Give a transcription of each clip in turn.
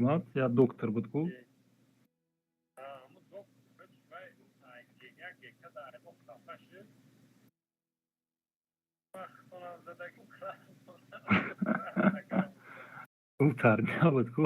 Хидмат, я доктор буд ку. Ӯ тарбия буд ку.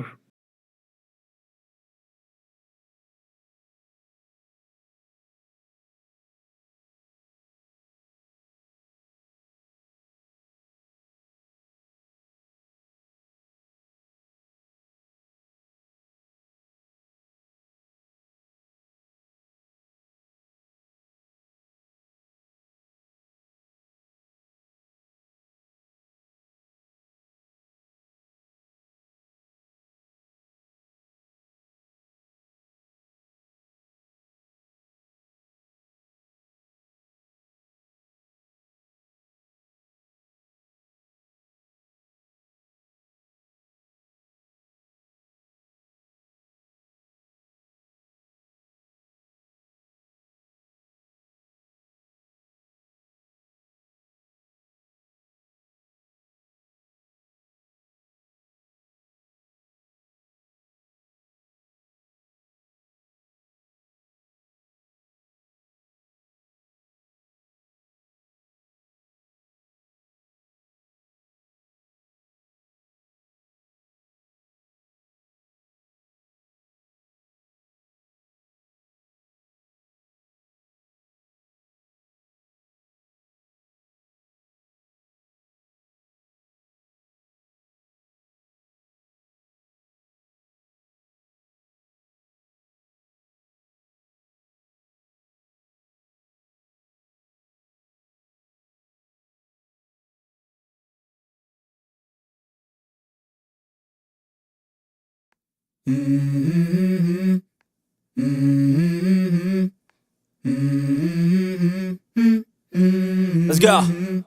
Let's go.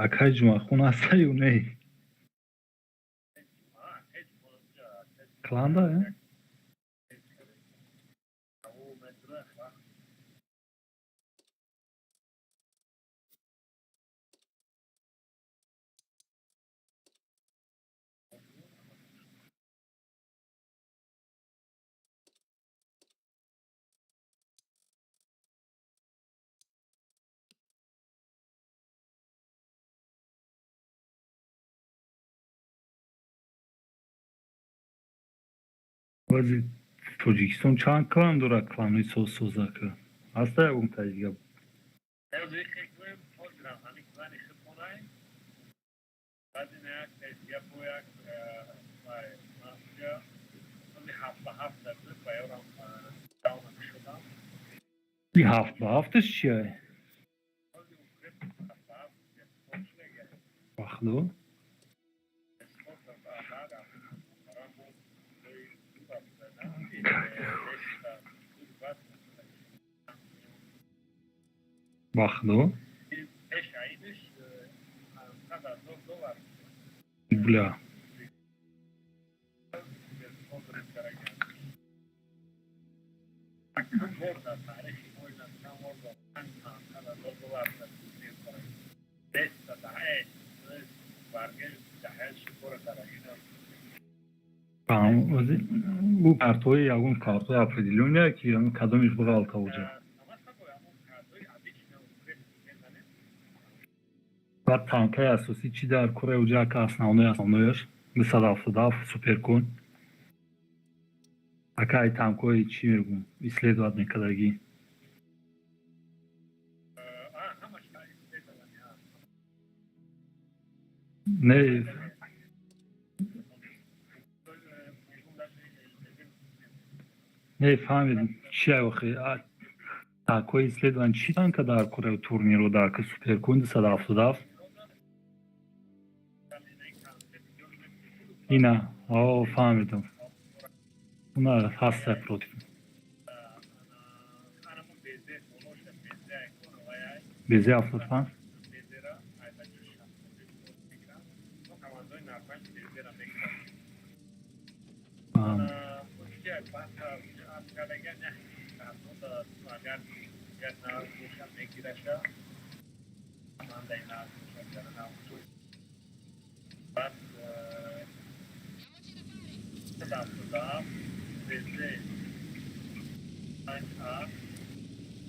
Акай Ҷумъахун ҳастаю не? Кланда э? Баъзи Тоҷикистон чанд клан дорад, кланҳои созсозака? Ҳаста ягон таи дига? И ҳафт ба ҳафташ чия? Бахло? Бахло? Бля. Ӯ картҳои ягон картҳои определённые, ки кадомиш биғалта оҷа? Баъд танкаи асосӣ чӣ дар кураи оҷа, ака, основной основнояш 277 суперкон. Ака, ай танкҳои чӣ мегӯм, исследовать мекардагӣ. Не, не фаҳмидем, чи охи, танкҳои исследование чӣ танка дар кураи турниру дар суперкон 277? Ина, о, фаҳмидам. Уна ҳаста против. Безе 75.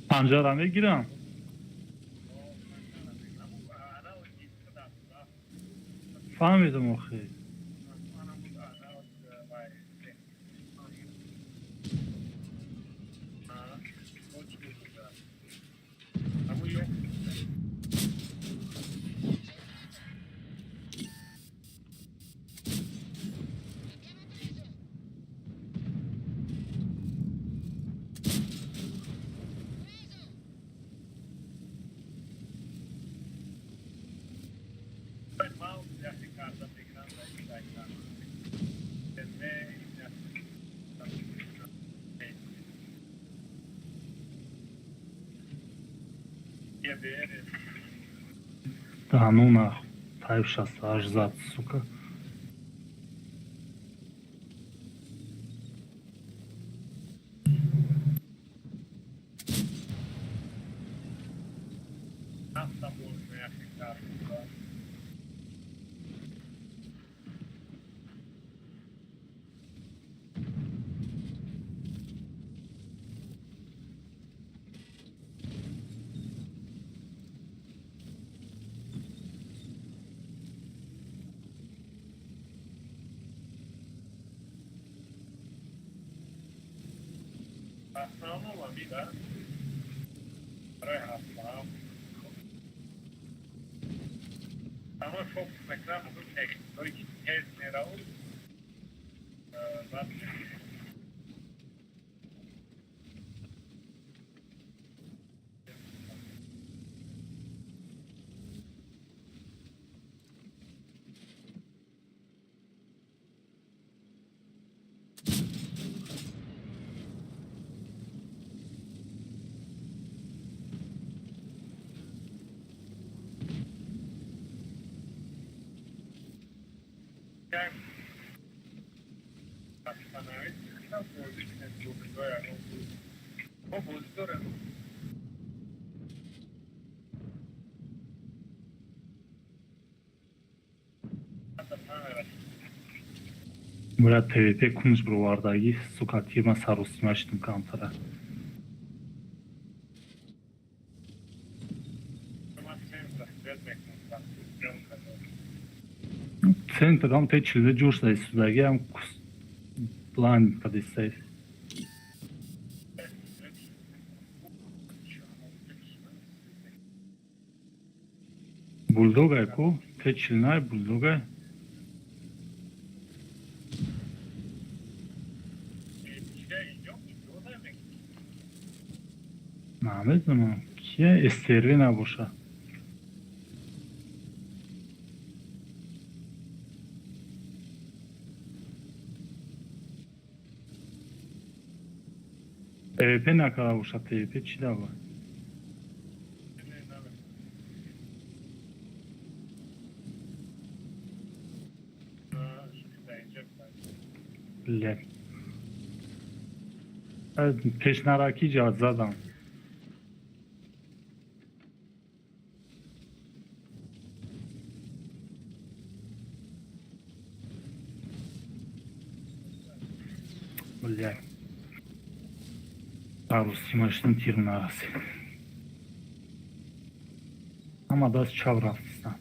Панҷара мегирам. Фаҳмидам охи. Да ну нахуй. Type 68 зад, сука. Бля, ТВП кунж бировардагӣ, сука, тирма саросима шидум камтара. Центр ам те чилде ҷӯш даистудаги ам план кадистай. Булдогай ку, те чилнай булдогай. Намедонам, кия СТРВ набоша. ТВП накарда боша, ТВП чӣ дава? Блядь. Пешнараки ҷад задам. Блядь. Арусима шидам, тир нарасид. Ҳама даст чап рафтистам.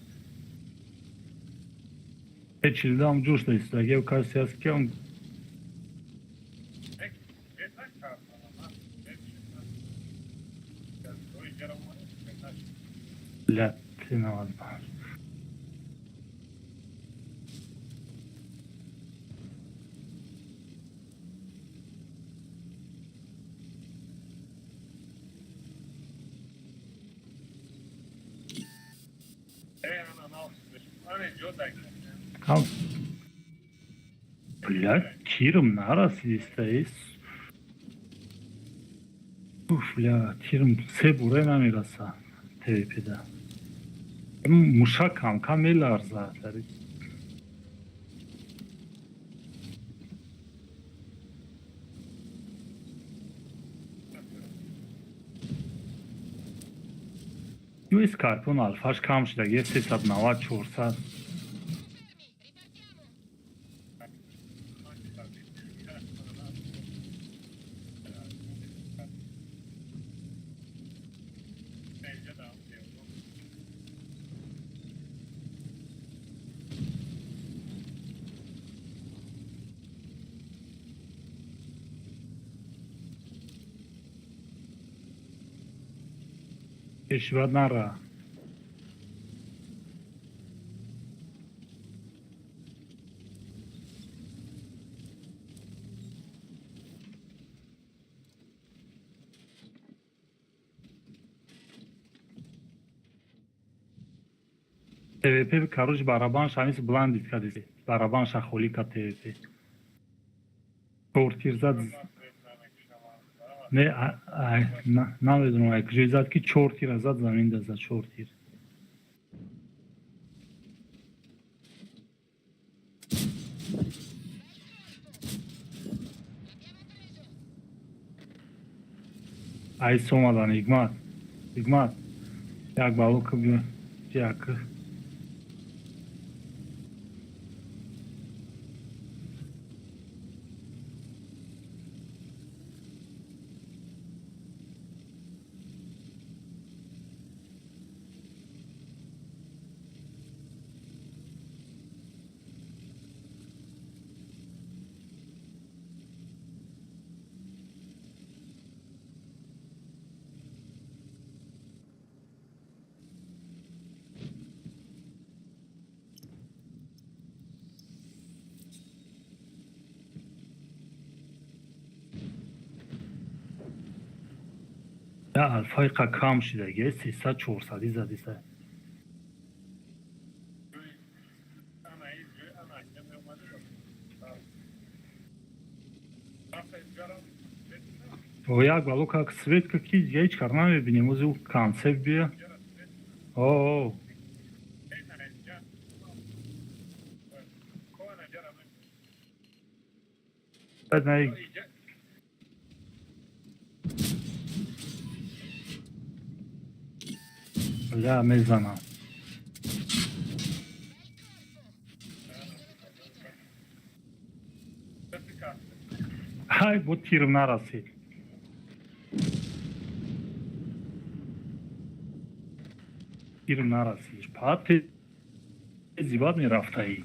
Чилдам ҷӯш даистодаги касе аст ки он. Блядь, 95. Блядь, тирм нарасидиста. Уф, бля, тирм се буре намераса ТВП-да. Мушак кам-кам меларзад. Ю Скорпион алфаш кам шуда, 390, 400. Пешвад нара. ТВП короче барабан шамис бландит кадиси. Барабан шахоли ка ТВП. Чор тир зад. Не, намедонам, ай куҷое зад, ки чор тира зад, замин зад, чор тир. Ай омадан, Ҳикмат. Ҳикмат. Як балока биё. Як. Я алфаи қа кам шидаги, 300, 400 задиса. О, як балока светка ки дига ҳеҷ кар намебинем, ози ӯ концепт бия. О, баъд на бля, мезанам. Ай, бо тирм нарасид. Тирм нарасид. Пат зибад мерафтаи.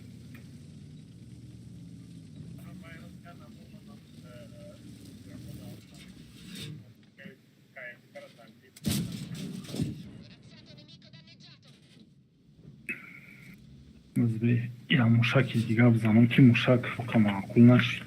Я мушаки дига бизанам, ки мушак фоқа маъқул нашид.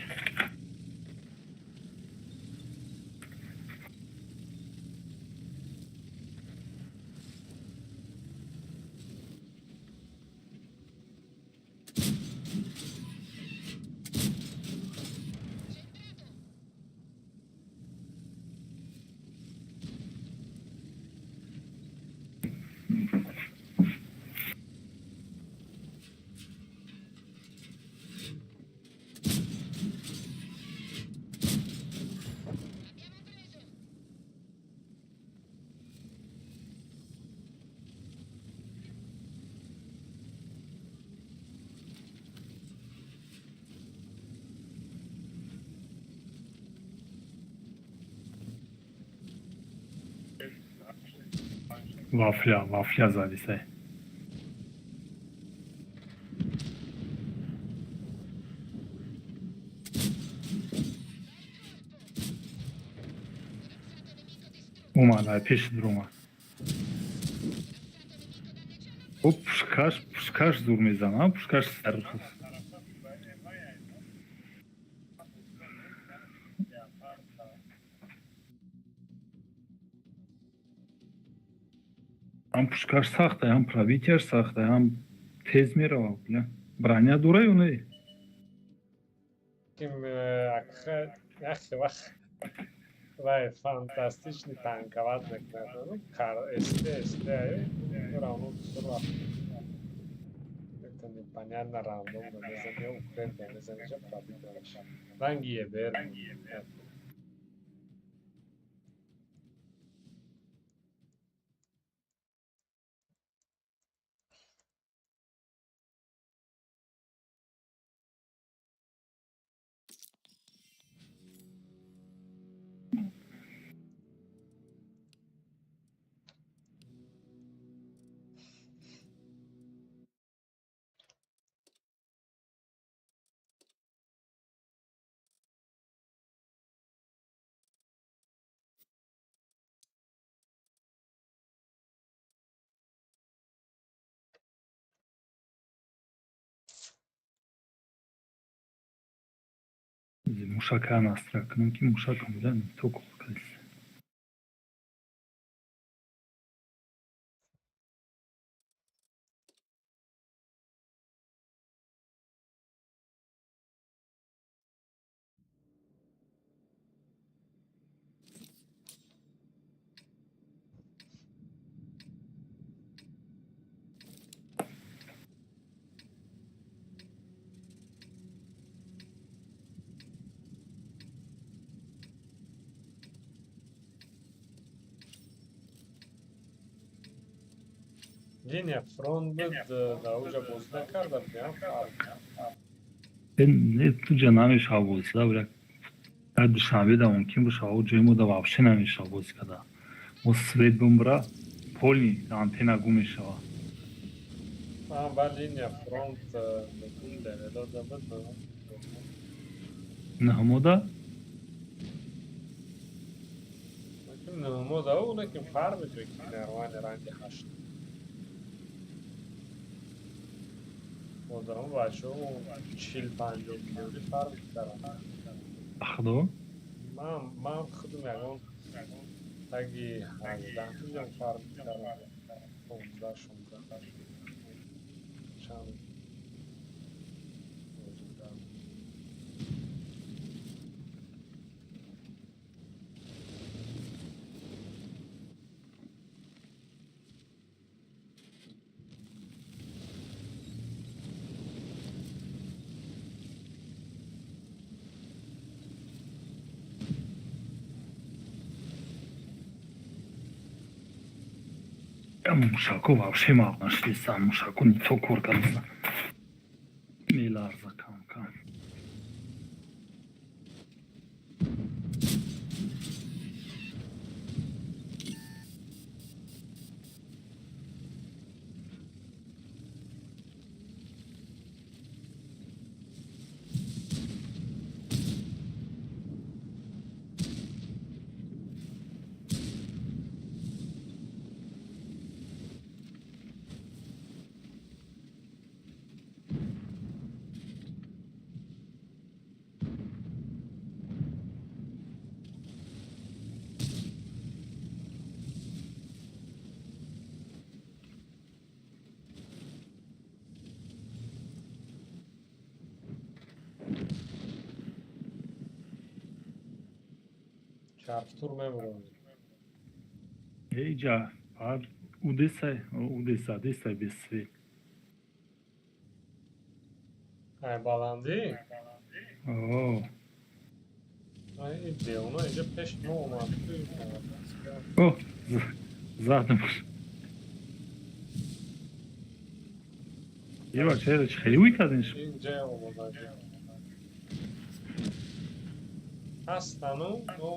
Вафля, вафля задисай. Омад, ай пеши дуромад. О, пушкаш, пушкаш зур мезанам, пушкаш сар. Ҳам пушкаш сахта, ҳам пробитияш сахта, ҳам тез мерава, бля. Броня дора ё не? Ким, ах, вах. Вай фантастичный танковать мекунад. СТ, СТ, равно бисёр вақт это непонятно, рандом мезани, ё укреп мезани, ҷа пробить намешавад. Ранги ебер. Мушака настройка кунам, ки мушакам буда то кор кардист. Линия фронт буд, дар оҷа бозӣ накарда будем, фарқ. Не, туҷа намешава бозӣ карда. Як Душанбе да мумкин боша, о ҷои мо да вообще намешава бозӣ карда. Мо свет бумбра, полный антенна гум мешава. Ба линия фронт левелода буд. Наҳмода. Наҳмода уна ки фарқ мекунад, ки нормально ранги ҳашт. Одам бачаҳо 40-50 миллиони фарқ мекарданд. Худо. Ман худам ягон таги 18 миллион фарқ мекардам. 15, 16. Чанд. Мушако вообще мағ нашлисан, мушако не то кор кардасан. Меларза кам кам. Чархтур мебурем. Эйҷа фақат удесай, удеса, десай без свет. Ай баландӣ? О. Ай девона инҷа пеш мо омад. О, задам. Ева, чера чӣ хеле уй кардин? Инҷа омадагӣ. Ҳастану, но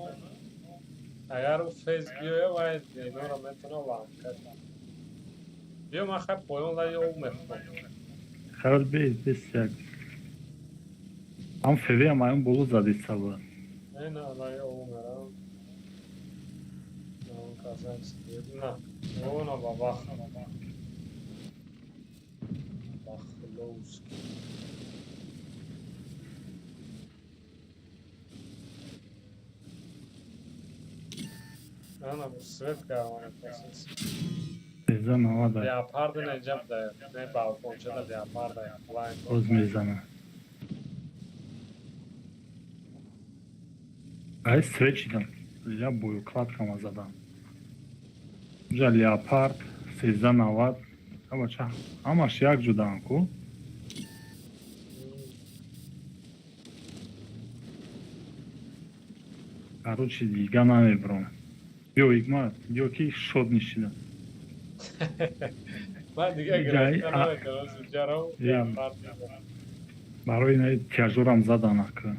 агар ӯ фез биёя, вай инора метавона ламка. Биё, ман хай поён лаи об мехӯрам. Хайр, бе, бес як. Ам феве ам аён боло задиса буд. Не, на, лаи об мерам. Он казахский. На, она бабах. Бахловский. Ана свет гармона процесс. Мезана, ада. Леопарда не ҷаб да, не балконча да леопарда лайн. Боз мезана. Ай свет чидам. Я боеукладкама задам. Уҷа Леопард 1390. Бача, ҳамаш як ҷудаанд ку. Короче, дига намебурам. Биё, Ҳикмат, биё, ки шод нишида. Ман дига гирифта наметавонам, ҷарам Леопард. Барои ина тяжёрам задан ака.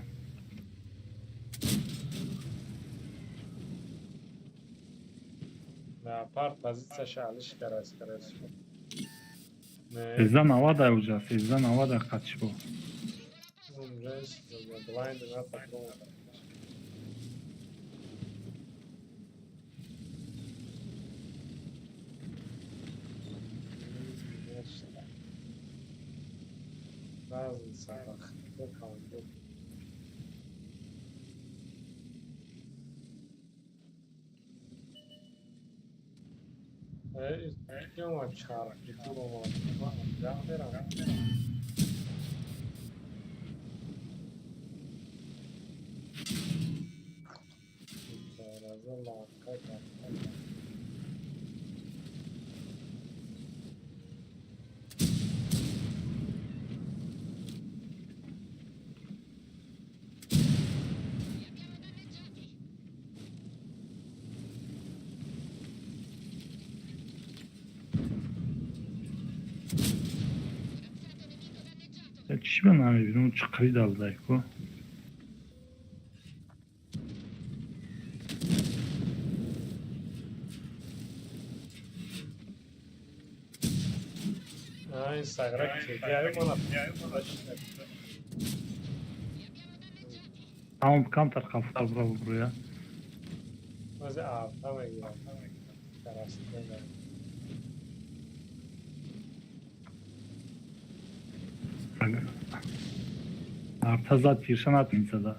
Леопард позицияша алиш карас карас. 1390 уҷа, 1390 қатшибо. Унҷа блайнд на патрон. Разница вақт. Чар мерам. Чӣ ба намебинам, чиқари давдай ку. Инстаграм кедиаи мана. Тамом, камтар қафтар бира, бубруя. Мази арта мегирам. Карастена. Арта зад, тирша натмизада.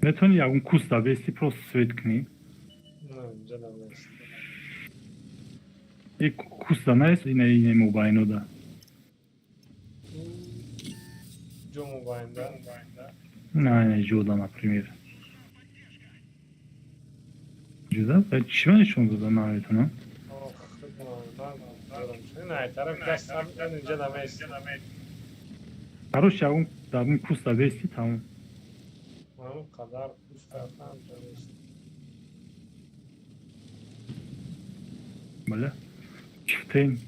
Метавонӣ ягон куста бести, просто свет кунӣ? Не, инҷа намест. И куста наест, ина ине мобайнода. Ҷо мобайнда? На, ина ҷода, например. Ҷуда? Чӣ ба нишон дода наметавонам? Не, тараф дастам инҷа намест. Короче, ягон дар ин куста бести, тамом. Он қадар куста инҷа нест. Бале. Чифтен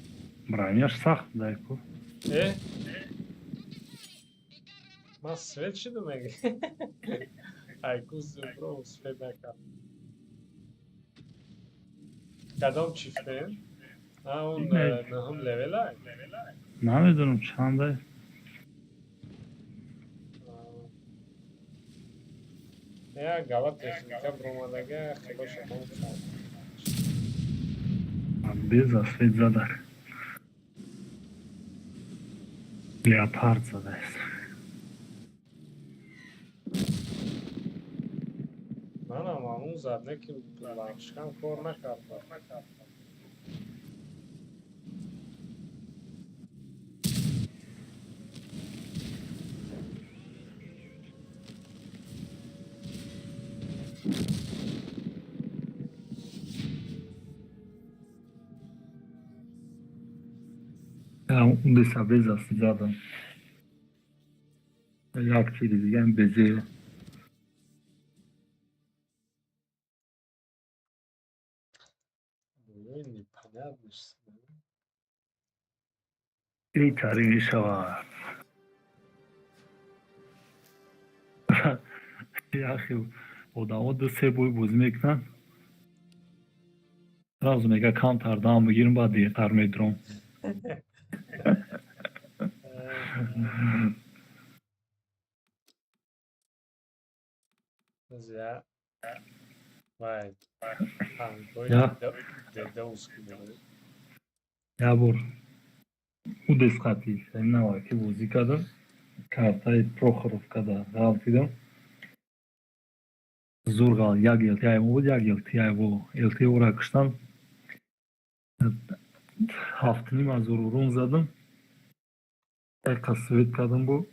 броняш сахт дай ку. Э? Ман свет шудам меги. Ай куст бро свет накард. Кадом чифтен? А он нӯҳум левела? Намедонам, чандай. Я гала техника бромадага хелоша. Беза свет задак. Леопард задааст. Манам ҳамун зад, не ки лахшкам кор накард. Удеса беза задам. Як чизи дигаам безе. Непонятно. Беҳтарин мешавад. Яхе одамо ду се бой бозӣ мекунанд. Сразу мега, камтар дам бигирам, баъд дертар медурам. Я. Вай. Я. Як бор удес қати наваки бозӣ кардам. Картаи Прохоровкада ғалтидам. Зур ғал, як ЛТ буд, як ЛТ бо ЛТ ора куштам. 7,5 ҳазор урон задам. Як свет кардам, бо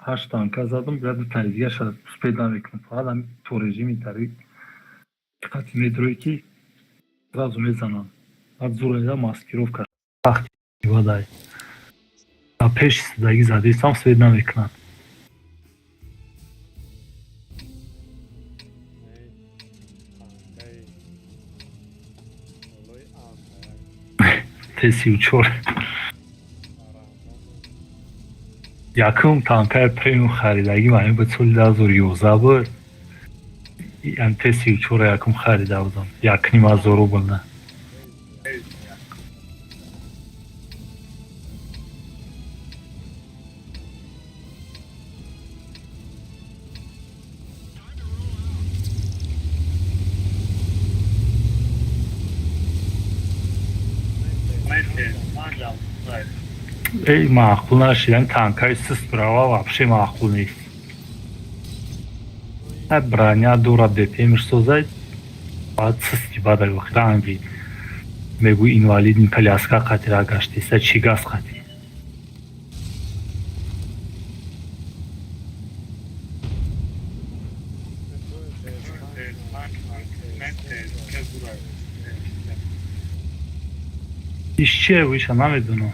Ҳашт танка задам, бля, дутаи дигаша успеть намекунам. Фақат ҳами то режими тари қати медрои, ки сразу мезанам. Баъд зур маскировка сахти бадай. Пеш истодагӣ задесам, свет намекунад. Не, танкаи болои анда. Т-34. Рандом. Якум танкаи премиум харидагӣ ман ба соли 2011 буд. Ям Т-34 якум харида будам. 1,5 ҳазор рубл на. Эй, маъқул нашид, танкаи суст брава вообще маъқул нест. Ҳа, броня дора, БПМш созад, баъд сусти бадай ранги мегӯй инвалидный коляска қатира гаштиса, чӣ газ қатӣ. Иш чие, иша намедонам.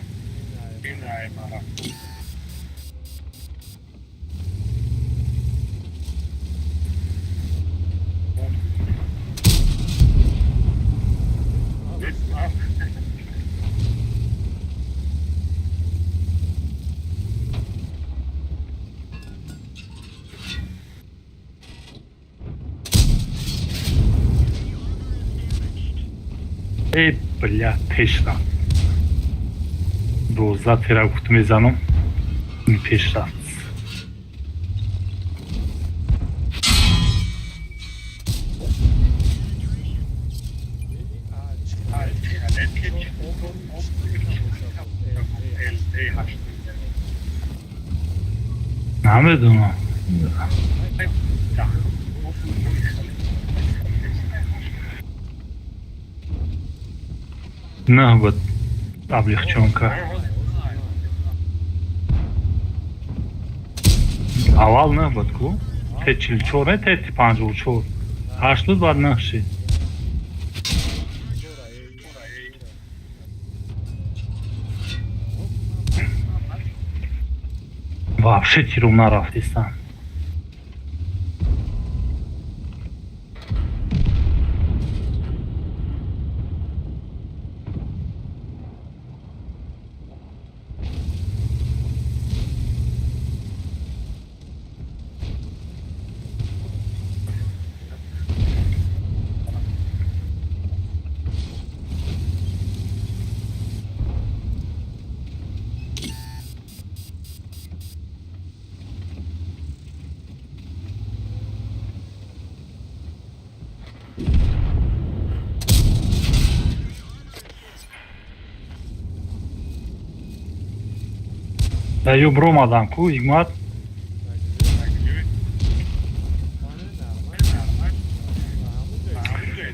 Эй, бля, пеш рафт. 12 тира гуфт мезанам, пеш рафт. Намедонам. На вот облегчёнка. Аввал нӯҳ буд ку? Т-44 не, Т-54. Ҳашт буд, баъд нӯҳ шид. Вообще тиром нарафтистам. Да ё биромадам ку, Ҳикмат.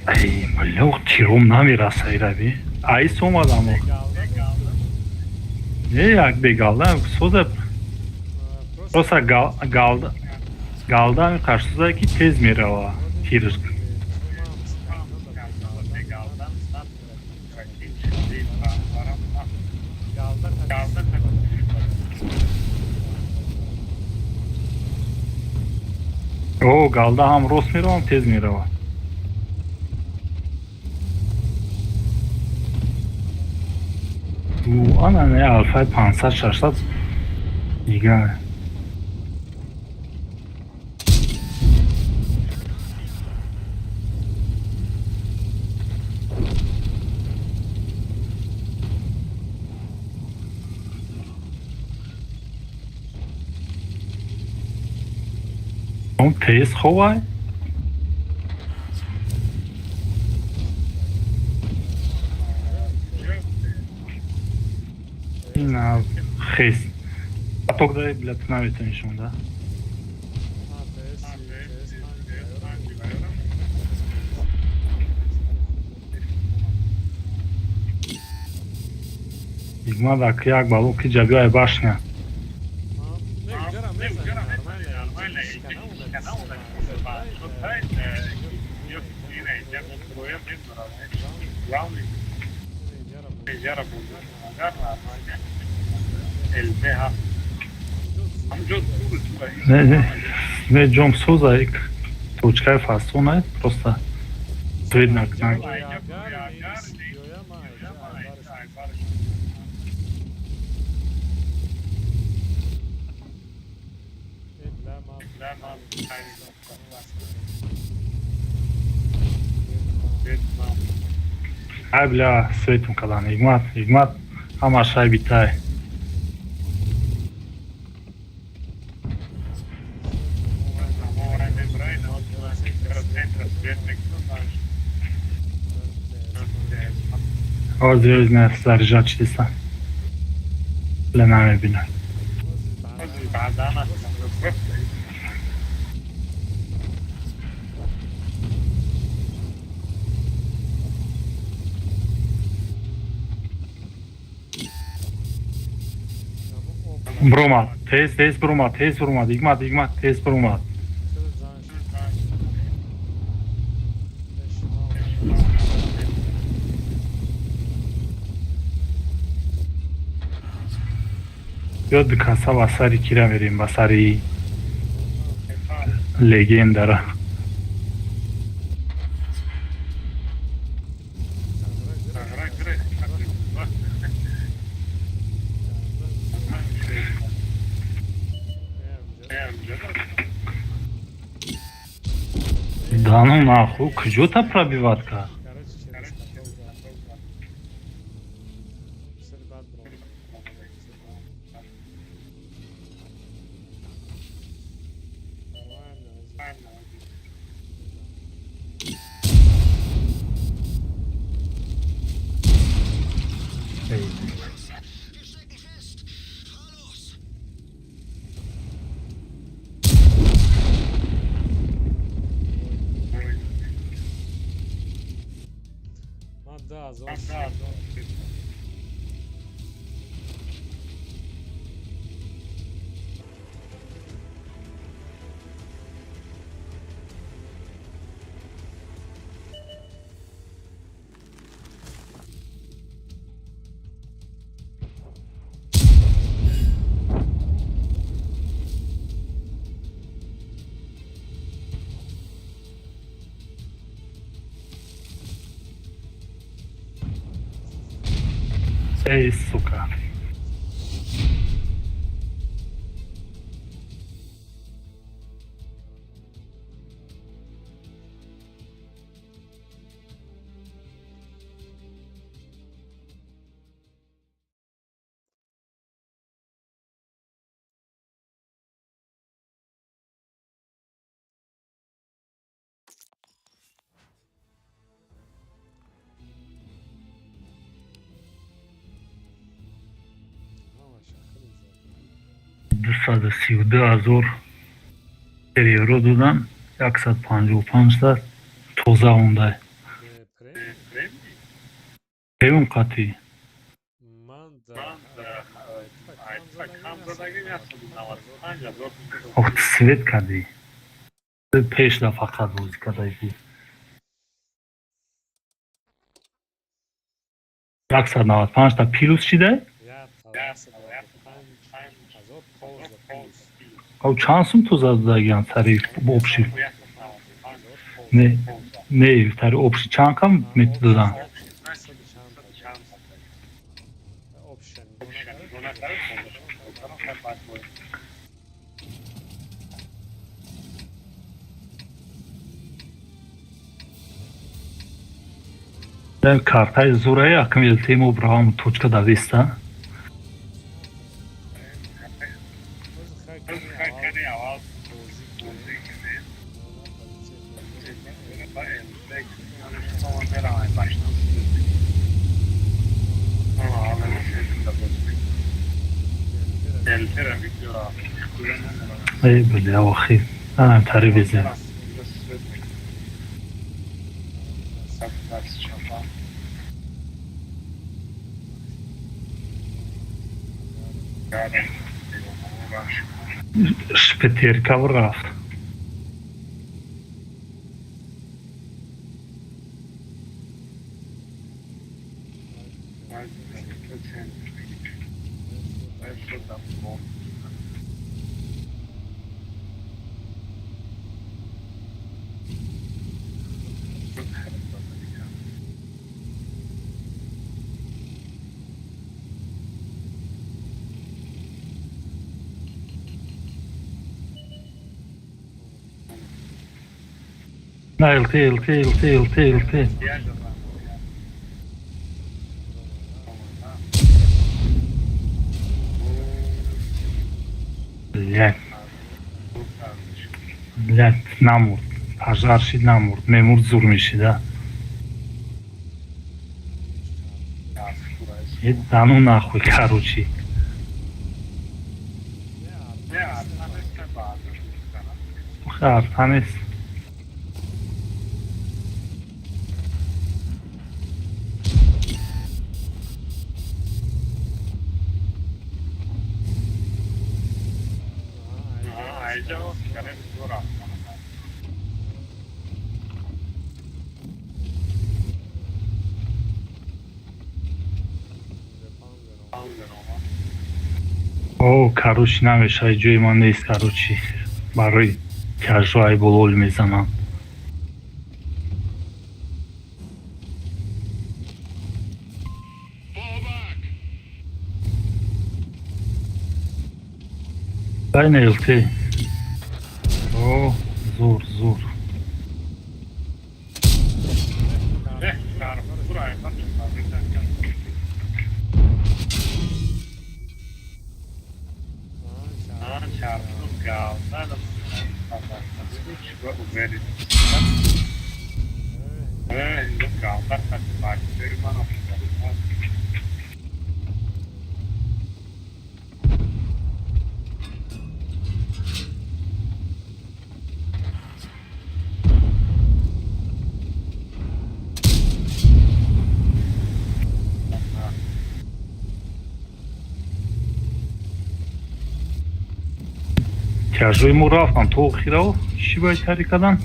Ай, бля, тиром намераса ираби. Айс омадам. Не, як бегалда соза, просто галда галда қаршысыза, ки тез мерава тирш. О, галда ҳам рост мерава, ҳам тез мерава. Ана не, алфай 500, 600 дига. Он тез ховай. Ина хес. Поток дай, блядь, наметонишон, да? Ҳикмат, як бало ки ҷабиай башня. Не, не, не, ҷом соза, точкаи фасона просто свет накунак. Ай, бля, светум кадан, ҳикмат, ҳикмат, ҳама шай битай. Ҳозир не заряжать шидиста. Бля, намебинам. Бромад, тез, тез бромад, тез бромад, ҳикмат, ҳикмат, тез бромад. Ё дукаса ба сари кира мерем, ба сари легендара. Да ну нахуй, куҷо та пробивать кард? Эй, сука. 232 000 евро додан, 155-та тоза ондай. Премиум қатъӣ. Ох, свет кардӣ. Пешда фақат бозӣ кардагӣ. 195-та плюс шидай? Ав чанд сум тоза додагиан сари общий? Не, не, сари общий чанд кам медодан? Картаи зурае акм ЛТМ бравам точка давеста. Эй, бля, охи. Анам тари безем. Шпетерка рафт. На ЛТ, ЛТ, ЛТ, ЛТ, ЛТ. Блядь. Блядь, намурд. Пожар шид, намурд. Мемурд, зур мешида. Да ну нахуй, короче. Арта нест. О, короче, намешавад, ҷои ман нест, короче. Барои тяжоай болол мезанам. Дай на ЛТ. О, зур, зур. Тяжои мо рафтан то охирао, чӣ бояд тари кардан?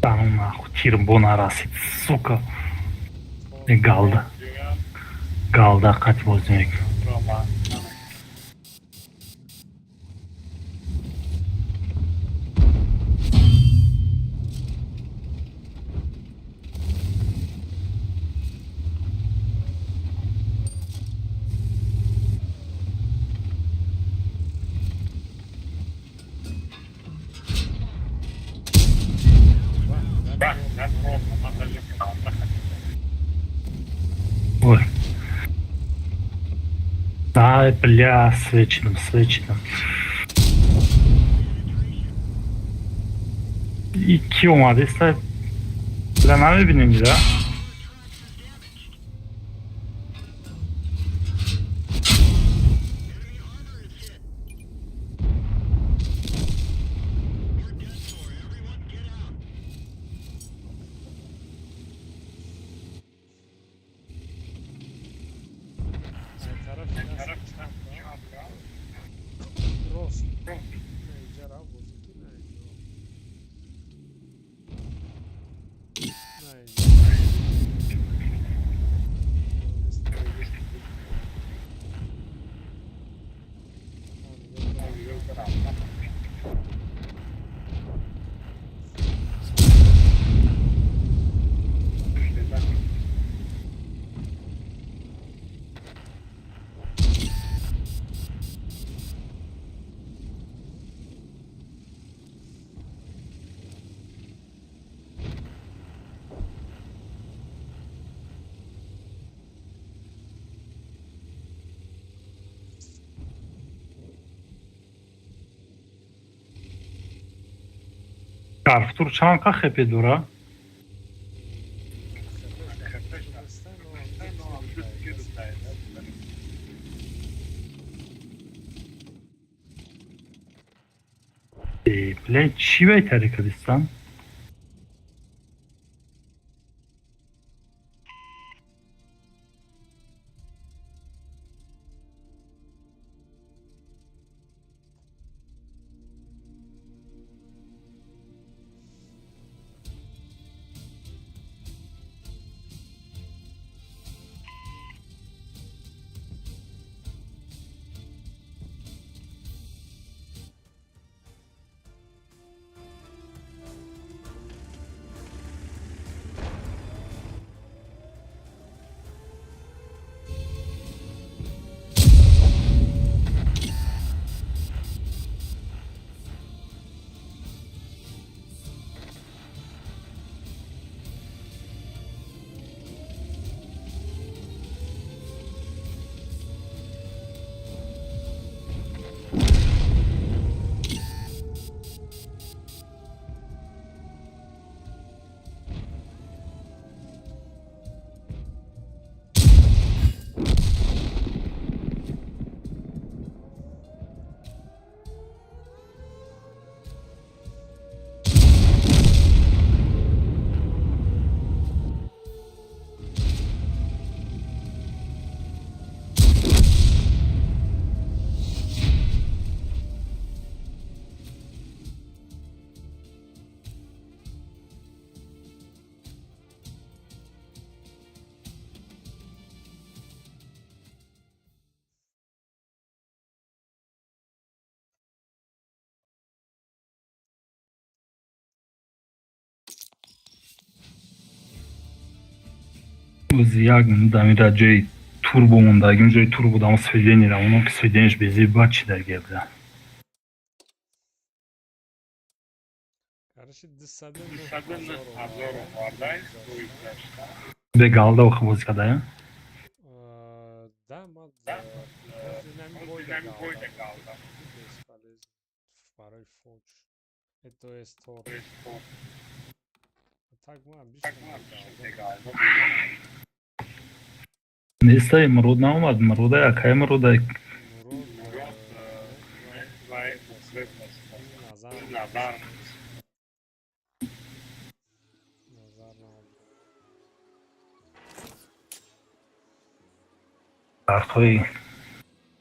Да ну нахуй, тирбо нарасид, сука. Галда. Галда қати бозӣ мекунад. Ой. Ай, бля, свечным, свечным. И ки омадеста? Бля, намебинем, да? Скарфтур чанд ка хепе дора? Блядь, чӣ байтаре кадистан? Як дамира ҷои турбо мондагим, ҷои турбо дамо сведенира, оно ки сведениш безеб бад чи дар гебда. Бе галда охи бозӣ кардая? Да, ма барои фоч. То есть тор. Так ма Нестай, Мурод наомад, Мурода акай Мурода. Картҳои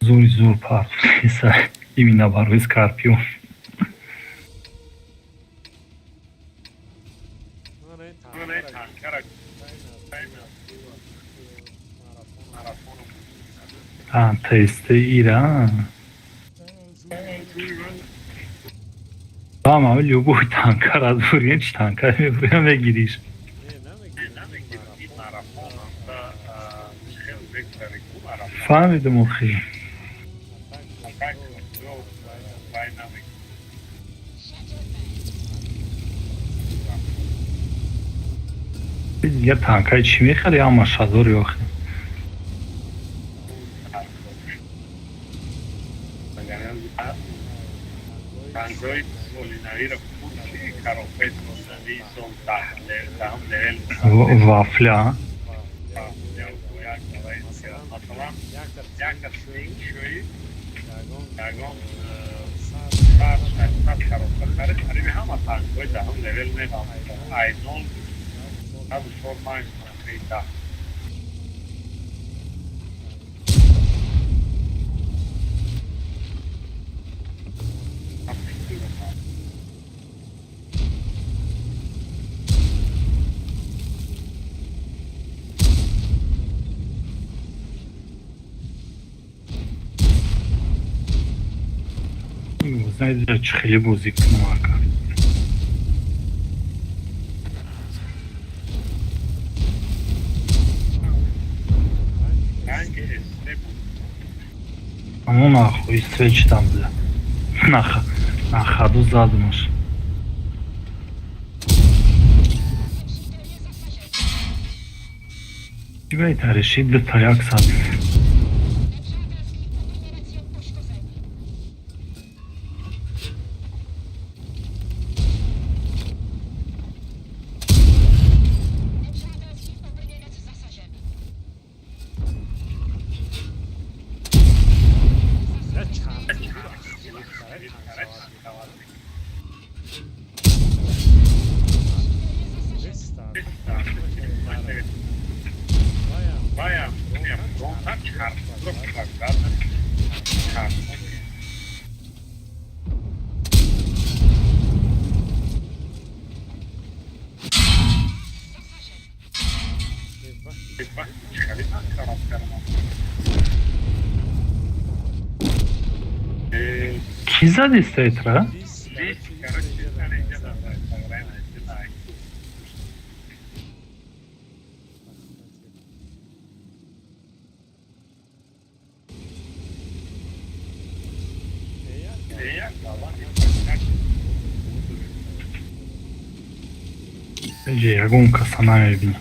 зури зур парт неста, именно барои Скорпион. Тесте ира. Ама любой танкара дурен, чи танкар мебурям мегириш. Фаҳмидам охи. Дигар танкаи чӣ мехари, ама шазори охи. Вафля. Знаете, чӣ хеле бозӣ кунам ака. Ну нахуй, свеч там, бля. На ходу задумаш. Тебя решит до таяк сад. Чӣ задистай тра? Бист, короче, Эҷе ягон каса намебинӣ.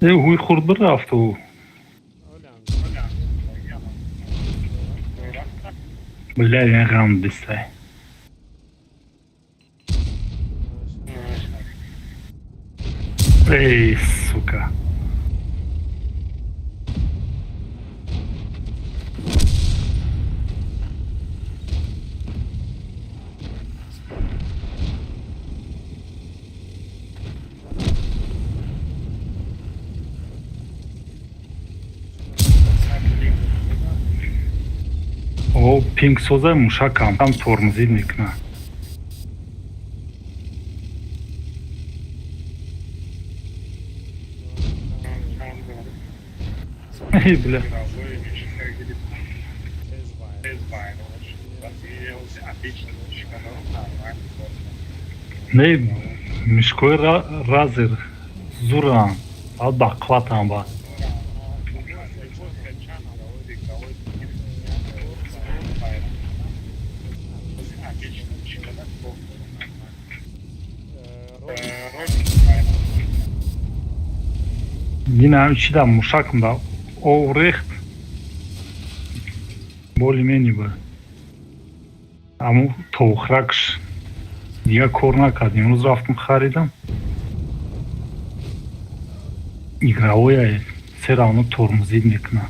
Э, ҳуй хурд бирафту. Бля, ин ғам дистай. Эй, сука. О, пинг соза, мушакам там тормозит мекунад. Эй, бля. Не, мишкои Razer зуранд, баъд бақувватанд баъд. Дина ҳами чи да мушакам да ов рехт, боли мени буд. Аму товхракш дигар кор накард. Имрӯз рафтам, харидам. Игровоя все равно тормозит мекунад.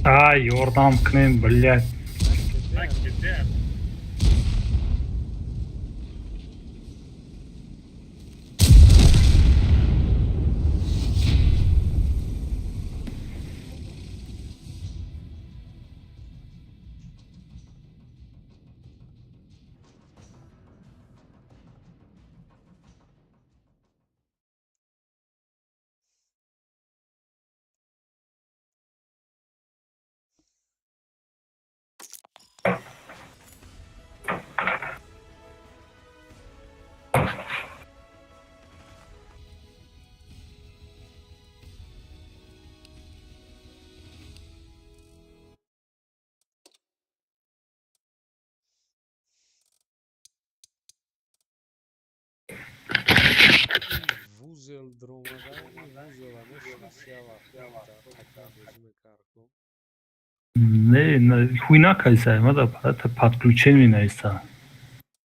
Ай, ёрдам кунем, блядь. Вузел дромада, вузела мешинас, я вақт бозӣ мекард. Не, хуй накайса, мада подключение менависа.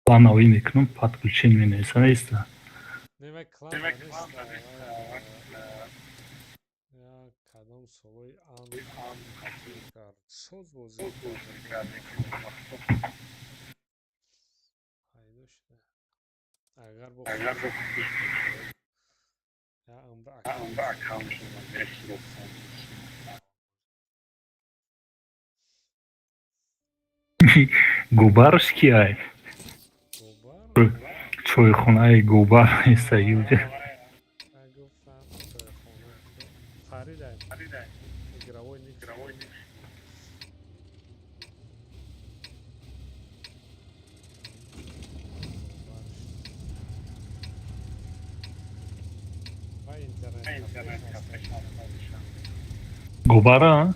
Плановый мекунам, подключение менависа, неста. Не, вай клан неста. Я кадом солои ан мекард, соз бозӣ пайдо шуда. Агар бо я амба. Губарш ки ай? Губар. Чойхонаи губар неста юҷа. Гуфтам, чойхона. Фаридай. Игровой ник. Губара?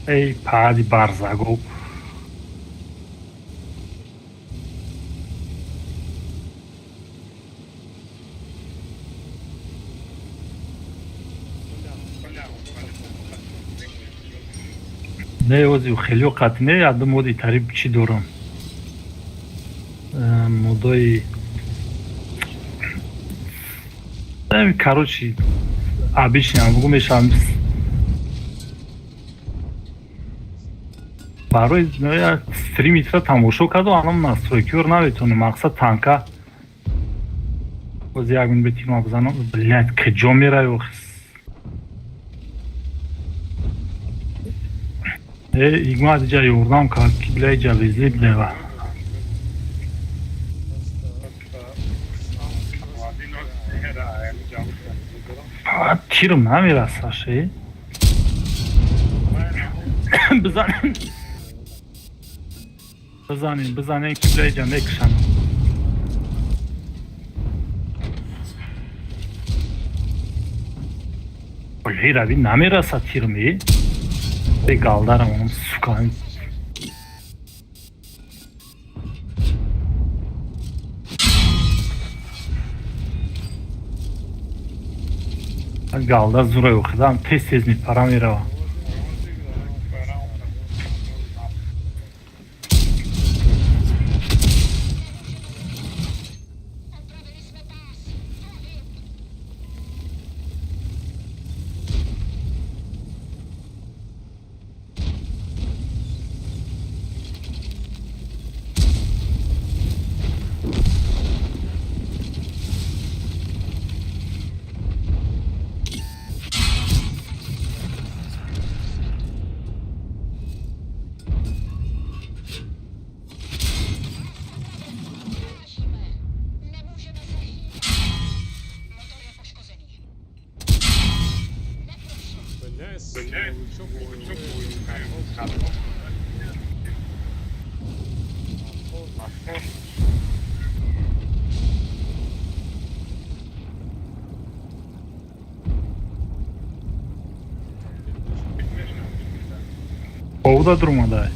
Эй, пади барзагов. Не, ози хеле қат не, ядам моди тариб чӣ дорам. Модои короче, обычно бугу мешавам. Барои стримитра тамошо карду, анам настройкиёр наметонем, мақсад танка. Боз як минут бетима бизанам. Блядь, куҷо мерави охи? Э, игма диҷа ёрдам кард, ки бля иҷа везли блева. Тирм намерасаш, э? Бизанем. Бизанем, бизанем, ки бля иҷа мекушам. Бля, рави намераса тирм, э? Бе галдарам, онам сука. Галда зура охидам, тез тез мепарам меравам. Овда друмадай.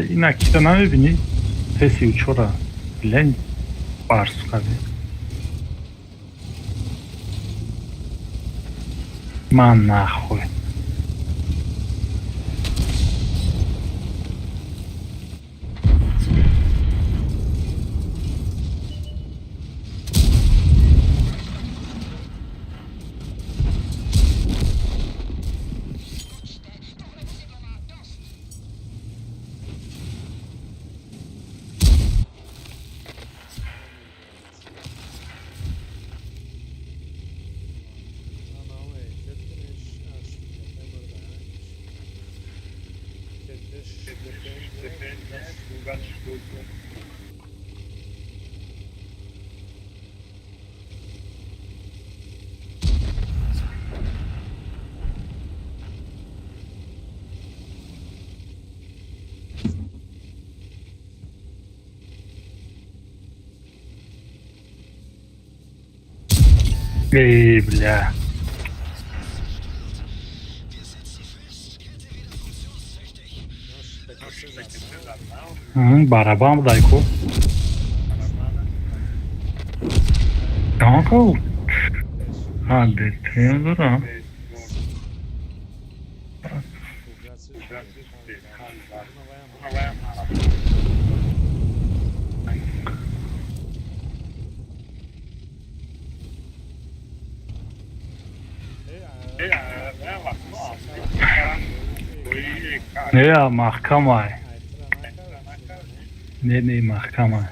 Ина кита намебинӣ? Теси учора. Лен барсукаде. Ман нахуй. Эй, бля. Барабан дай-ку. Данко. А, дера. Не, маҳкамай. Не, не, маҳкамай.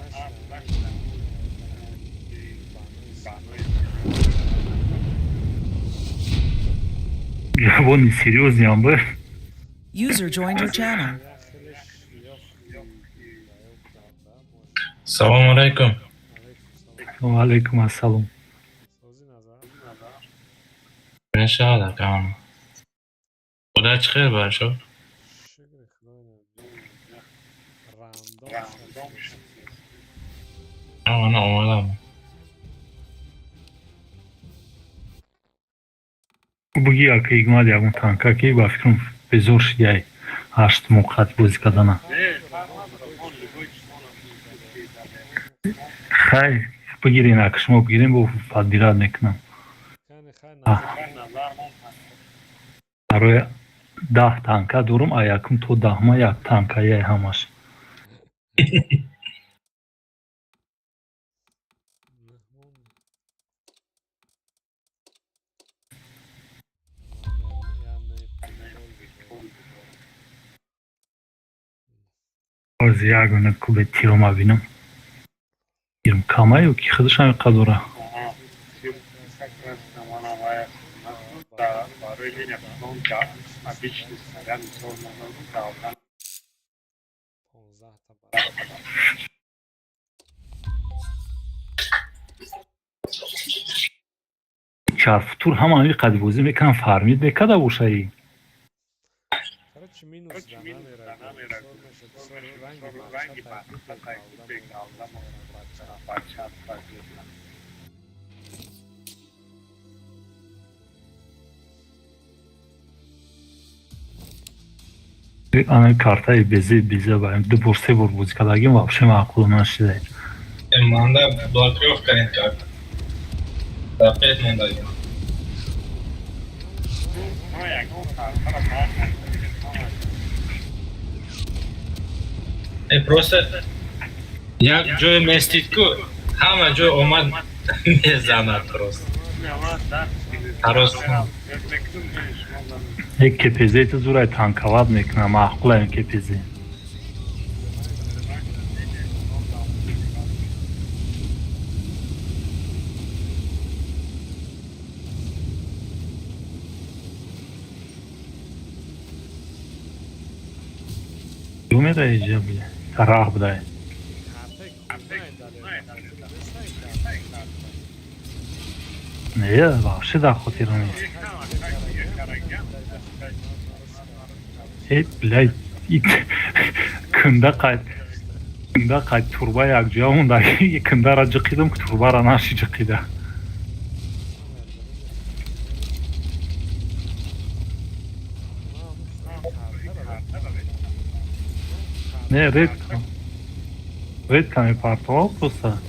Ҷавони серьёзный бы. User joined your channel. Салому алайкум. Ва алайкум ассалом. Мешавад, акам. Худа чӣ хел баршо? Шукри Худо, рандом. Мана омадам. Буги, ака Игмад, ягон танка ки ба фикрам безор шидяй 8 моҳ қат бозӣ кардана. Хай, бигирен, ака, шумо бигирен, бо подбирать мекунам. Кани хай. А. Барои 10 танка дорум, а якум то даҳма як танка яй ҳамаш. Меҳмон. Я не Ҳозир як минут, кубе тирома бинам. Тирм кама ё ки худаш ҳамин қадр дора? 15-та баробар. Чарфтур ҳама ҳамин қадр бозӣ мекунам, фармид мекарда бошаи. Короче, минус да намера. Бисёр мешад, бисёр ранги бача бача. Ана картаи безе безе ба ду бор, се бор бозӣ кардагим, вообще маъқул нашидай. Манда блокировка ин карта. Запрет мондагим. Просто як ҷое местид ку, ҳама ҷой омад мезанад просто. Ҳарос. Як КПЗ ту зурай танковать мекунам, маъқулаем КПЗ. Умеда иҷа бля. Тарақ будай. Картаи кунай дале. Нестай карта. Не, вообще дар хотира нест. Э, блядь, кунда қайд турба якҷоя монда, кундара ҷиқидам, турбара наши ҷиқида. Не, редко. Редко мепартовал просто.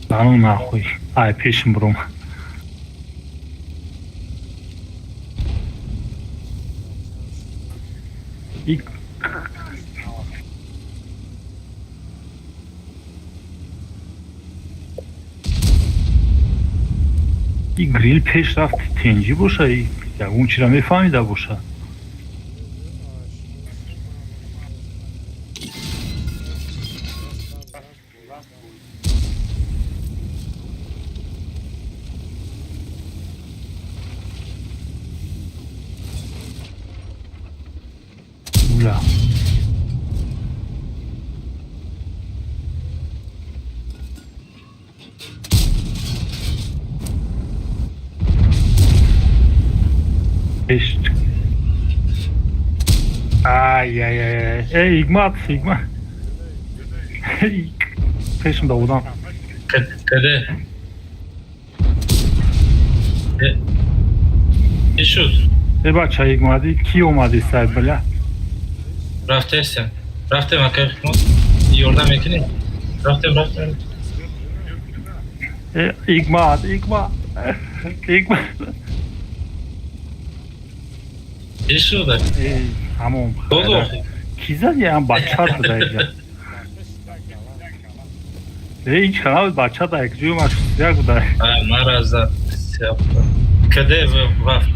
Да ну нахуй. Ай, пешим бром. И грил пеш рафт, тенҷӣ боша, и ягон чира мефаҳмида боша. Уля. Пеш. Ай, ай, ай, эй, Игмат, Игмат. Пешим да будам. Каде? Чӣ шуд? Э, бача, Игмади, ки омади сай, бля? Рафтесем. Рафтем, акай Хикмат. Ёрдам мекунӣ? Рафтем, рафтем. Э, Игмат, Игмат. Игмат. Чӣ шуд? Э, ҳамон. Додо охи. Ки зади, ҳам бача буда иҷа. Э, ҳеҷ канал бача да як ҷои маш як буда. А, мара зад. Сяпа. КД вафт.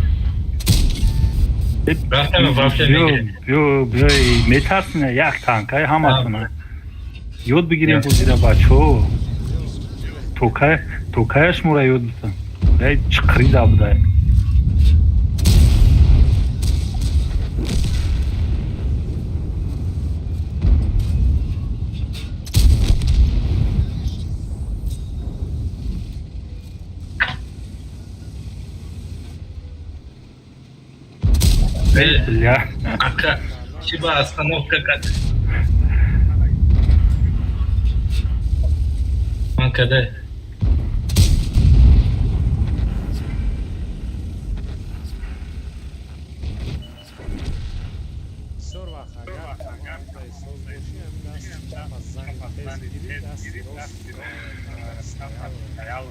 Рафтем, рафтем, мегирем. Биё, биё, метарсина, як танкай ҳаматона. Ёд бигирем бозира, бачаҳо. Токай, токаяш мура ёд битан. Ай чиқрида будай. Бля. Ака, чиба остановка как? Ман КД. Бисёр вақт агар командаи соз бошӣ, ҳамин дасти чапа занг тез гирӣ, дасти рост стоял.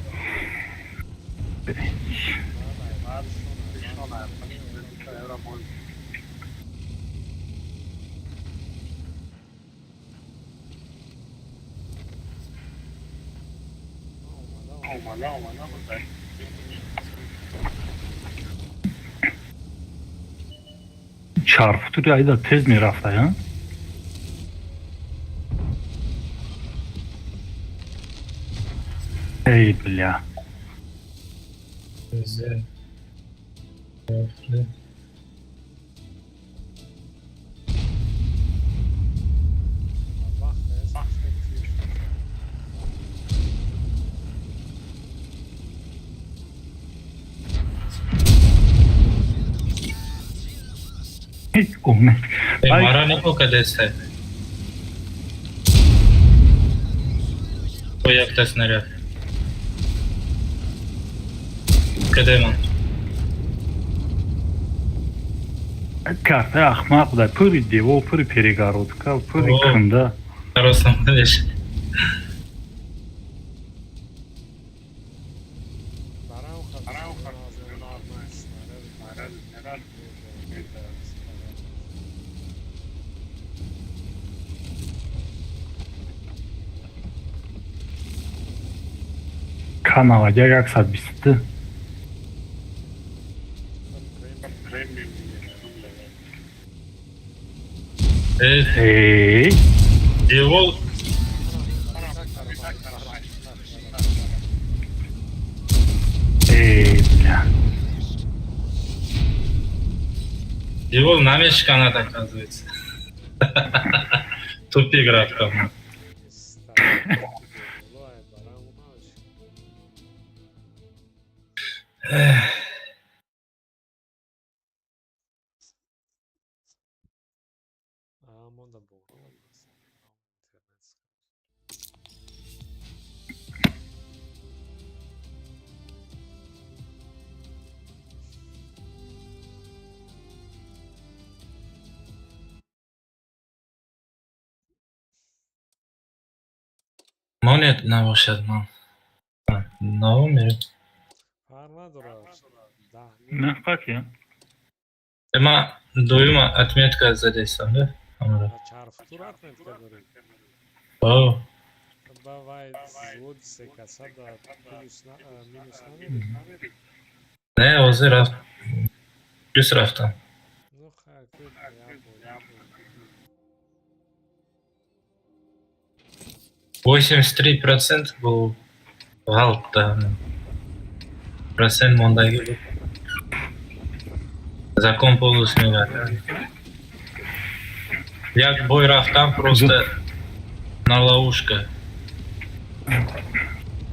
Чарфутури айда тез мерафта, я? Эй, бля. З. Ф. Вақт аст, тир шуд. Эй, оме. Э, мара неко КД стай. По якта снаряд. КД ман. Карта ахмақ буда, пури девор, пури перегородка, пури О. кунда. Ростам деш. Барам снаряд. К 91 122. Э, Эй, девол. Эй, бля. Девол намешканад, оказывается. Тупик рафтам. Болои барам набоши. Монда борон аст. Интернет. Монет набошад ман. Наво мерем. Фарқ надорад. 10 На фак я. Ма дуюма отметка задестам, да? Амра. Чарфтур отметка дорӣ. О, Ба вай взвод се каса да плюс на минус намерӣ? Не, ҳозир рафт. Плюс рафтам. Ну хай, ку як бор, як бор. 83% был ғалт да. Процент мондагӣ буд. Закон полус мегӯяд. Як бой рафтам просто на ловушка.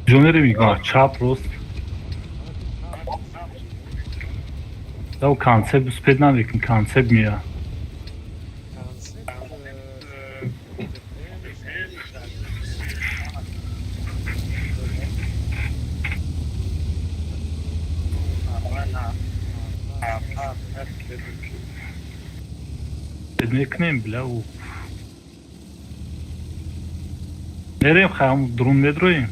Ҷо мерем, чап, рост. Дав концепт успеть намекун, концепт мея. Концепт ТП мешавад. Мекунем, бля, у. Мерем, хаям дурун медроем.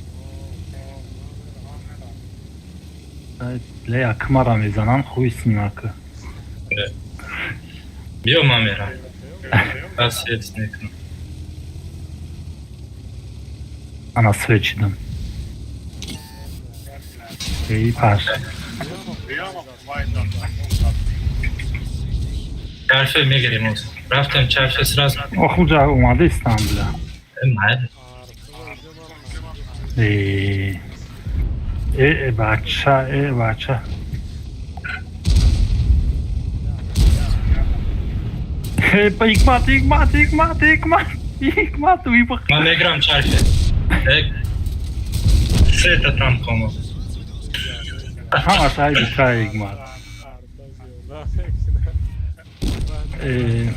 Бля, якмара мезанам, хуй синака. Биё, ман мерам. Пас свет мекунам. Ана свет шидам. Эй, паш. Чарфе мегирем оз. Рафтем чарфе сразу. Охуҷа омада истам, бля. Майли. Э, э, бача, э, бача. Э, ҳикмат, ҳикмат, ҳикмат, ҳикмат, ҳикмат, уйбақ. Ман мегирам чарфе. Сета танк омад. Ҳамаш айби та, ҳикмат. Э,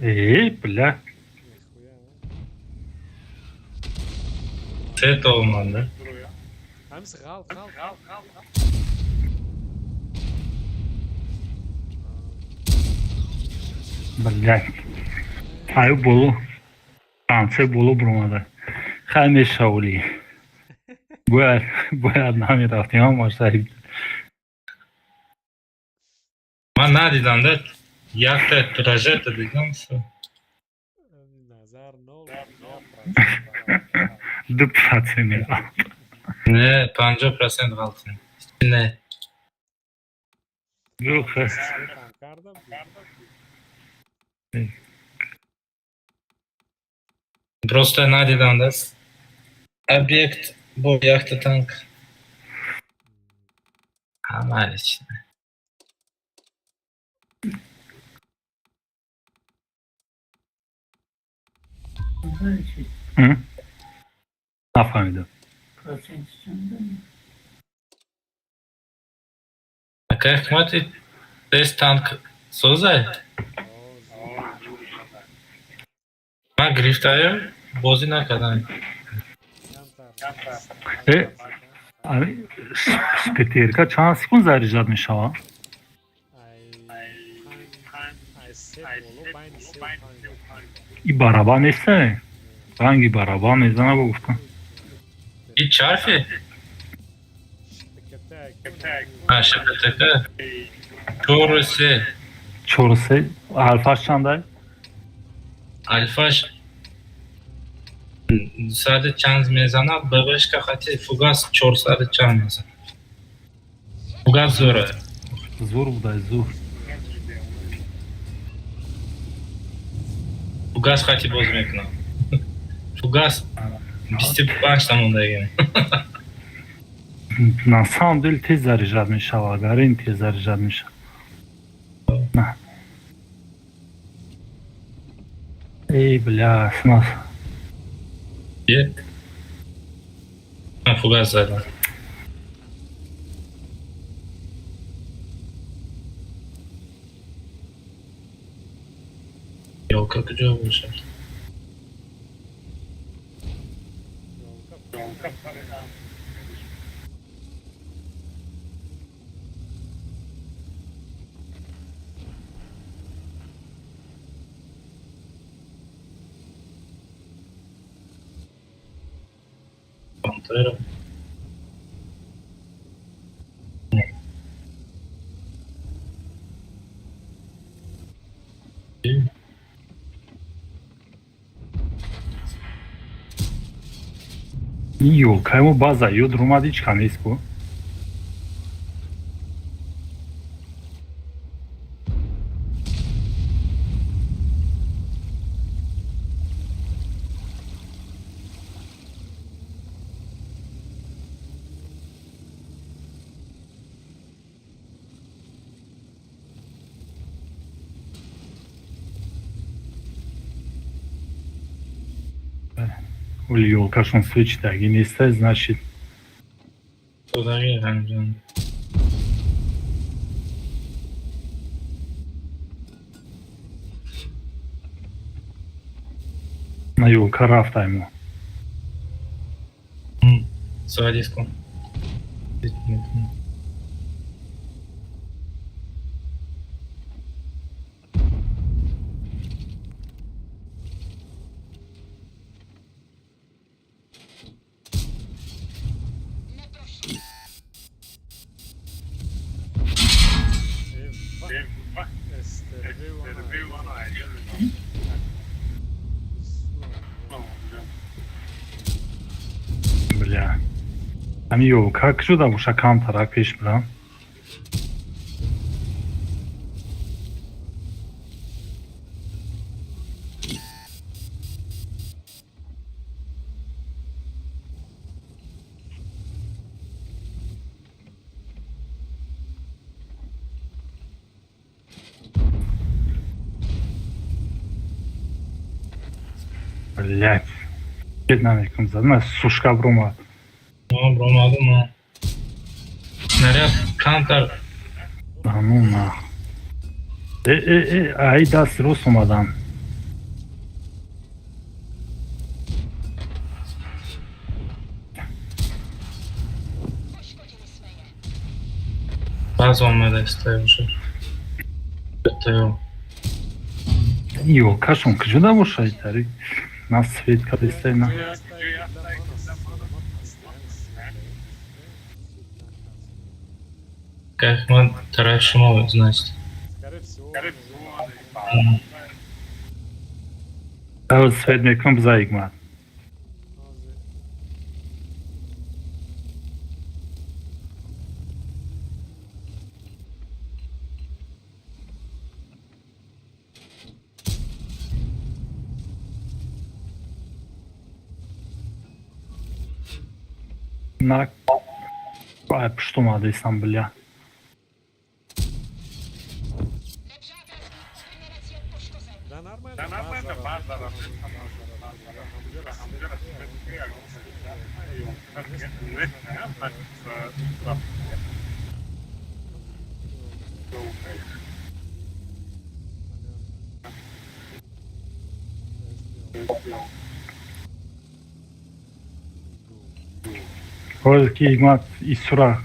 э, бля. Сета омад, да? Ҳамис ғалт, ғалт, ғалт. Блядь. Аю боло. Танце боло бромада. Хай мешавли. Бояд намерафтем, ҳамаш айб. Ман надидам, да? Якта рожета дидам. Всё. Назар нол. 2%. Не, 50% ғалтем. Не. Дух. Кардам. Просто надидам, да? Объект бо якта танк. Ҳамаи чи. М? Нафаҳмидам. Ака ҳикмати тез танк созай? Ман гирифтаем, бозӣ накардам. Э, ами ПТРК чанд секунд заряжать мешавад? Ай се боло байни се панҷ. И барабан неста? Ранги барабан мезана, бо гуфтам. И чарфи? А, ШПТК? Чору се. Чору се. Алфаш чандай? Альфаш сади чанд мезанад, БВшка хати фугас 400 чанд мезанад. Фугас зӯра. Зур будай, зур. Фугас хати боз мекунам. Фугас 25 та мондагим. На самом деле тез заряжать мешавад, агар ин тез заряжать мешавад. На. Эй, бля, снас. Е? Ман фугас задам. Ёлка куҷо бошад? Ёлка. Пантера. Е? Ин ёлкаи мо баъза ёд омад, ҳеч ка нест ку. Оли ёлкашон свечидаги неста, значит. Тодаги ҳамҷон. На ёлка рафтай мо. Садись кун. Ами ёлка шуда боша, камтарак пеш бирам. Блять. Чет намекунам, зад ман сушка бромад. Бромадум. Снаряд камтар. Ну на. Э, э, э, ай даст рост омадам. Баз омада истай бошад. Тайо. Ёлкашон куҷода бошад, тари на свет кадистай на. Как ман тарафи шумо, значит. Скорее всего, Ав свет мекунам, биза игмат. На ай пушт омадаистам, бля. Да нормально, база. Ҳозир ки игмат исура.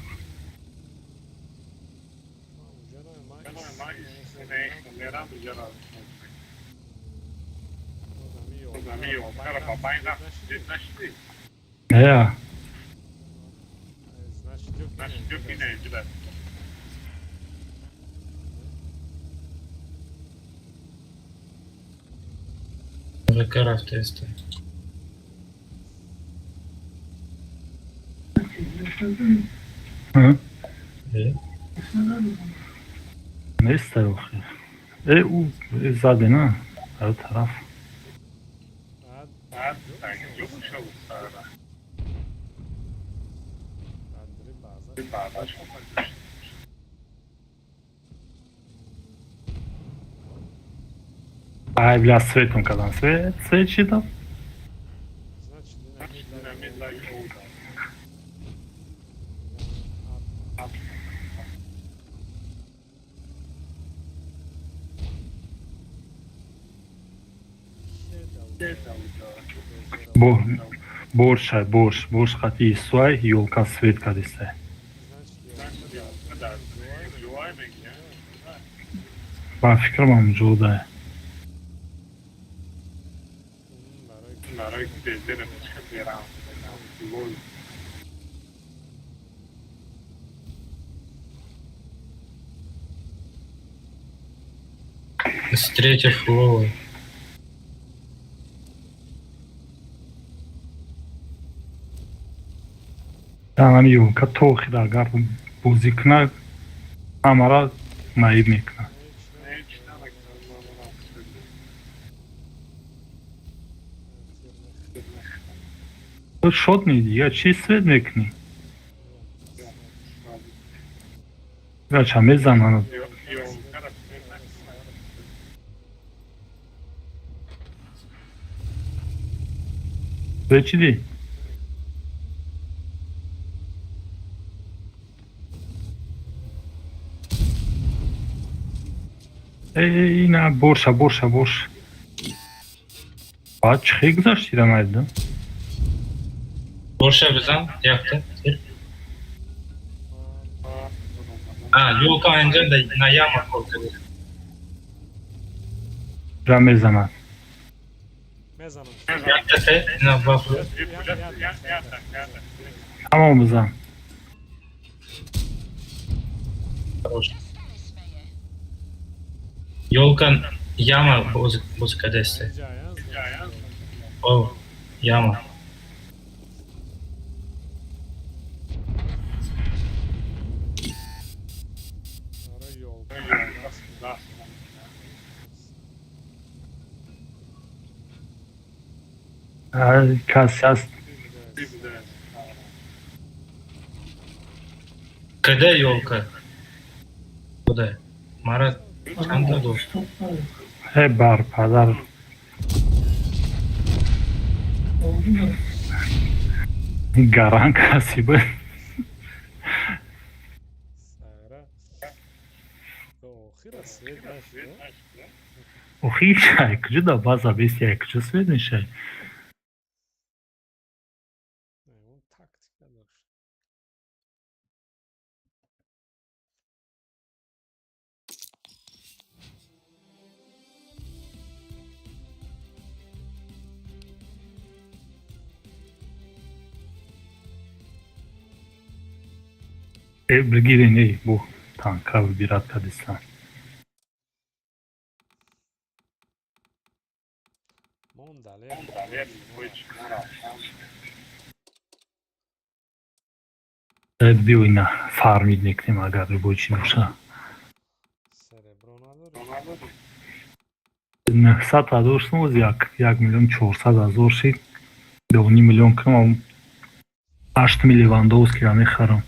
Я. Значит, ВК рафта истай. Э? Нестай охи. Э, ӯ заде на дар тараф. Ай, бля, светом кадан. Свет, свет чидам. Значит, Боршай, борш, борш қати исуай, ёлка свет кадистай. Ба фикрам ҳам ҷодай. С третьей фуловой. Ами ёлка то охир агар бозӣ кунад, ҳамаро наиб мекунад. Ту шот медиҳӣ, я чӣ свет мекунӣ? Гача мезананд. Свет чӣ дӣ? Э, ина борша, борша, борш. Баъд чӣ хел гузаштира надидам? Борша бизан, якта. А, ёлка инҷа на яма кор карда. Ра мезанад. Мезанам. Якта те, на вафл. Тамом, бизан. Хорош. Ёлка яма боз кадесте. О, яма. Касе ҳаст. Када ёлка? Куда? Мара чанда дошт? Э, бар падар. Гаран каси буд. Сара. Охира свет нашид. Охи, чай куҷо да база бести, ай куҷо свет мешай? Он тактика дошт. Э, бигирен, эй, бо танка выбирать кадисан. Мондале. Э, биё, ина фармид мекунем, агар любой чи боша. Серебро надори? 900 000 сум, 1 400 000 шид. 2,5 миллион кунам, ҳаштми Левандовскиро мехарам.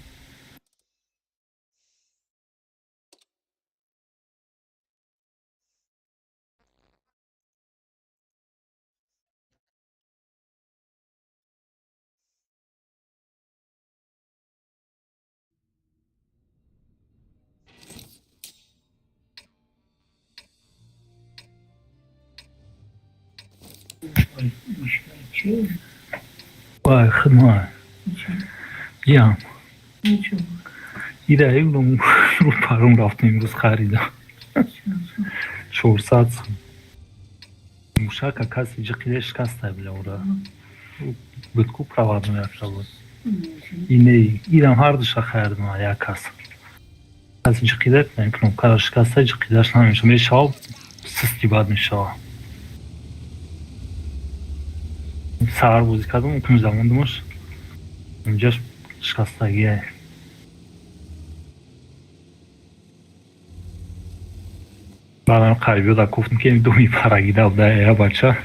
Вай, хидмат ям ира ру паром рафтем, имрӯз харидам 400 сум. Мушака каси ҷиқида шикаста била, ура битку проводной якша буд. Иней ирам ҳардуша харидам, як кас каси ҷиқида кнопкаро шикаста, ҷиқидаш намеша, мешава, систи бад мешава. Саҳар бозӣ кардам, кунҷа мондумаш, инҷаш шикастагие. Баъдам қарибиёда гуфтам, ки думи парагида буда, я бача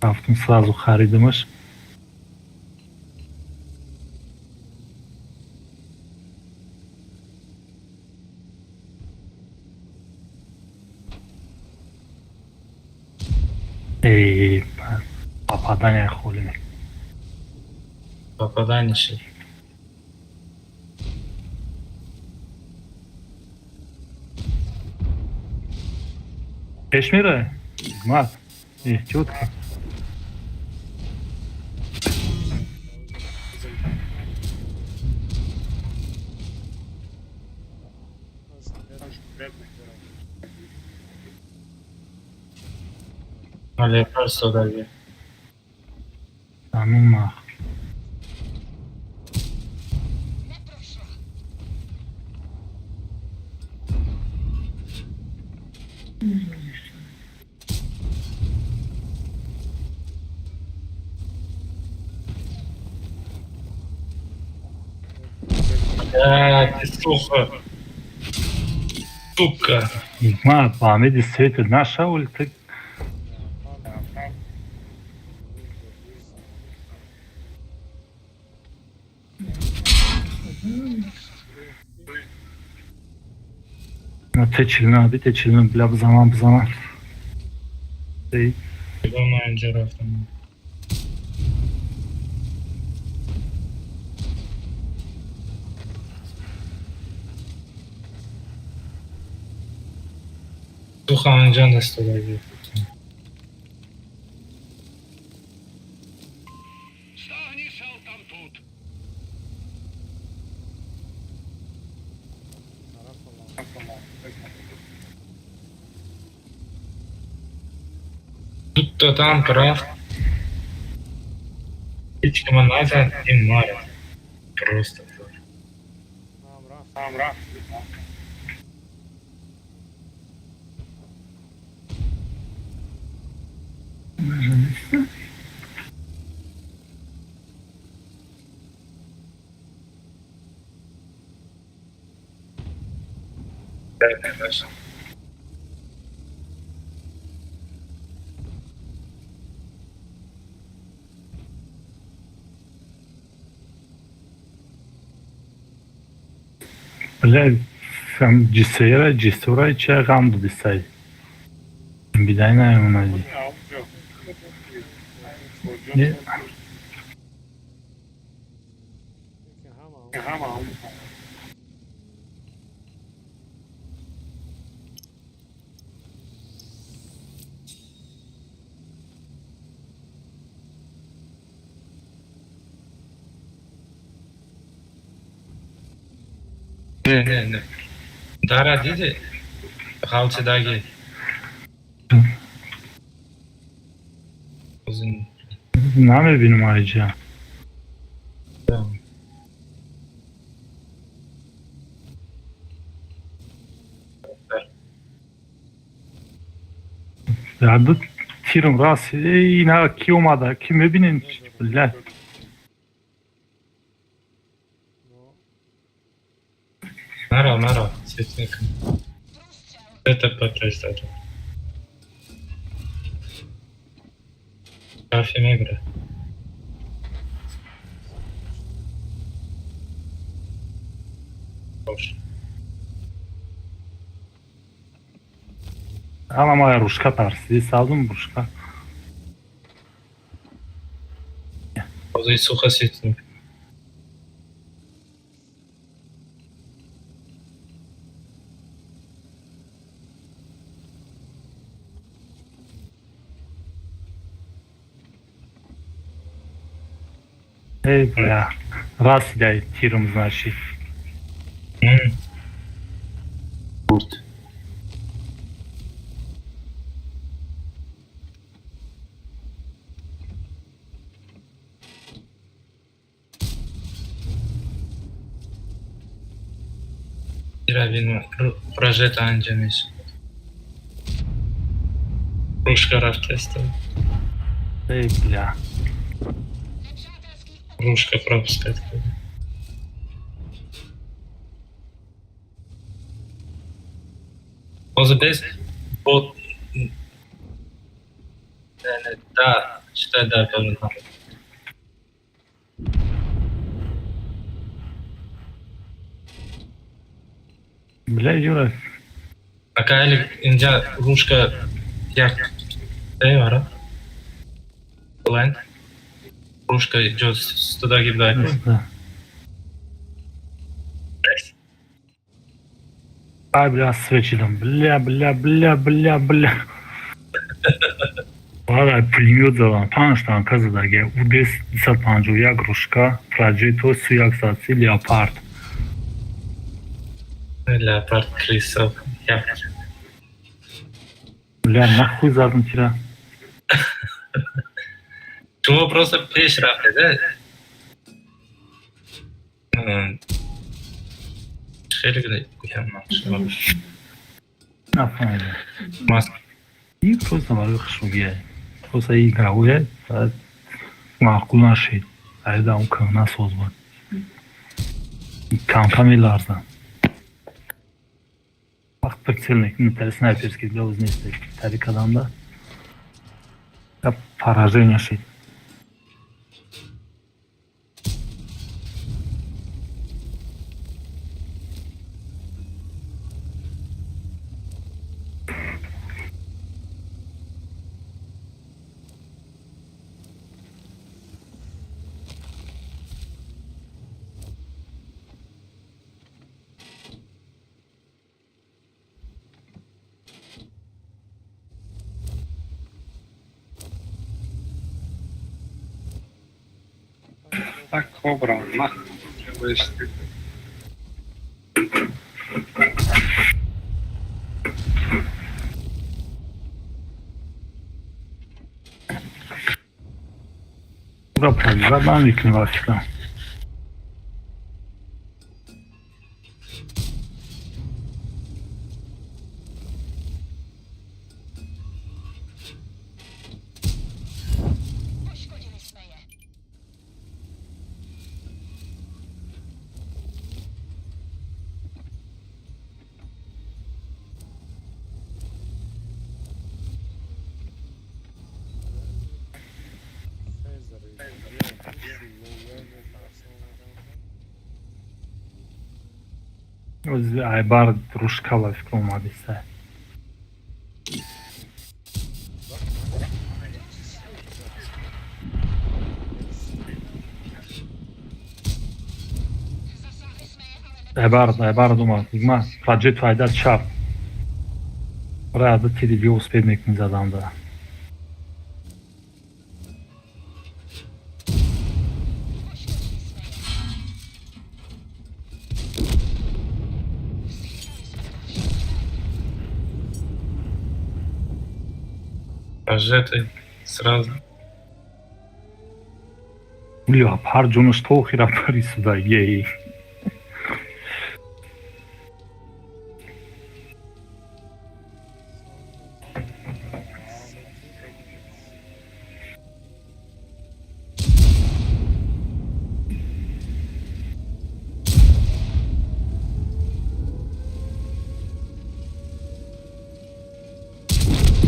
рафтум, сразу харидамаш. Эй, попадание холӣ. Попадание шид. Пеш мераве, ҳикмат, эҳтиёт кун. Алепар содаги. Замин мах. А, ты сука. Сука. Ҳикмат, ба ҳамиди светет нашаволи ты. Течилна, би течилна, бля, бизанам, бизанам. Эй. Ман инҷо рафтам. Суха анҷа настодаги. Дутта танк рафт. Ҳеҷ кама назад, ин мара. Просто. Нам рафт. Бля, ҷисера ҷисура ча ғам додисай. Бидай наемонади. Не. Не, не, не. Дара диди? Ғалтидаги. Намебинам айҷа. Ду тирм раст. Ина ки омада? Ки мебинем? Бля. Наро, наро, светник. Это потрясающе. Кафе мегра. Ама моя рушка тарсиди, савдум рушка. Озои суха светник. Эй, бля. Расидай тирм, значит. Бурд. Прожета анҷамеш. Рушка рафтеста. Эй, бля. Рушка пропускать. Озо без бот. Не, не, да, читай, да, помню. Бля, Юра. Ака ели инҷа рушка як ара. Ленд. Рушка ҷо студаги бдай. Ай, бля, свечидам. Бля, бля, бля, бля, бля. Ара, пулемёт задам. Панҷ танка задаги. УДС 251 рушка, Проджето Су-130 Леопард. Леопард крисов. Бля, нахуй задам тира. Шумо просто пеш рафтед, э? Хеле гӯям ман. Нафаҳмидам. Мас И просто барои хушругия. Просто и гавуя маъқул нашид. Айда он кӯҳна соз буд. Камка меларзам. Вақт прицельник, тари снайперский бля оз нест. Тари кадамда. Поражение шид. Так, кобра, нахуй. Ура, пробивать намекни во фикрам. Айбар рушкала фикр омадиста. Айбар омад. Ма праҷету айдар чап. Ра тири велосипед мекунӣ задамда. Прожекты сразу. Бля, пар ҷонаш то охира парисуда. Ей.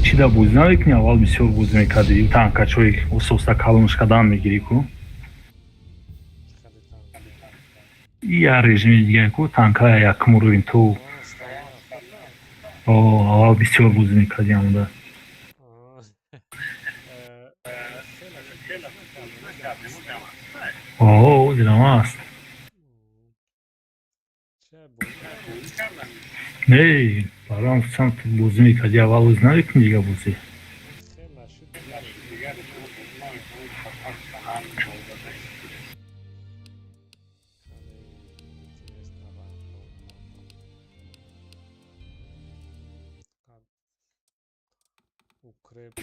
Чида бозӣ намекунӣ? Аввал бисёр бозӣ мекардӣ. Танкачои ососта калонш кадан мегирӣ ку. Хеле танк. Я режими дига ку танка якум уровень то. А, О, аввал бисёр бозӣ мекардӣ амуда. Хеле хуб бозӣ накардем. О, дилам аст. Че бозӣ кардем? Не, бароам чанд бозӣ мекардӣ аввал, бозӣ намекунӣ дига бозӣ. Хеле нашуд, дигар хеле интересно рандом. Укреп.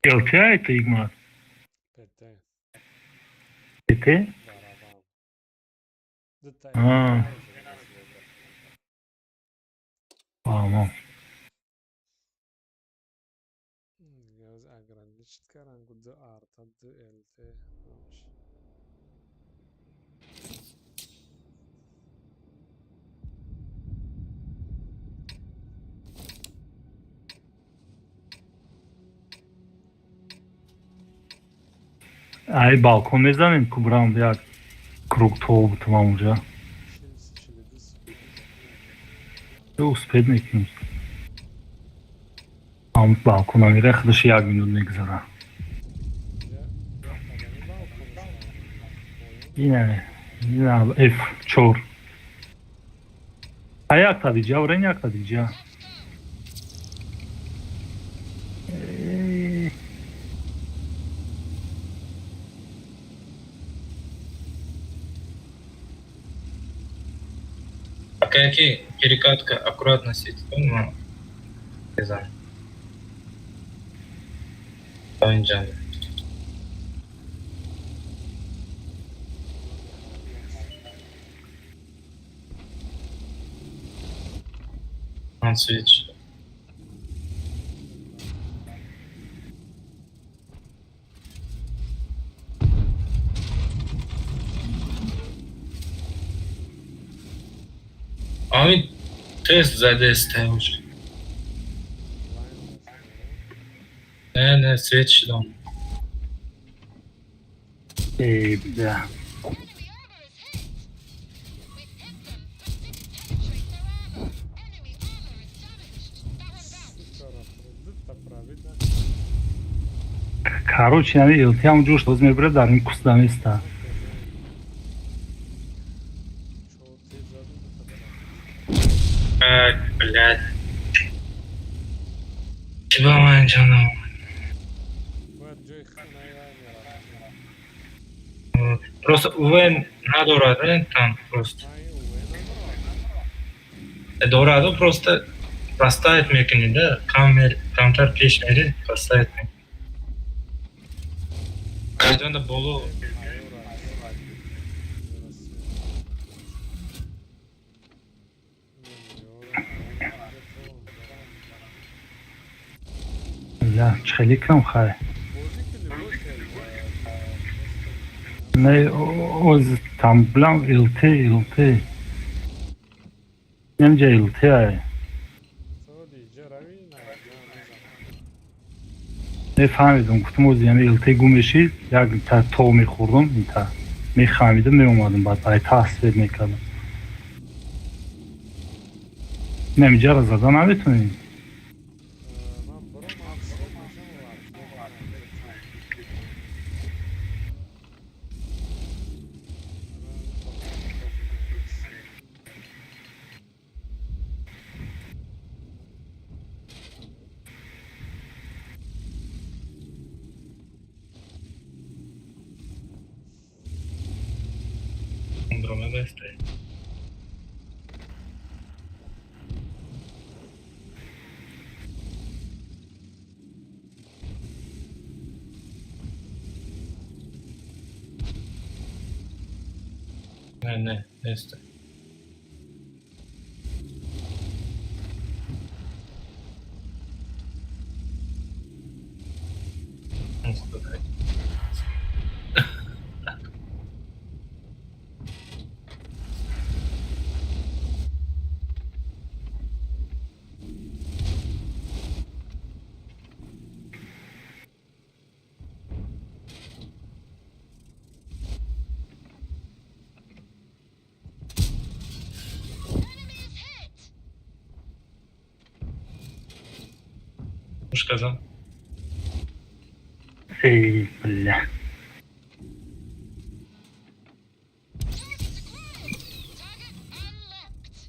ЛТ это Игмат? ПТ. ПТ? Барабан. Дута. А. Фаҳмом. Ограничить карангу д арта, д ЛТ. Ай балкон мезанем ку, брам як круг то бутумам унҷа. 42. Успеть мекунем. Ам балкона мира, худаш як минут мегузара. Ина, ина F4. А як тадиҷа, урен як тадиҷа. Э, А какие перекатка аккуратно сидит, ну, не знаю. Поинджан. Он свеч. Ами тест задесте уже. Не, не, свет шидам. Э, бля. Enemy armor is hit. We've hit them, but didn't penetrate their armor. Enemy armor is damaged. That one bounced. Короче, яъне ЛТ ҳам ҷош боз мебурад, дар ин куста места. Так, блядь. Чиба ман ҷанам. Бояд ҷои хонаи вай мерафтем. Просто УВ надорад, э, там просто. Ай, УВ надорад. Дораду, просто поставить мекунӣ, да? Кам камтар пеш мери, поставить мекунӣ. Ҷонда боло. Айора. Бля, чӣ хеле кам хай. Бозӣ кунӣ бошад. Не, оз там блям ЛТ, ЛТ. Немҷа ЛТ ай. Соди иҷа равӣ, на мезанам. Мефаҳмидам, гуфтам оз ями ЛТ гум мешид, як та то мехӯрдам, инта. Мехамидам, меомадам, баъд ай та свет мекардам. Немҷара зада наметонӣ. Ман буром ам свет мешам ва. Андромеда сте. Не, не, несте. Ух ты. Enemy is hit. Пушка зад. Эй, бля. Target acquired. Target unlocked.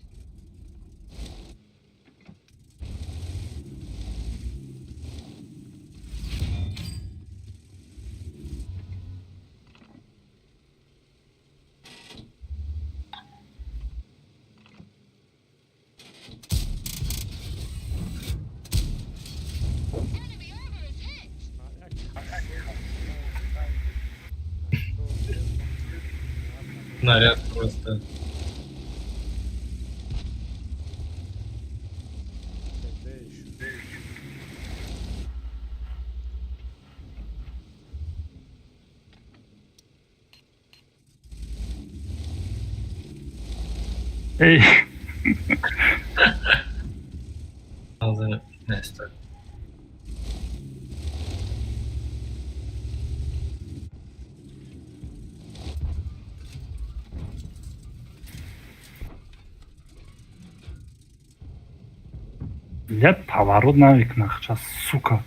Enemy armor is hit. Наряд просто. Эй, Алза несте. Бля, поворот намекунад, ча сука.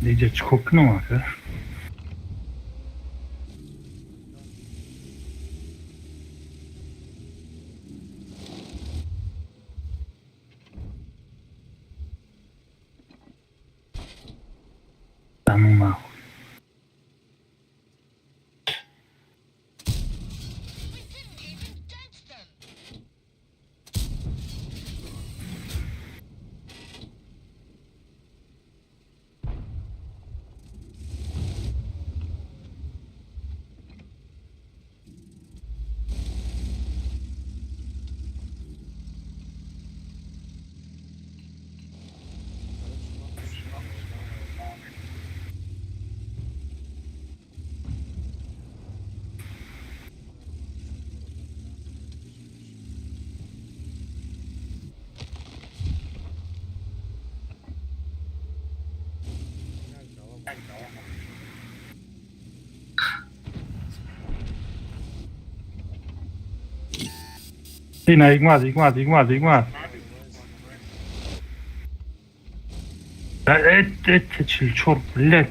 Диҷа чӣ кор кунам ака? Да ну нахуй. We didn't even dent them. Ина игмад, игмад, игмад, игмад. Эт, эт, 44, блядь.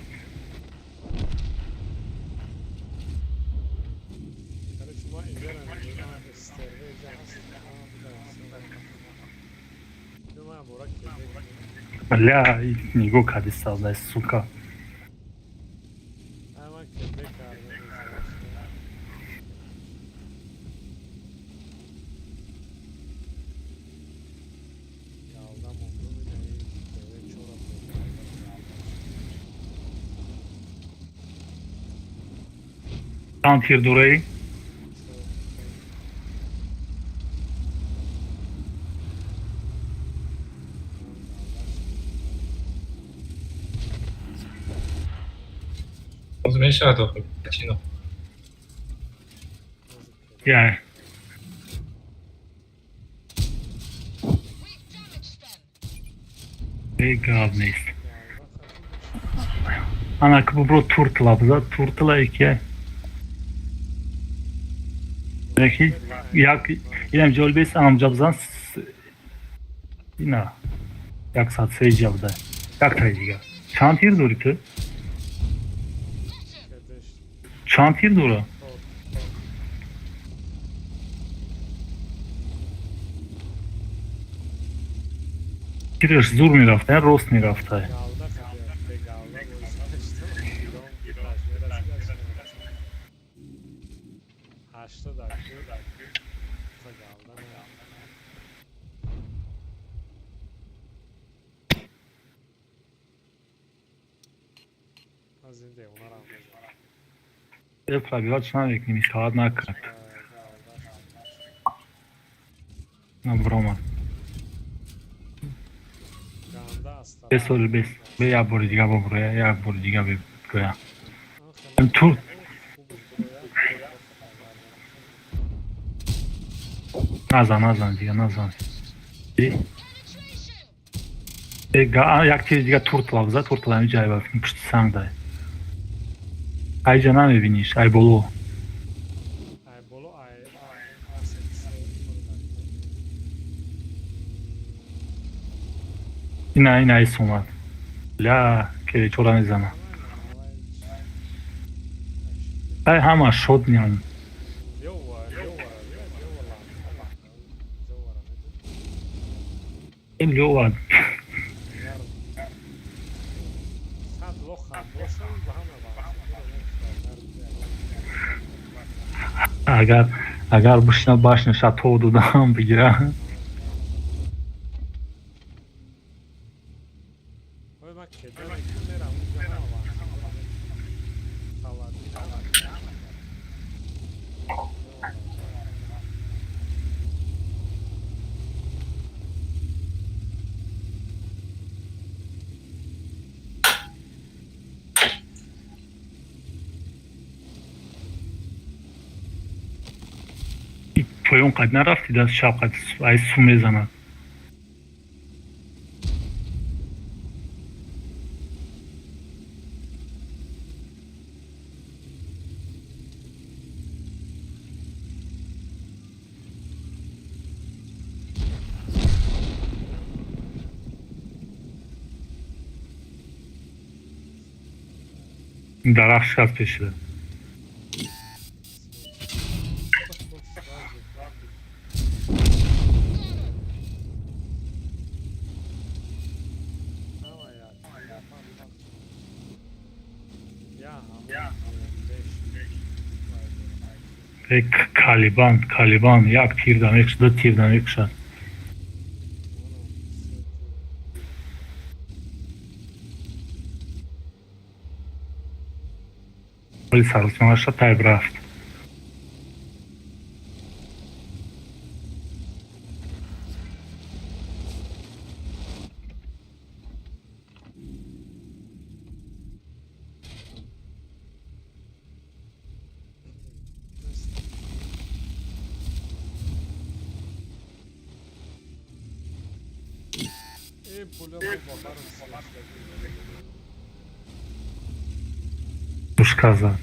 Короче, ма иҷара стерве иҷа ҳаст. Ма бора кеде. Бля, нигоҳ кади савдай, сука. Ама кеде кардем. Чанд тир дораи? Боз мешавад охир чино. Я. We've damaged them. Э, гап нест. Ана ки бубро туртла биза, туртла ики. Яки як инам ҷолибест, анам ҷабзан ина 103 ҷабда. Як таи дигар. Чанд тир дорӣ ту? Чанд тир дора? Тираш зур мерафта, рост мерафта. Галда хати бегалда боз 80 за галда не. Аз ин девонарам мезанам. Э, пробивать намекунӣ, мешавад накард. Набромад. Ганда аста. Бесоли бес. Бе як бори дига боброя, як бори дига беброя. Тур назан, назан дига, назан. Э, Penetration. э, як тири дига туртла биза, туртла ҳамин ҷай ба пушти санг дай. Айҷа намебиниш, ай боло. Ай боло, ай ай. Ина, ина айс омад. Ля, ки чора мезана. Ай ҳама шод ниям. Лёва, Лёва, Лёва, Лёва. Ин лёва. Сад лоха боша ба ҳама вақт. Агар бишина башня шато додам бигира. Ой, ма кеда мерам унҷа ҳама вақт. Саладин. Поён қад нарафти, даст шаб қад ай су мезанад. Дарахт шикаст пешида. Э, калибан, калибан, як тир да мекша, ду тир да мекша. Вали саросимаша тайб рафт. Э, пуля бо бахарам. Пушка зад.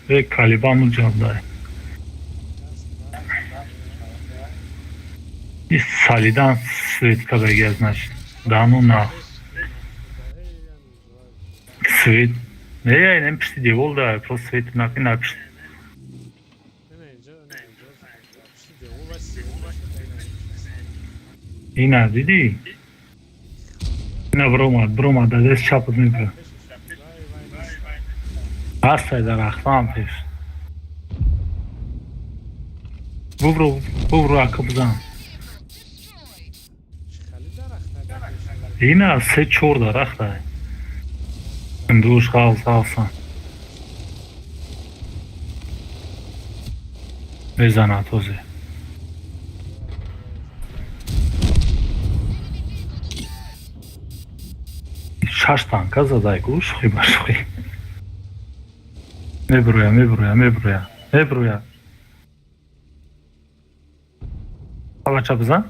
Э, калибану ҷабдай. И салидан свет кадаги, значит. Да ну на. Свет. Не, не пишти девол да, просто свет на на пишти. Ина дидӣ? Ина биромад, биромад, дар даст чапат мебира. Пешаш вай нест. Ҳастай, дарахтам пеш. Бубро, бубро, ака, бизан. Vehicle destroyed. Чӣ хали дарахта дар пеши? Ина се чор дарахтай. Душ ғалс ғалсан. Мезанад ҳозир. Enemy vehicle destroyed. Шаш танка задай ку, шӯхӣ ба шӯхӣ. Мебироя, мебироя, мебироя, мебироя. Авача бизан.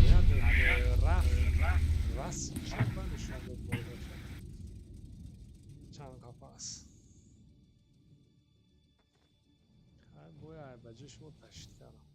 Снаряд рафт, раст чапа нишон дод болдаша. Чанд қафас. Ҳай, боя ай ба ҷои шумо ташид кардам.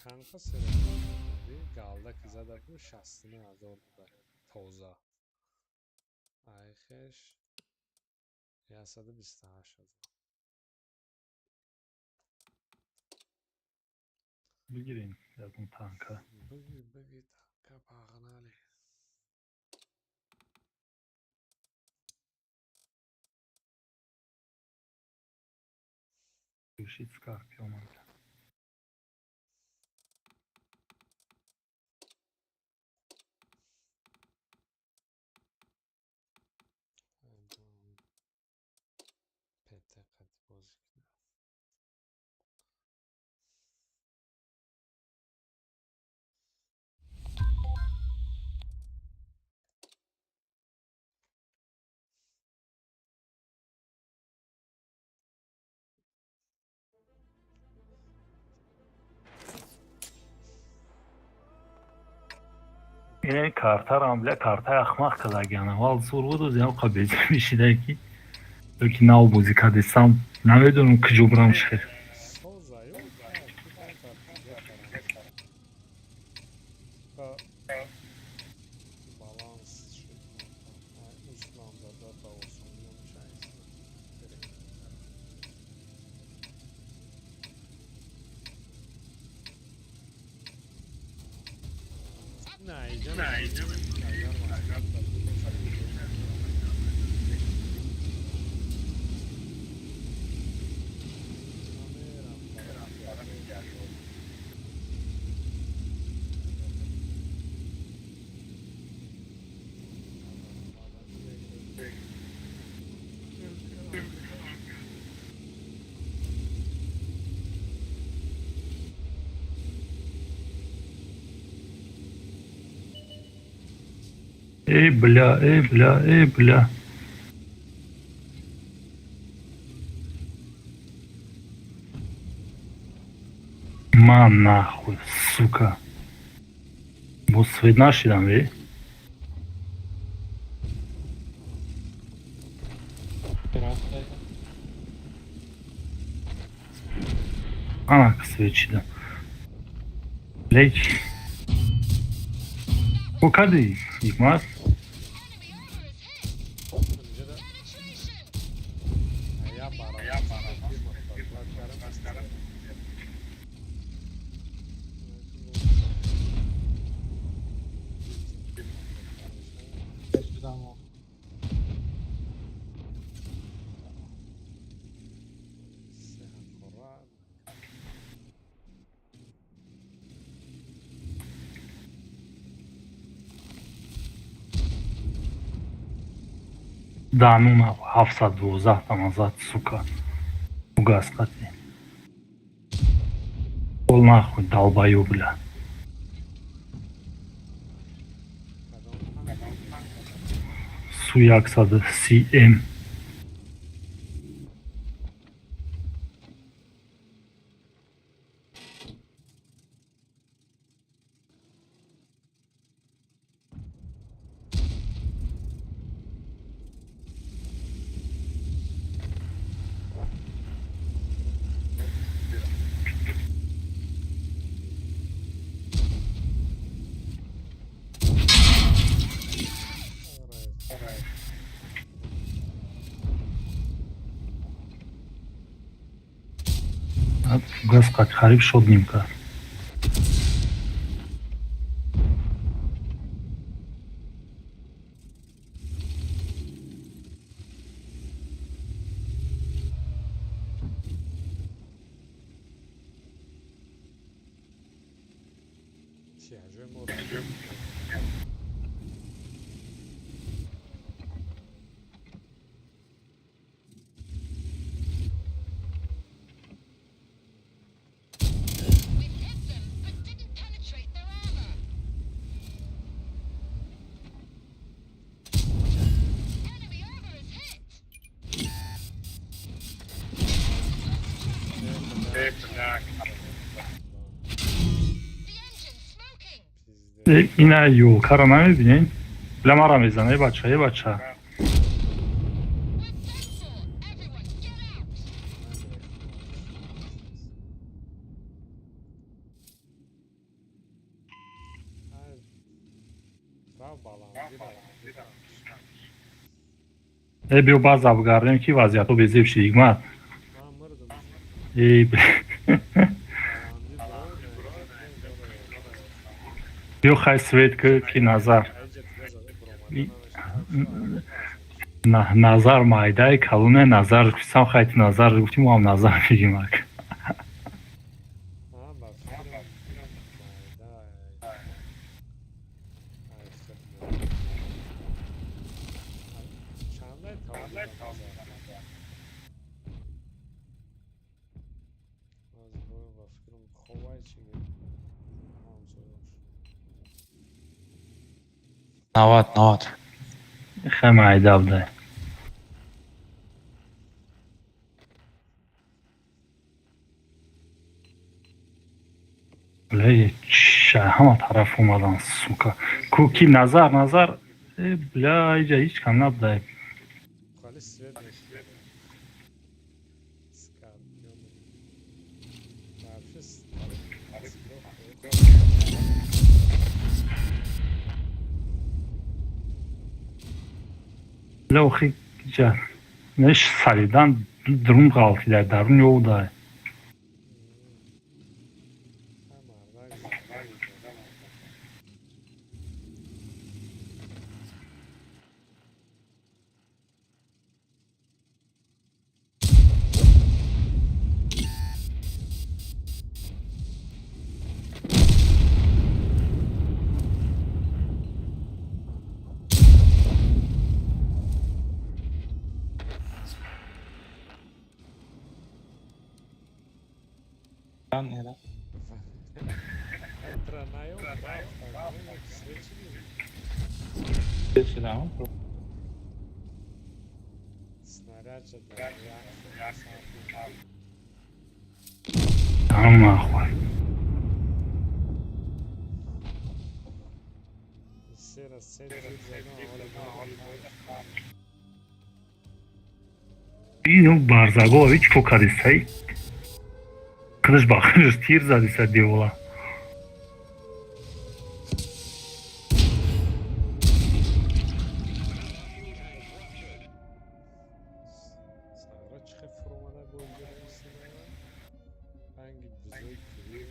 Чанд қа серебро галда ки зада бу 69 000 буда тоза. Айхеш 128 000. Бигирем ягон танка. Бигир, бигир танка, погнали. Кӯшид Скорпион. ПТ қати бозӣ кунам. Ин картаро бля, картаи ахмақ кардагиан. Аввал зур буд, озиам қабеҷа мешида ки ёки нав бозӣ кардесам, намедонам куҷо бирам шихел. Соза ё камтар бехарам. Типа баланс шуд. Услам дада ба осонӣ намешавад. Берем. На, иҷа агар маслиҳат бошад. Намерам тарафи. Эй, бля, эй, бля, эй, бля. Ман нахуй, сука. Бо свет нашидам, ве? Рафтай. Ана свет шидам. Блять. Бо кади, Ҳикмат? Enemy armor is hit. Инҷа Penetration. я барам кардам. Шудамо. Се ҳақора. Да, ну нахуй, 712 там назад, сука. Угас қати. Пол нахуй, долбоёб, бля. Кадом? Су 130 М. Газ қариб шод ним кард. Тяжи мо. We've hit them, but didn't penetrate their armor. Enemy armor is hit. The engine's smoking. Пизде. Ина ёлкаро намебинед? Бля, мара мезана, э бача, э бача. We're done for. Everyone, get out. Ай, рав баландӣ, баландӣ. Э, биё баъза бигардем, ки вазъиятҳо безеб шид, Ҳикмат. Ман мурдум. Э, Баландӣ бро. Биё, хай, свет ки назар. Айҷа тига зада буромада намешавад. Назар майдаи калоне, назар гуфтам, хайти назар гуфтим, мо ҳам назар мегим ак. Ман ба фикрам майда ай хидмат. Чандай тавон назар? Аз бо ба фикрам ховай чи гап. Ҳамсояш. 90, 90. Хай, майда буда. Бля, ча ҳама тараф омадан, сука. Ку ки назар, назар. Э, бля, иҷа ҳеҷ кам набуда. Хали свет мешавад. Скорпион. Вообще Бля, охи иҷа неш саридан дурун ғалтида, дарун ёвда. Мардак. Снаряд Там нахуй. Ину Барзаголови чӣ кор кардисай? Худаш ба худаш тир задиса, девола. Сара чӣ хел фуромада бо инҷо истида? Ранги бузург кӯҳӣ.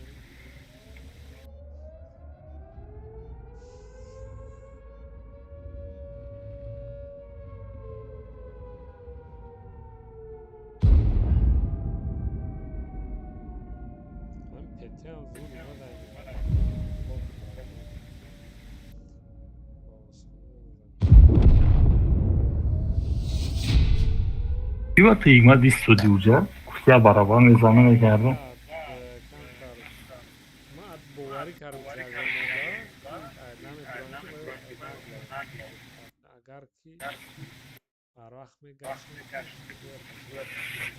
Ман петиам зуд омада. Ива ту Ҳикмат истоди уҷа? Гуфти я барабан мезанам, мегардам. Ман боварӣ кардам, ки агар монда намедонам, ки агар ки барвақт мегаштем,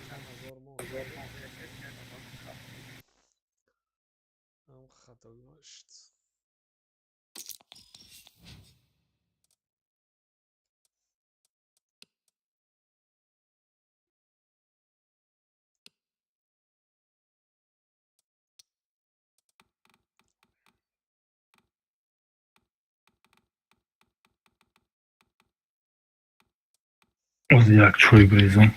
чанд ҳазор моҳ ам хатогӣ шуд. Оз як чой брезам.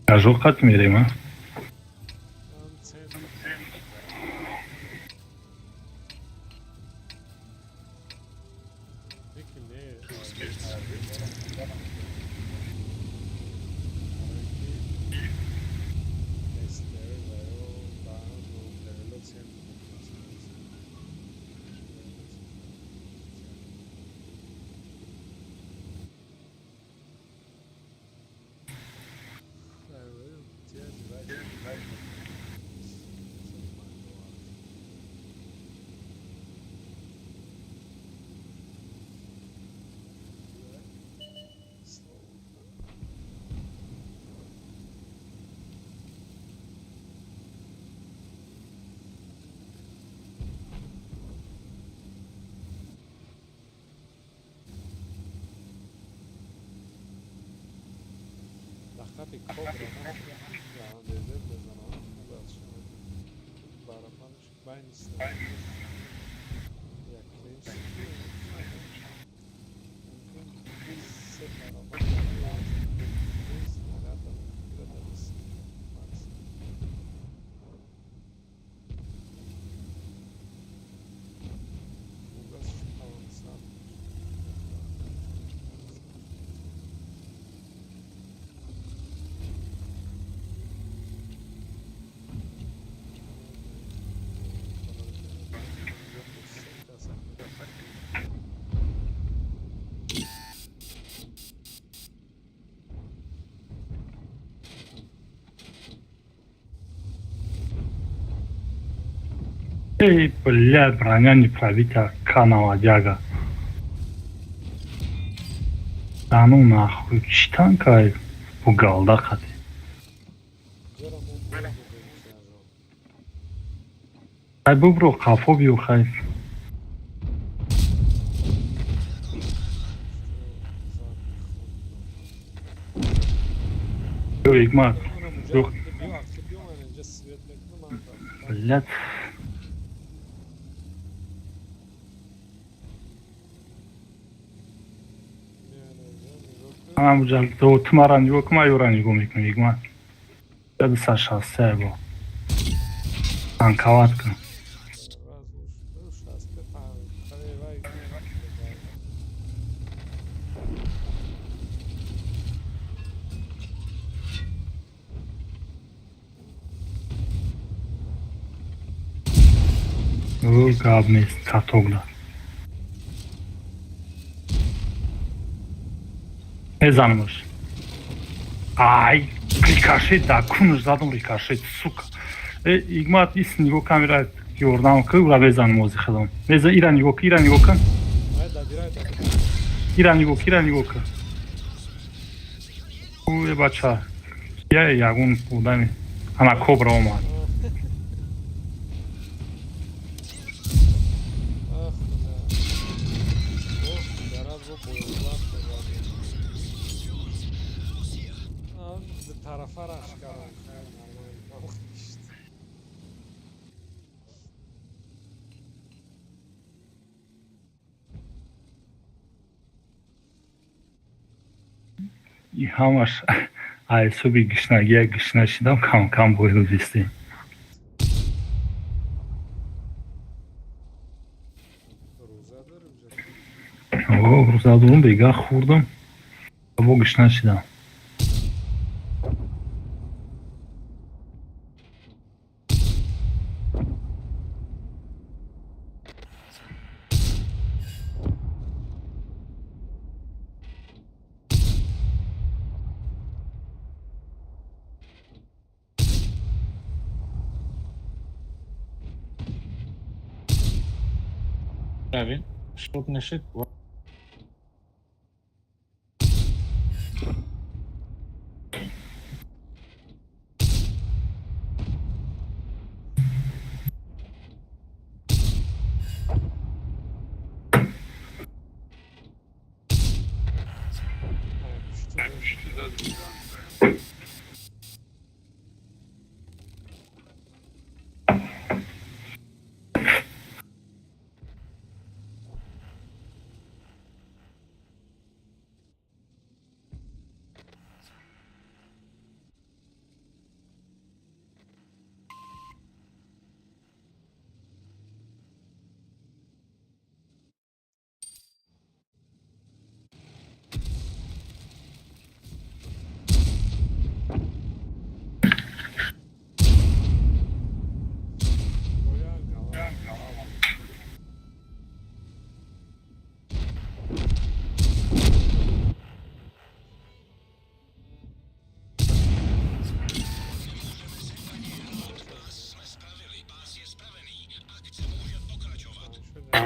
Кажо қат мерем, а? Ам центр. Яке не Лақаби кобра нашуд, мезанам, хуб аст, шавад. Барабанаш байни якним мумкин се барабан снаряда максимум. Фугас 500. Эй, бля, броня не пробита, канава дяга. Да ну нахуй, чӣ танкай? Бу галда қати. Ҷора мо бой додем, кияжон. Хай бубро, қафо биё, хай. Ё, Игмат. Ёх. Биё, ман инҷа свет мекунам, ман рафтам. Блядь. Меян инҷа, нигоҳ кун. Ҳамаҷа ту мара нигоҳ кун, ман ёра нигоҳ мекунам, Игмат. 163 бо. Танковать кун. Раз уж шаста танк вай. Ӯ гап нест, каток да. Мезанамаш. Ай, рикошет да кунаш задам, рикошет, сука. Э, Игмат, ис нигоҳ камера ёрдам ки, ура безанам ози худам. Меза ира нигоҳ ки, ира нигоҳ кун. Ай, дабирай, дабирай. Ира нигоҳ ки, ира нигоҳ кун. Ӯ, э бача. Я ягон одами. Ана кобра омад. Ах, бля. О, дараз бо боёзлар задем. Тарафа раш кардам, хай нормально. И ҳамаш аз ҳисоби гишнагия гишна шидам, кам-кам бой додистем. Рӯза дорем ҷа. О, рӯза дорум, бега хӯрдам. Бо гишна шидам. Правильно. Шут нешид. Ай, пушту дод.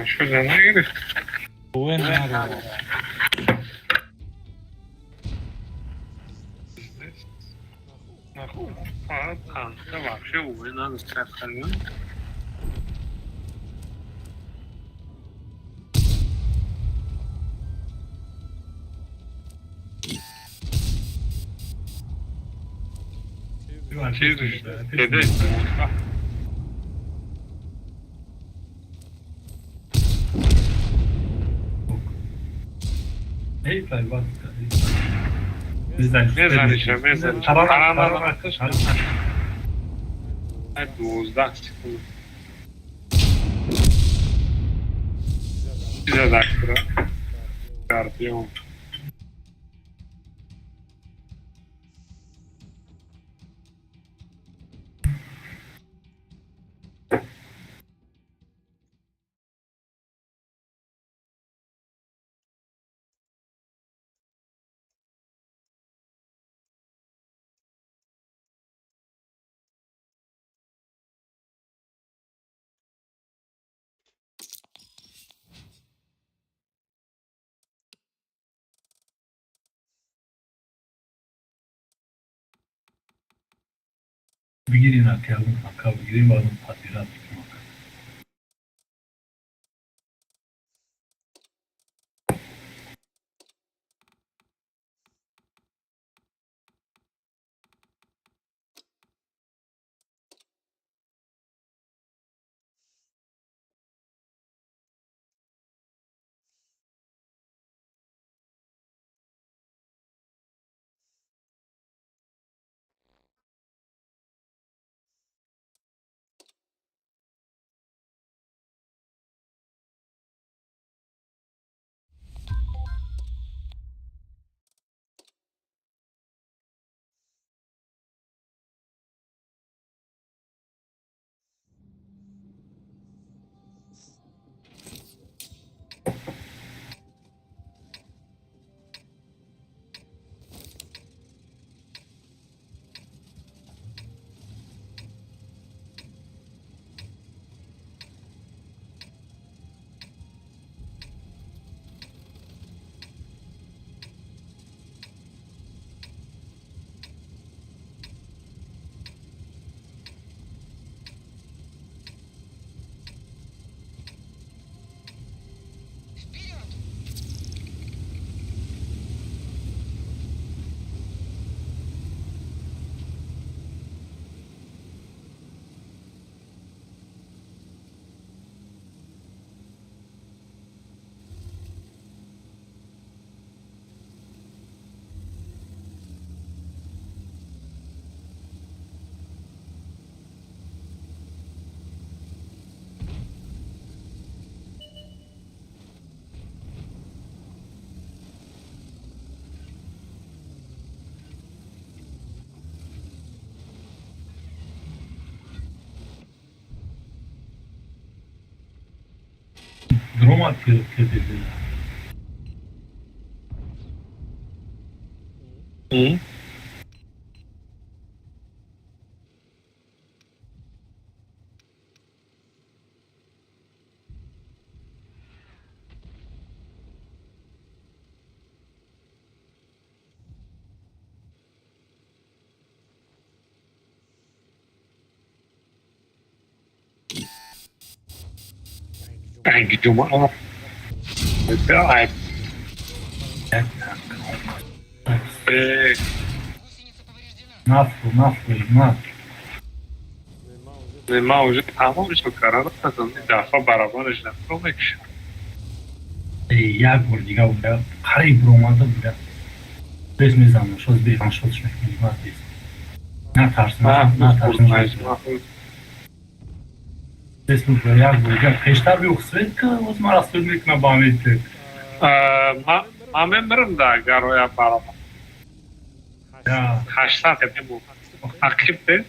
Ваншота нагирифт. Уве надорад. Фақат танка вообще уве надорад. Чиз деде. Эй, пайваст. Мезаниш. Мезаниша, мезаниш. Тарана, Тарана, тарана. 12 секунд. Чиза дактра. Скорпион. Бигири на кягун ака бигирим баъдам подбирать мекунам. Дрома кеде. Ай, ҷумъа. Ай, э, Нафу, нафу, на. Ма уже тамом шуд карара дафъа барабараш нафро мекушам. Эй, як бор дига буда, қариб ромада буда. Бес мезанам, шоз бе ваншотш мекунӣ, ма бес. Натарс, натарс. Бес мекунам, як бор дига пештар биё свет ка, оз мара свет мекунам ба ҳамин. Ма мемирам да гароя барабар. Я 800 мебуд. Ақиб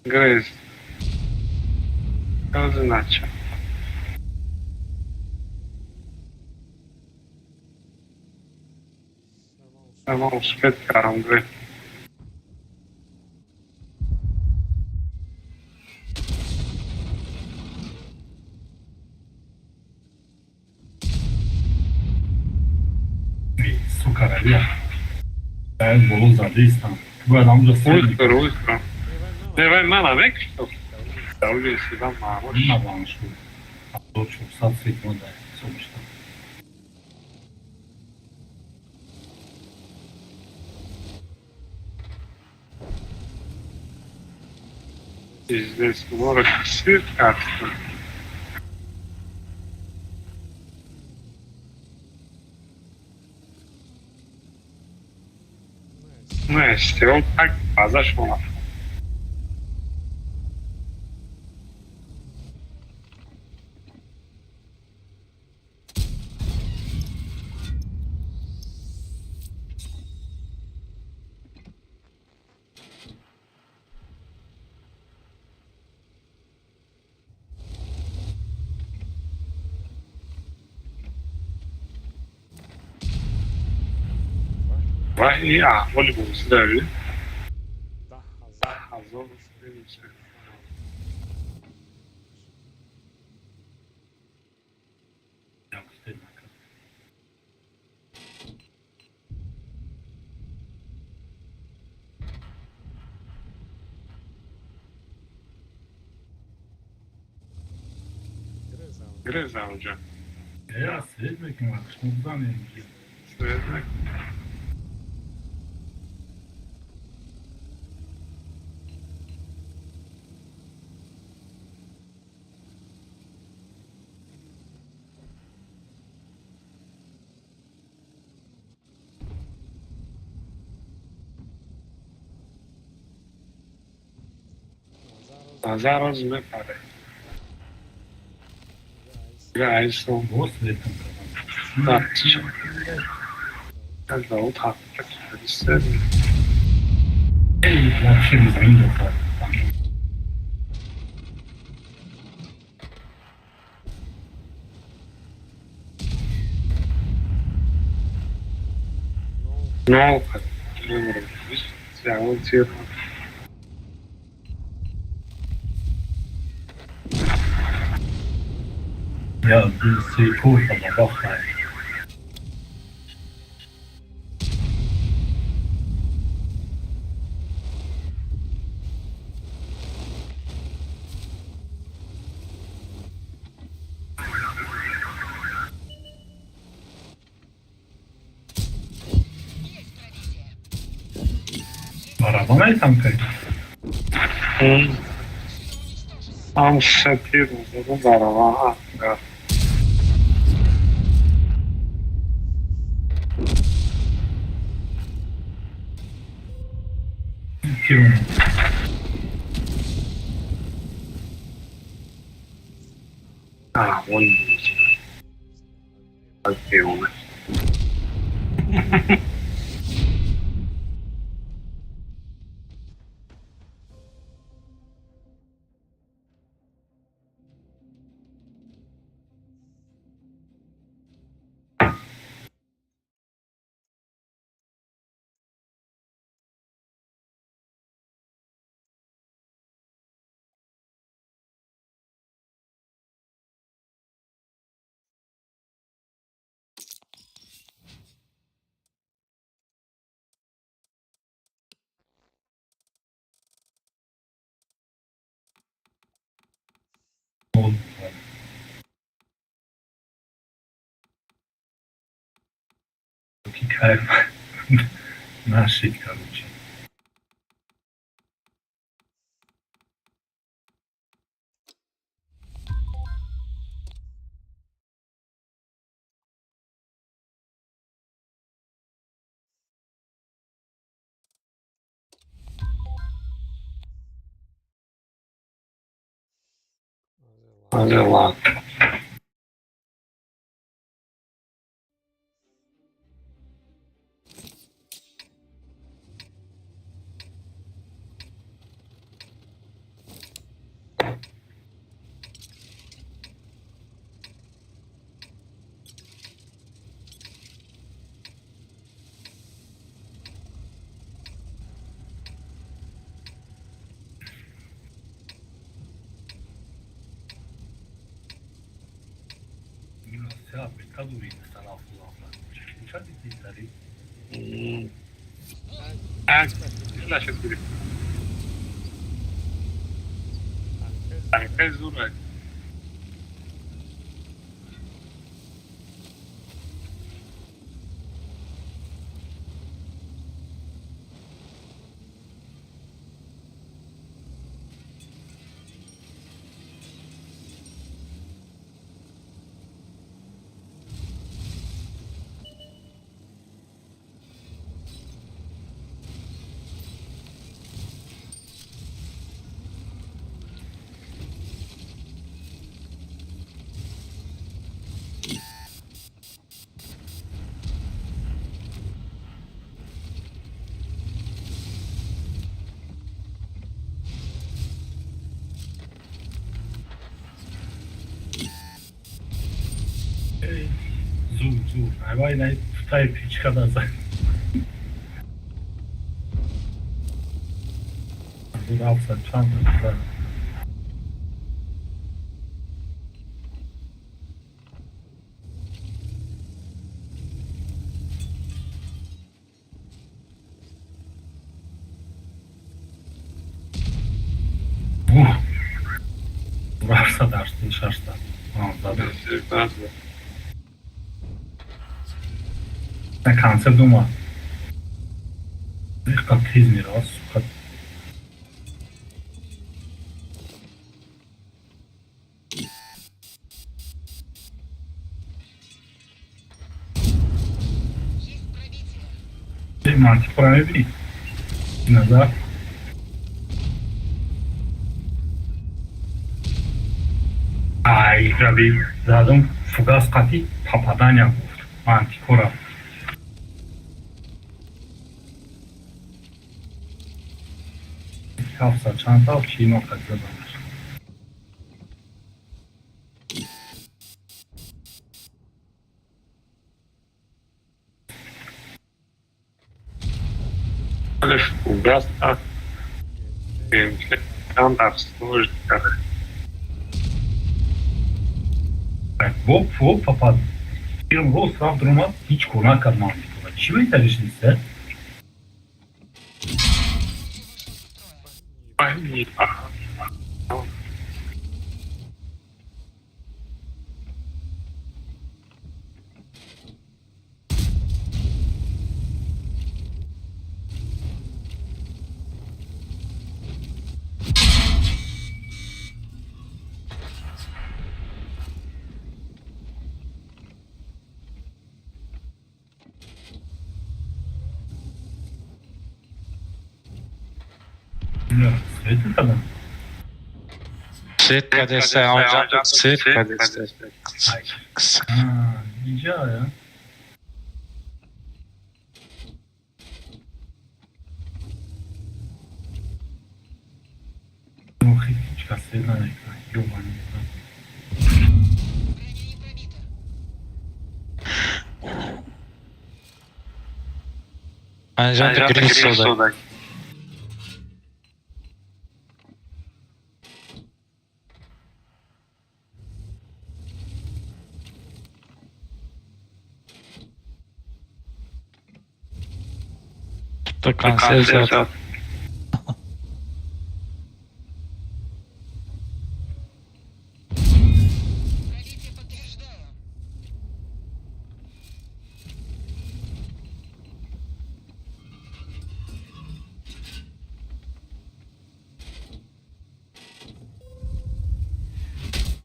грез. Знача. Ама успет карам грез. Сука, равия. Як боло задистам. Бояд ҳамонҷо свет. Устро, устро. Не, вай мана мекуштам. Дауле сиба маҳмуд. Набан шуд. 1400 свет мода ҳисоб шудам. Пиздец, моро касир кардам. Не, стирол так база шумо. Ва и аҳволи бозӣ дарӣ? 10 000. 1000. Як свет накард. Греза онҷа. Я свет мекунам, шумо бизанем. Свет мекунам. Назар мепаре. Гайсон. Бо светам кардам. Вообще мезанем дохар. No, ягон тир. Я ду се кофта бабахай. Барабанай там кай. Ам се тир задам барабан. Тирун. Аҳволи бозӣ. Аз беомад. Ки кайф нашид, короче. Ладно. Минус се, бе, кадо ви не стана. Так, нашид гирифт. Танкаи зурак. Зур, зур. Айвай най тутай пичка да за. Зур алса чанд да. Ух. Рафса дашти шашта. А, да. На концерт дума. Иқа тез меравад, сука. Есть пробитие. Мантикора мебинӣ? Назар. Ай, раби, задум фугас қати попадания гуфт. Мантикора. Ҳафтсад чанд тав чино қати задамаш. Лишь фугас, а в сложниках. Так, во, во попад. Фирм рост рафт омад, ҳеҷ кор накард мантикора. Чӣ метариш нест? Ага. Свет кардам. Свет кадеса, онҷа свет кадеса. Инҷа я. Охи, ҳеҷ кас свет намекунад. Ёбани. Броня не пробита. Анҷа грин сода. То концерт зад. Пробитие подтверждаю.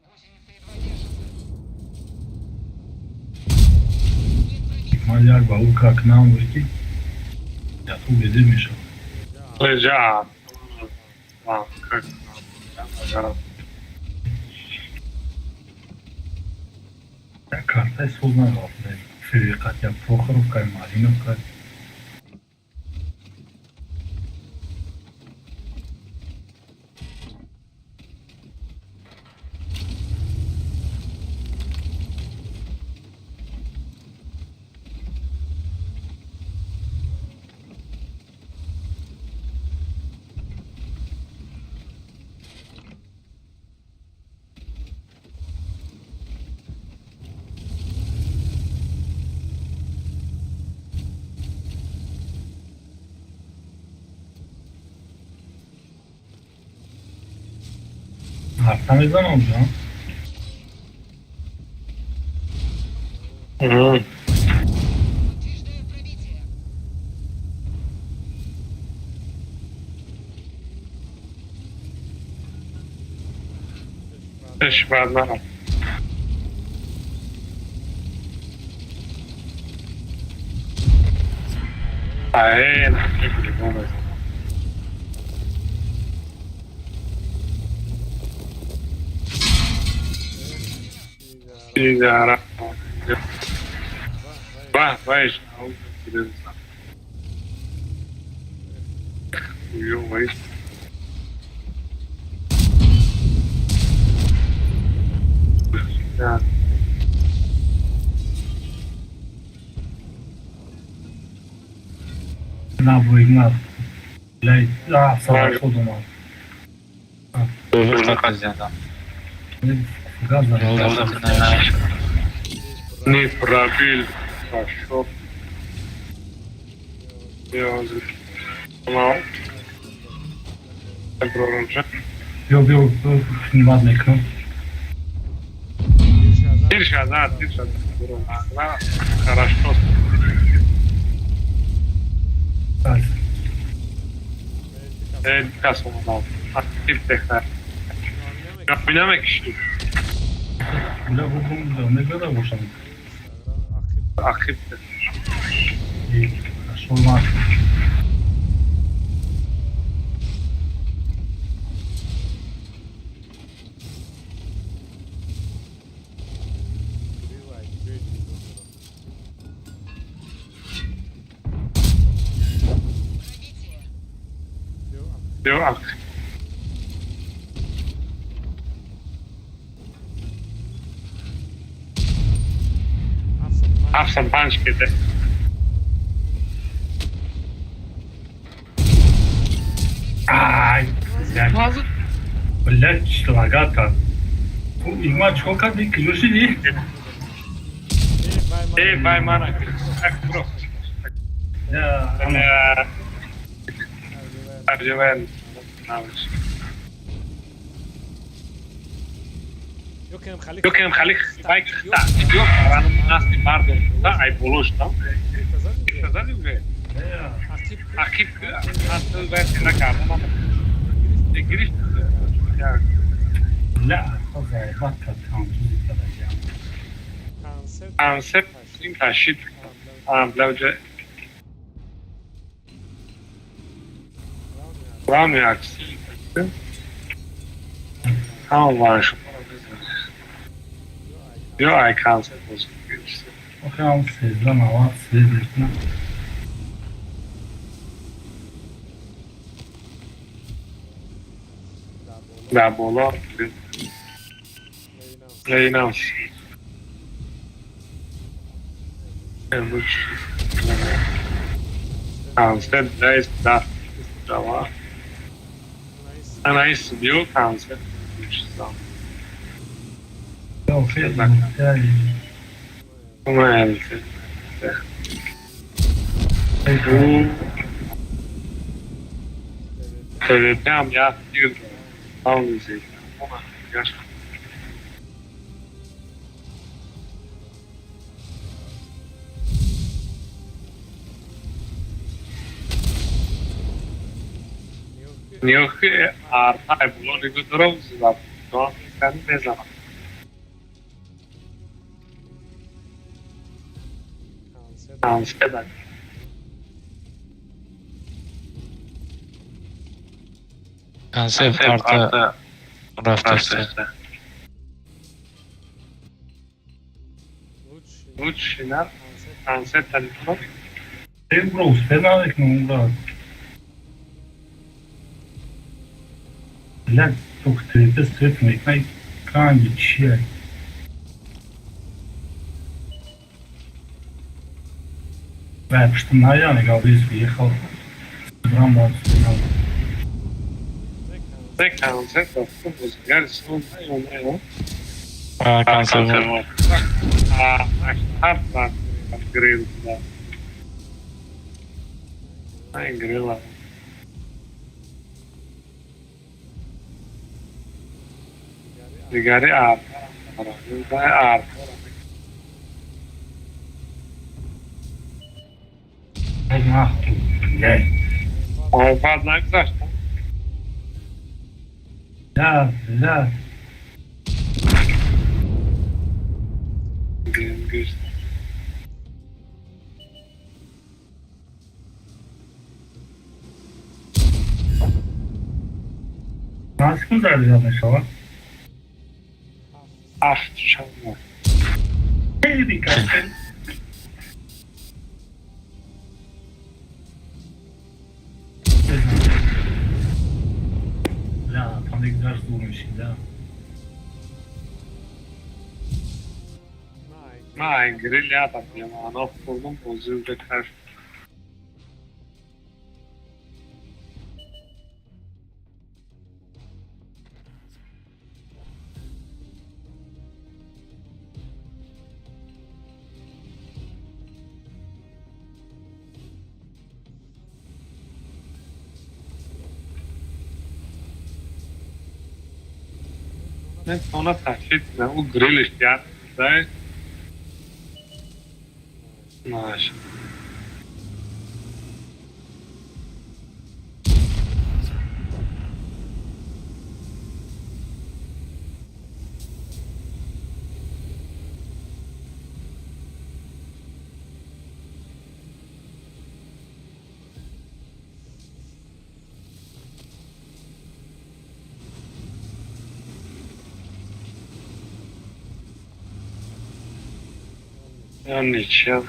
Гусеница едва держится. Нет пробития. Ман як ба ӯ как нам ки яту безир мешавад. Лежа. А, как? Як картаи соз нарафт. Фириқат як Прохоровка, Малиновка. Намезанам ҷон. Подтверждаю пробитие. Иш баъд нарафт. Аe, нигоҳ мезанам. Игара. Ва, вайш, Ё, вайш. Да. На буигнат. Блядь, а, сарашод омад. Фугас зад. Не пробил. Хорошо. Я мал. Биё, биё, биё, снимать мекунам. Тирша, да, тирша. Хорошо. Так. Кас омадам. Актив технар. Намекиши. Бля, бубум, мегада бошам. Актив. И хорошо, ма. Пробитие. Ё, ак. 75 кеде. Ай, блядь. Блядь, лагат кард. Игма чикор кардӣ? Куҷо шидӣ? Э, вай мана. Так, бро. Я, Аржевен. Навиш. Ёкем халих байк та. Ё, рану насти мардум. Та ай болош там. Сказали уже. Акип асл вай накардам. Гирифт. Я бля, заебат кард французи кадаҷам. Концепт ин ташид. А, бля, уже. Главный акцент. Ҳама варш. Ё, ай концепт боз. Охе ам 13 90 свет мекунам. Дар боло. Инам. Концепт рейс да. Дава. Ана ис био концепт. Охе, Мел. Телепям я тир. Паузи. Нюхи арта було ниготоров за то кан мезанам. Концепт. Концепт арта рафтаста. Лучше на концепт алифро. Бро, успел намекунам, брат. Блядь, только ТВП свет мекунай канги чия. Бля, пушта наяне гаврис въехал. Брам бам, брам. Не концепт, а бозигар сон на А, концепт. А, арта грил, да. Ай, грила. Дигари ар ар. Нахуй, блядь. Баъд нагузашта. Да, да. Гӯш. Чанд секунд заряд мешавад? Ҳафт шава. Хеле касел. Да, там дигар зур мешид, да. Ман грил ядам, ано хӯрдум, бозӣ уже кашт. Метавона ташид на ӯ грилиш яд дай. Маш. Ё ничья.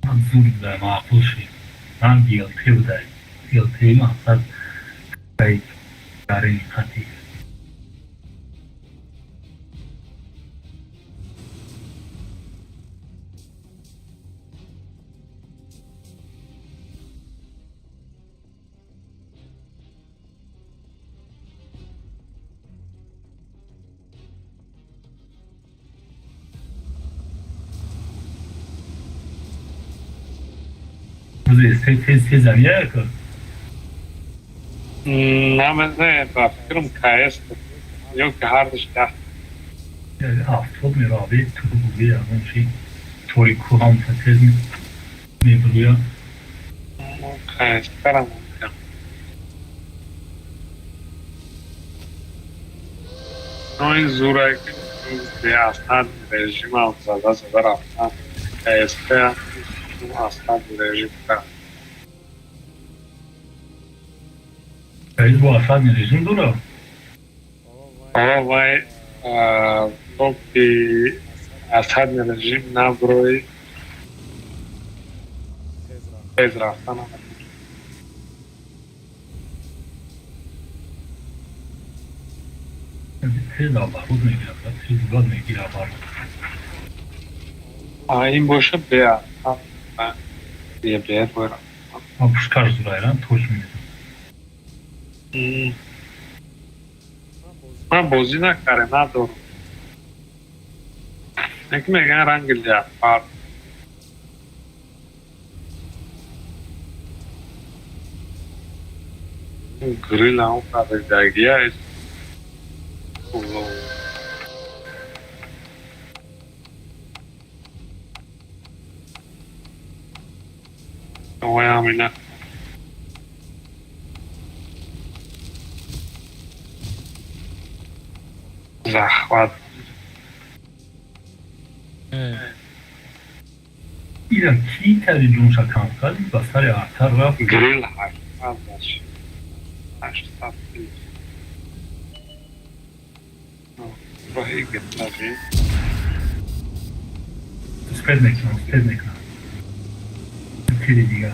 Ман зур буда, маъқул шид. Ман ГЛТ буда. ГЛТ мақсад дарини хати. Тез тез замия ка. Не, ба фикрам КС ё ки ҳардуш 10. 70 мерави ту буги ягон чи тори кӯҳам тез мебурӯя. КС карам. Но ин зура ки асад режимам зада зада рафтан. КСП асад режим кард. Раис бо асадни режим дора? Ҳоло вай боки асадни режим наброи тез рафтан. Тез оборот мегирад, тез бад мегирад оборот. Ин боша беа. Бе бе бора. А пушкаш зурайран точ мезанад. Ман бозӣ накардем, надорам. Яке мегӯянд ранги леопард. Грил ам кардагия. Ой, амина. Захват. Иран кӣ тари ҷунша кам кард, ба сари артар рафт. Грил 800 800. Роҳи гирдави. Успед мекунам, успед мекунам. Тири дигар.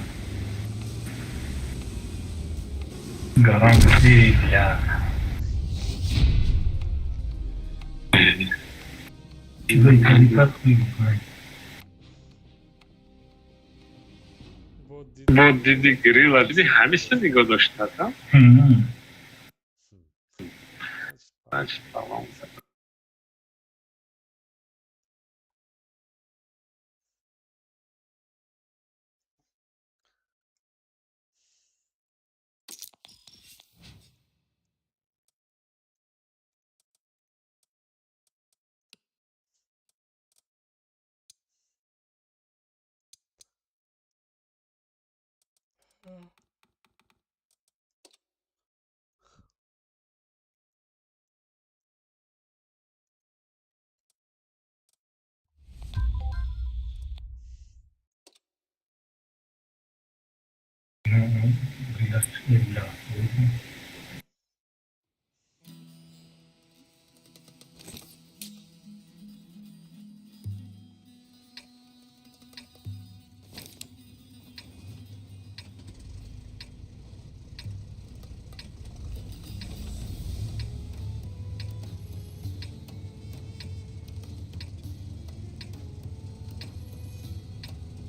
Гарант тири бля. Чизои калифат хуй мекунад. Бо диди грила, диди ҳамиша нигоҳ доштад, а? Значит, тамом.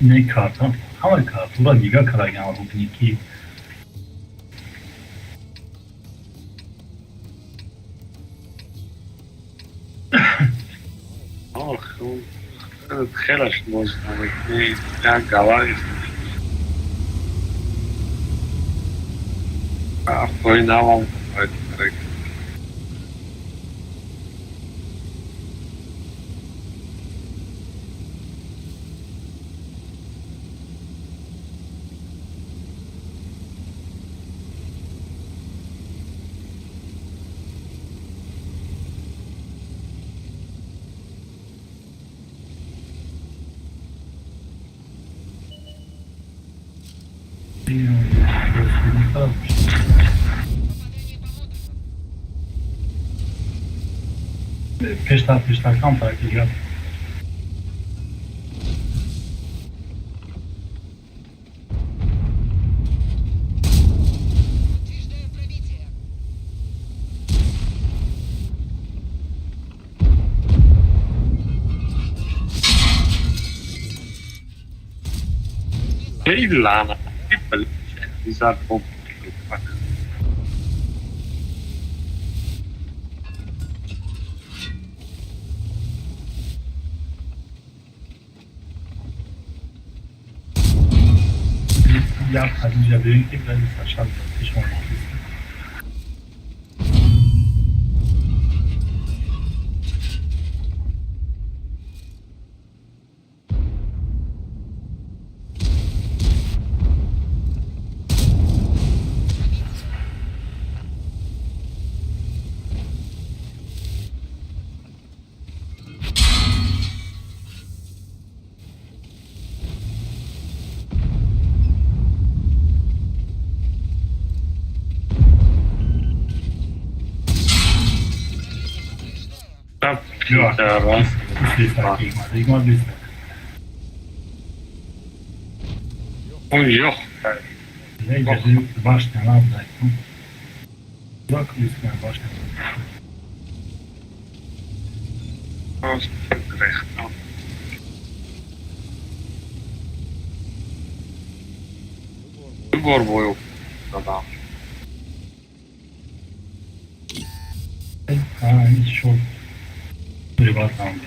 Не карта, ҳамаи картура нигаҳ кардагаам, рубники. Хелаш боз як гала пои навам. Пештар пештар камтар дигар. Эй, лана, изар бомб. Як ҳаминҷа бибин ки саршар пешмон. Yo'q. Башня надо. Башня. Ду бор бой додам. Шуд. Ребятам.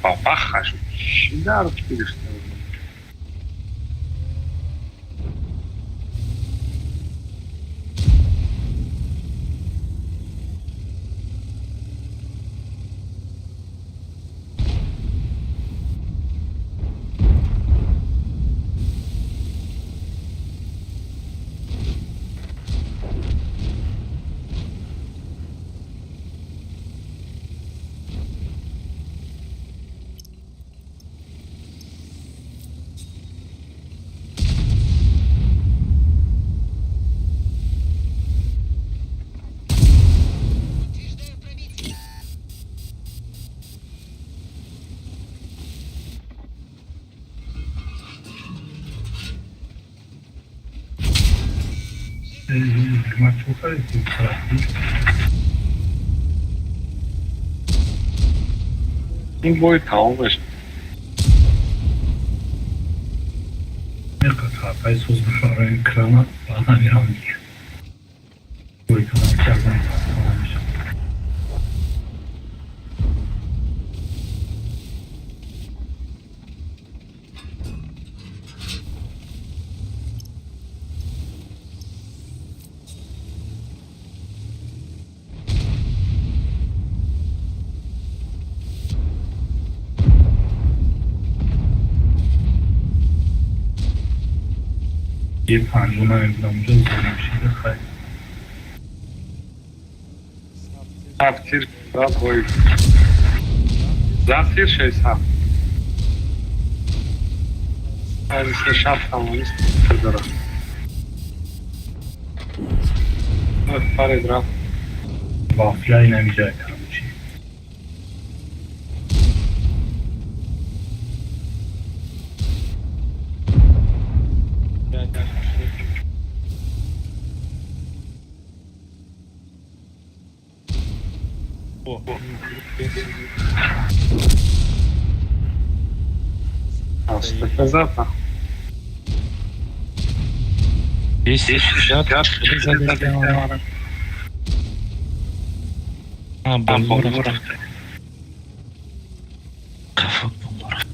Папаха, чӣ дар гирифта? Ма чӣ кардӣ? Ин бой тамом мешавад. Меқақапай соз бифарои крана, баъд намерам дига. Бой кардам, кардам, тамом мешавад. Е панҷо намебудам унҷо, зор мешида, хай. Ҳафт тир зад бой. Зад тир шест ҳафт. Се шаст тамонист дорад. Паред рафт. Вафляи намиҷай, короче. Астафа зад. 264 задетела. А, боло рафта. Қафо боло рафта.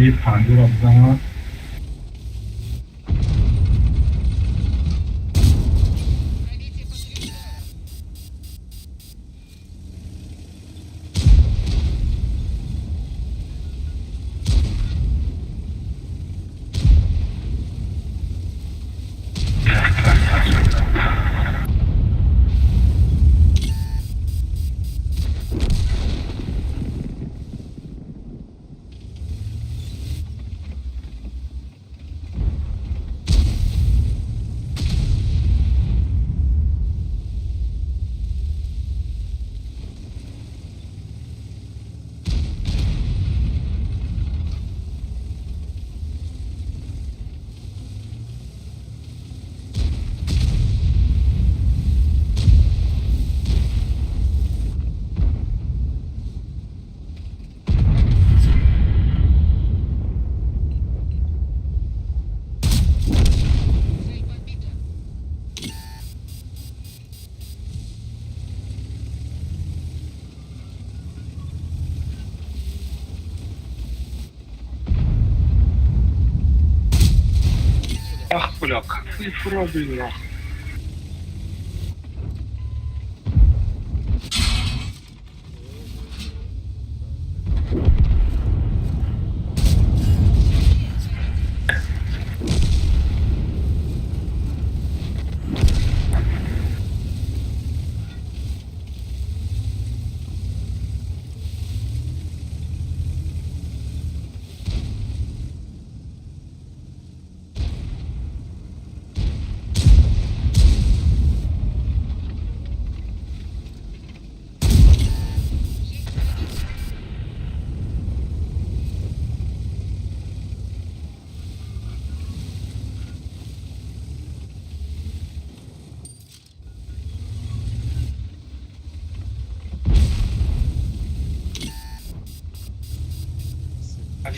Е панҷоро бизанам. Пробитие подтверждаю. Цель подбита. Ах, бля, какой пробил, нахуй.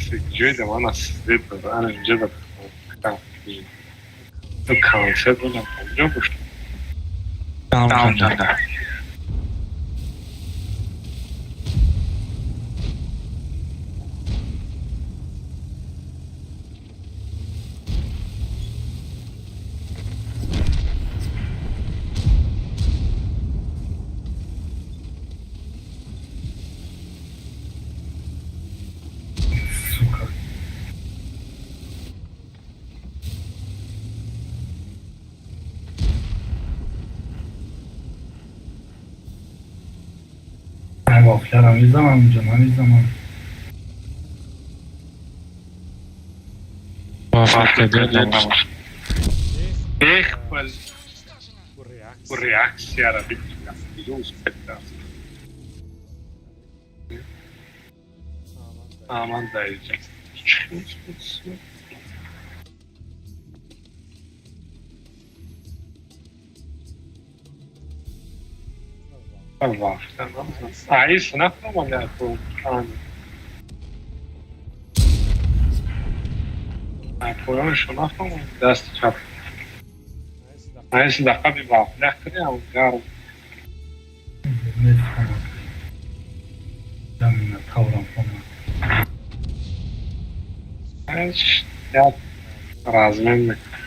Ҷойда мана свет дада, ана инҷа да концерт будам, куҷо бошт? Там. Сука. Ман вафлярам мезанам инҷа, намезанам. Эх, бал реаксияра бикунам. Аман даиҷа. Аис нафаҳмам поёншо нафаҳмам, дасти чап. Аис лақаби вафля куням гарм. Мефаҳмам. Замина таврам фаҳмам. Як размен мекунам.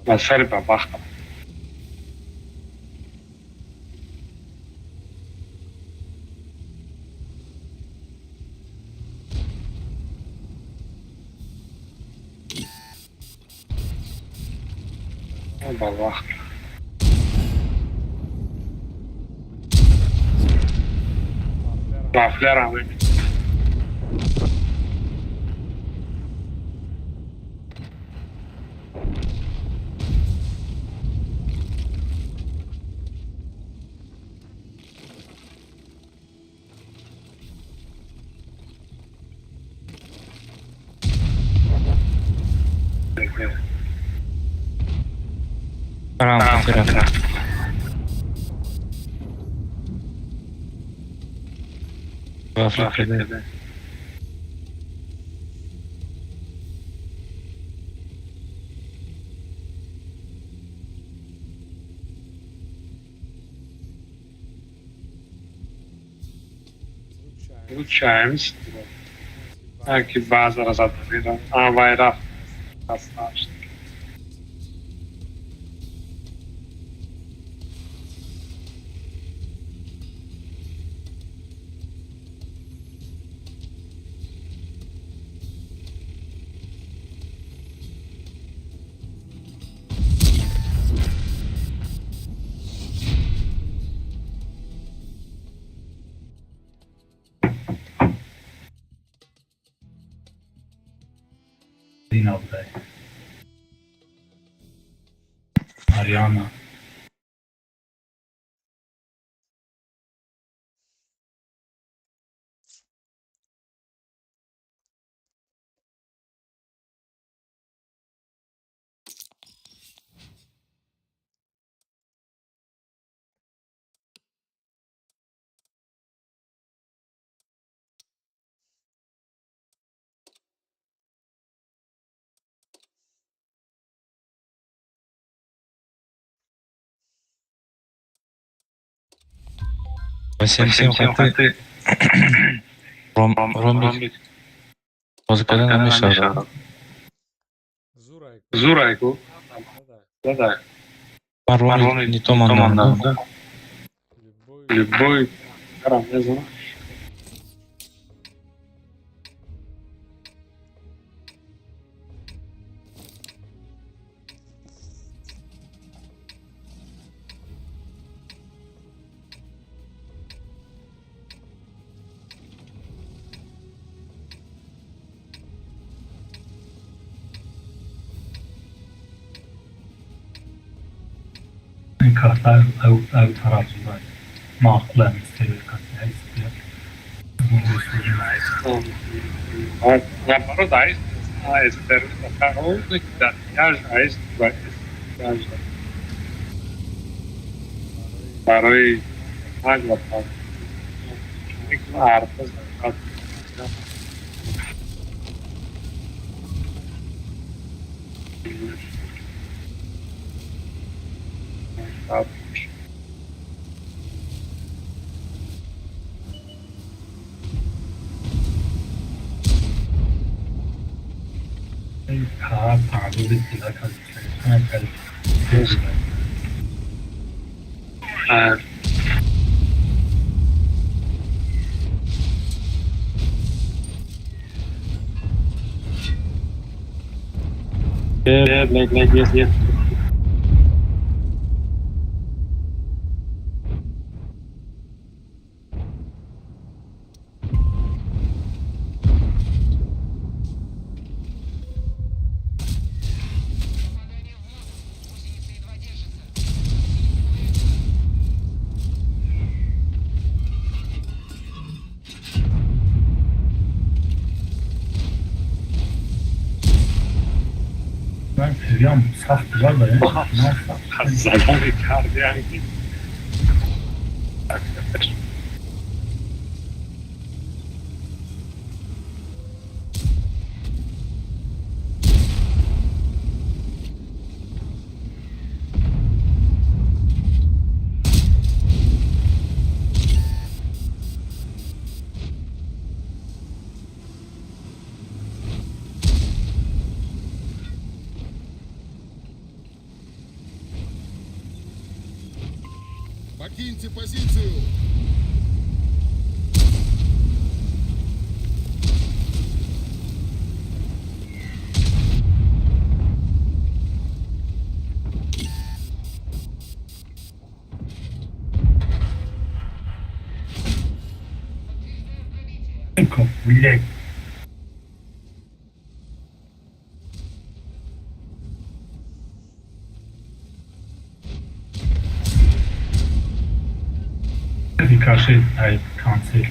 Ба сари ба бахтам. Ба вақт. Вафлярам мебинам. Рам, рам. Вафля каде. Включаемся. Аки базара задавира. А, вай рафт. Красавчик. Дина будай. Ариана. Семь хаты. Ромбик. Бозӣ карда намешавад. Зурайку. Да-да. Ман Ромбик не то мондам. Да? Любой гарам мезанам. Ин карта ав тараф зудай. Маъқулам сервер карта ҳайс. Наоборот, аис сервер карта, да, я же аис Барои панҷ ва панҷ. Yeah, like, yes. Попадание в модуль. Гусеница едва держится. Ман пирям сахт зада, ман сахт. Аз забони карди. Покиньте позицию! Подтверждаю пробитие. Сука, блядь. Рикошет, ай, канцель.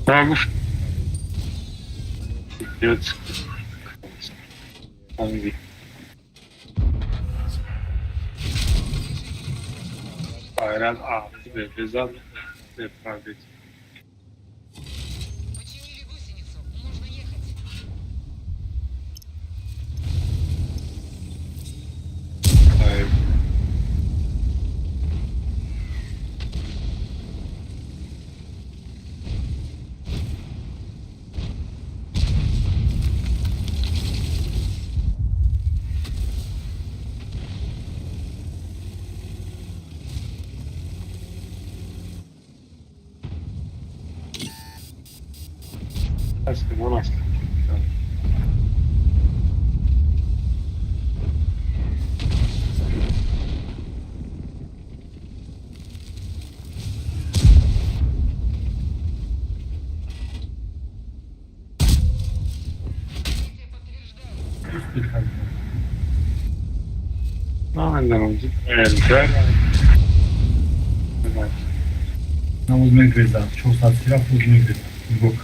Да, гуфт. Байрак А, безад, пробить. Починили гусеницу. Можно ехать. Пробитие подтверждаю. Намоз мегрезад, 400 сира боз мегрезад. Нигоҳ.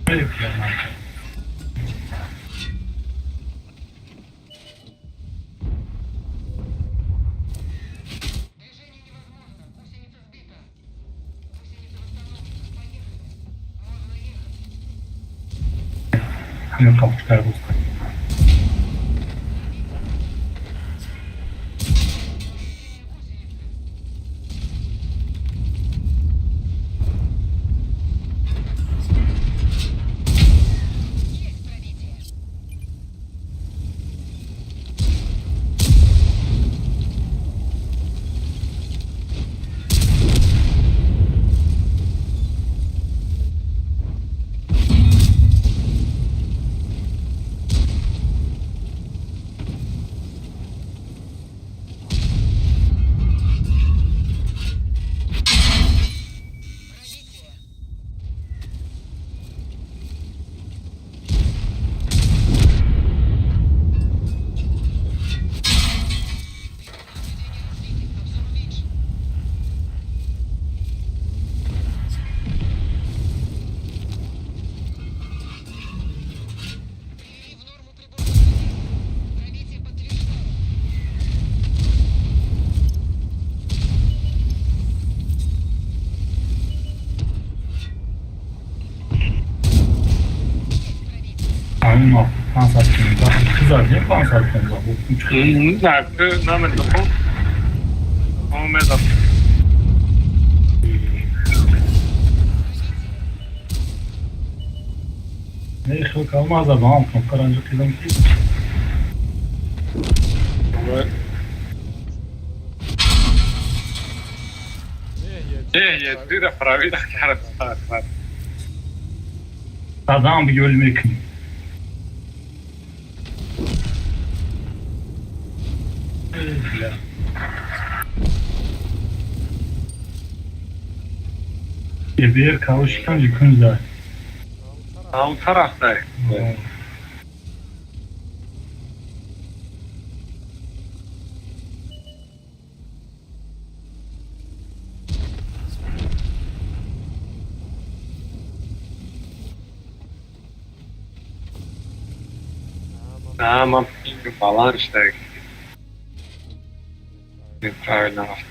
Есть пробитие. Движение невозможно. Гусеница сбита. Гусеница восстановлена. Поехали. Можно ехать. Ҳамин қапушкаи рост. Повреждение гусеницы. Есть пробитие. 515 задем 515. На, намедонам. Омедам. Не, хел калма задам, кнопка ранҷо кидам ки. Е, дира правида карта. Задам бигӯл мекунӣ. Бля. Ебер короче кам жикун зад. Ам тарафдай. А, ман пинг баланс так. Неправильно рафт.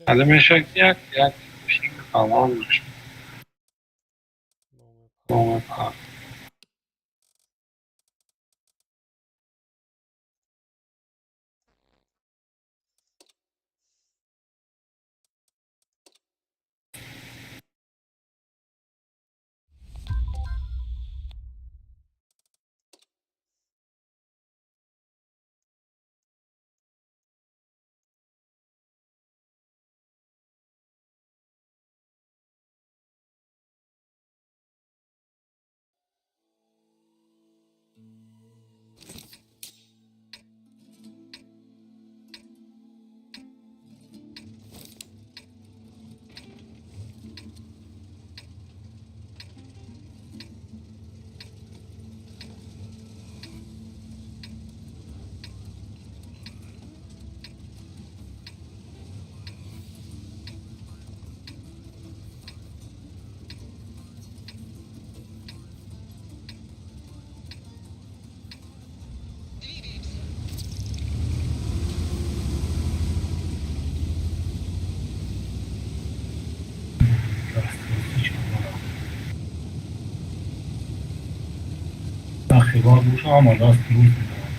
Ҳали мешавад ки як пинг баланд бошад. Нома. Двигаемся. Ахи, боша ама даст рӯз медавад.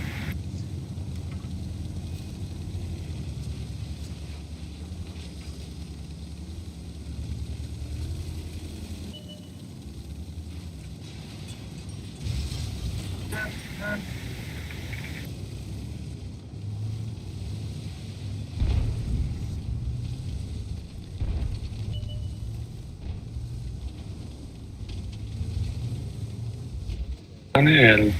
Даниэл.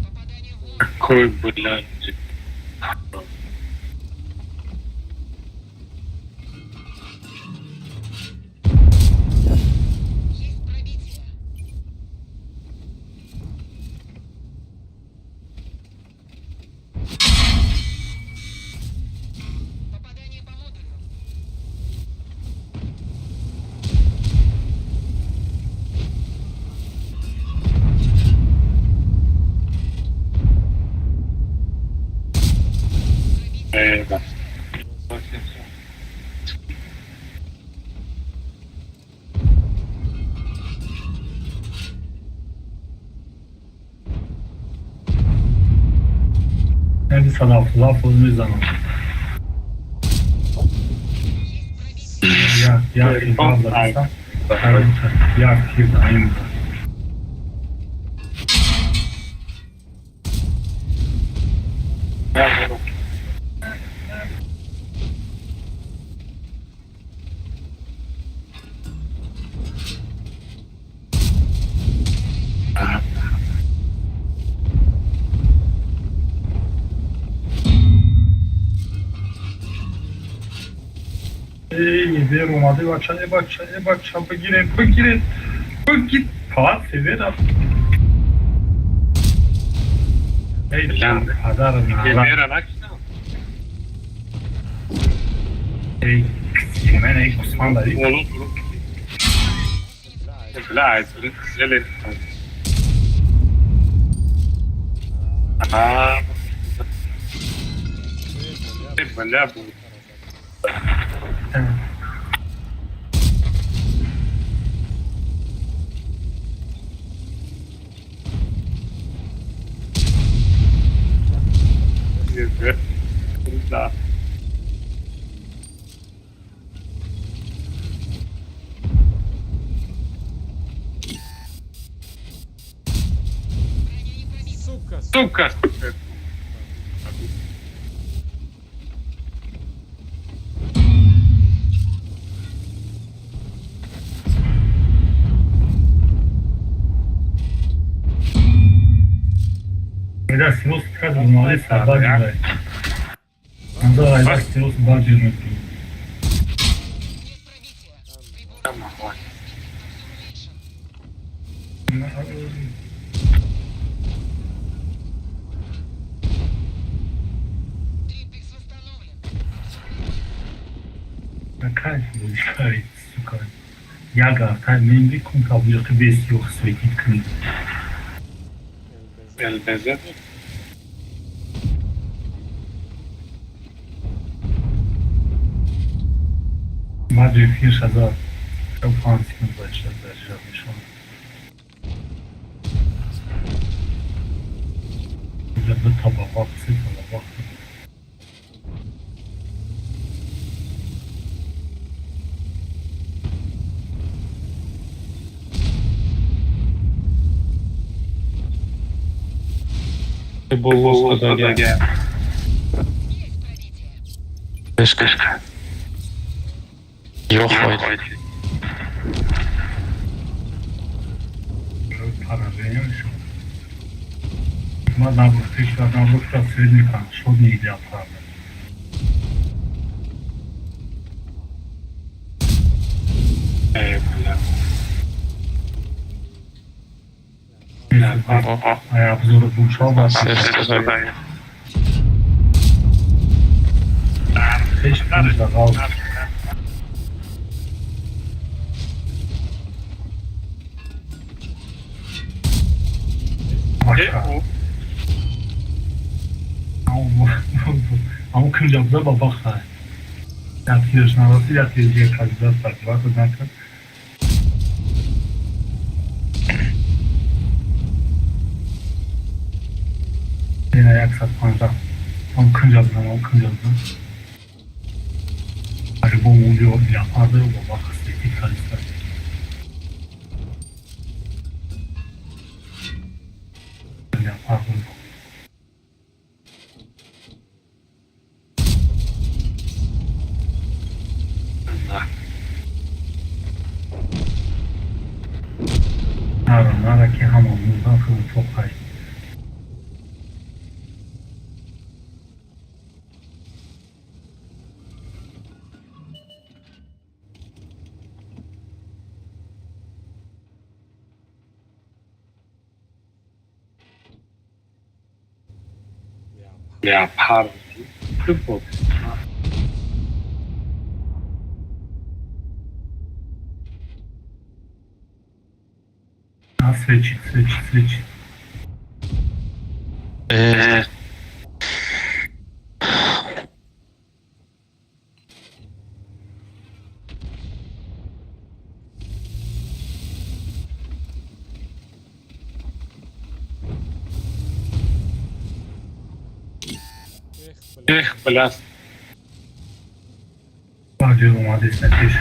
Попадание в модуль. Какой, блядь. Есть пробитие. Попадание по модулю. Пробитие. Да. Ҳами 177 мезанам. Як як тир задастам. Як тир даим. Эй, вер омаде, бача, э бача, э бача, бигиред, бигиред, бигир, фақат севера. Эй, падар нара. Вера накишам. Эй, кисимен, эй, гусман дари. Боло боло. Бля, зелен. А. Бля, бу. Да. Сука, Сука. Айда сирос кад журналист сардар гирай. Анзар айда сирос баҷир мекунӣ. Есть пробитие. Прибор уменьшен. Триплекс восстановлен. Какая бозикари, сука. Як тай менби кун таблиқи без ёх светит кунӣ. ЛБЗ. Маджи фир шазар. 5 секунд дальше заряжать мешал. Ду та бабақ, се та бабақ. Боло Есть пробитие. Вышка. Ёхой. Поражение мешавад. Ма набурфти шуд, набурфта свет мекунад, шод неидеал правда. Бля. Ай, обзор бушал ба. Хеш панҷ дақал. Бача. Аму кунҷабза ба баха. Як тирш нарасид, як тир дигар казида саркивата накард. Ина 115. Ам кунҷабза, ам кунҷабза. По-любому убил леопарда, бабаха светит калиста. Леопард убил. Нара, нара ки ҳама мурдан хеле тоқай. Леопард. Футбол. А свечи, свечи, свечи. Эх, блядь. Баҷо омадест пеш.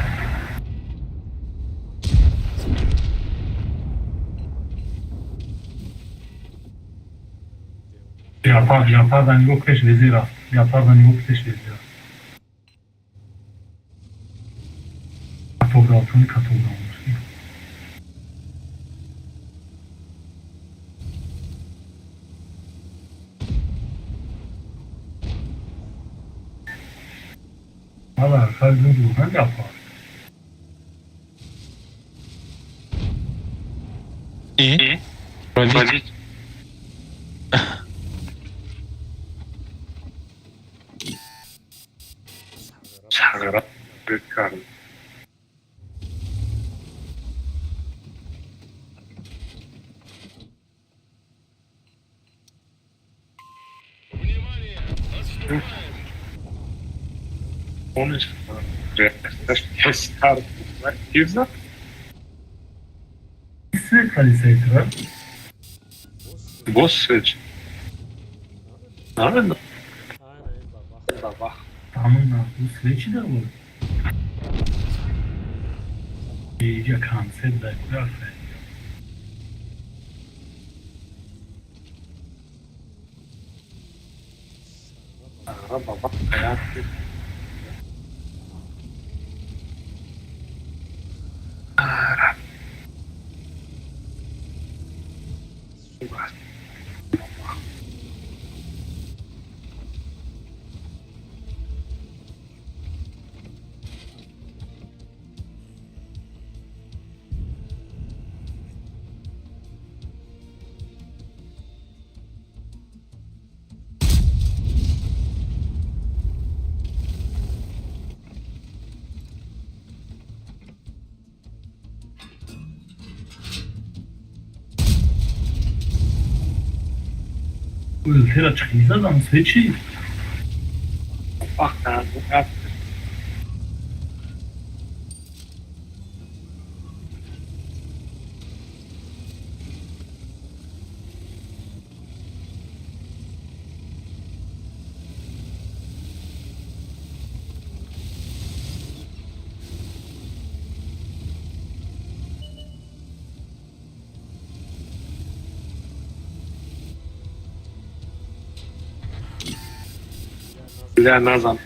Леопард, за него пеш вези рафт. Леопард за него пеш вези рафт. Каток дал, чуни каток дал. Valla kalbim durgan Leopard. И? Пробить. Чагра. Бекар. Внимание! Отступаем! Помнишь? Кивза? Свет калисайтра. Босс свеч. Наверное. Тамам бу свечи да буд. Иҷа концерт дар кураф. Баба. Тера чиқизадам свечи. Ах, Бля, назад.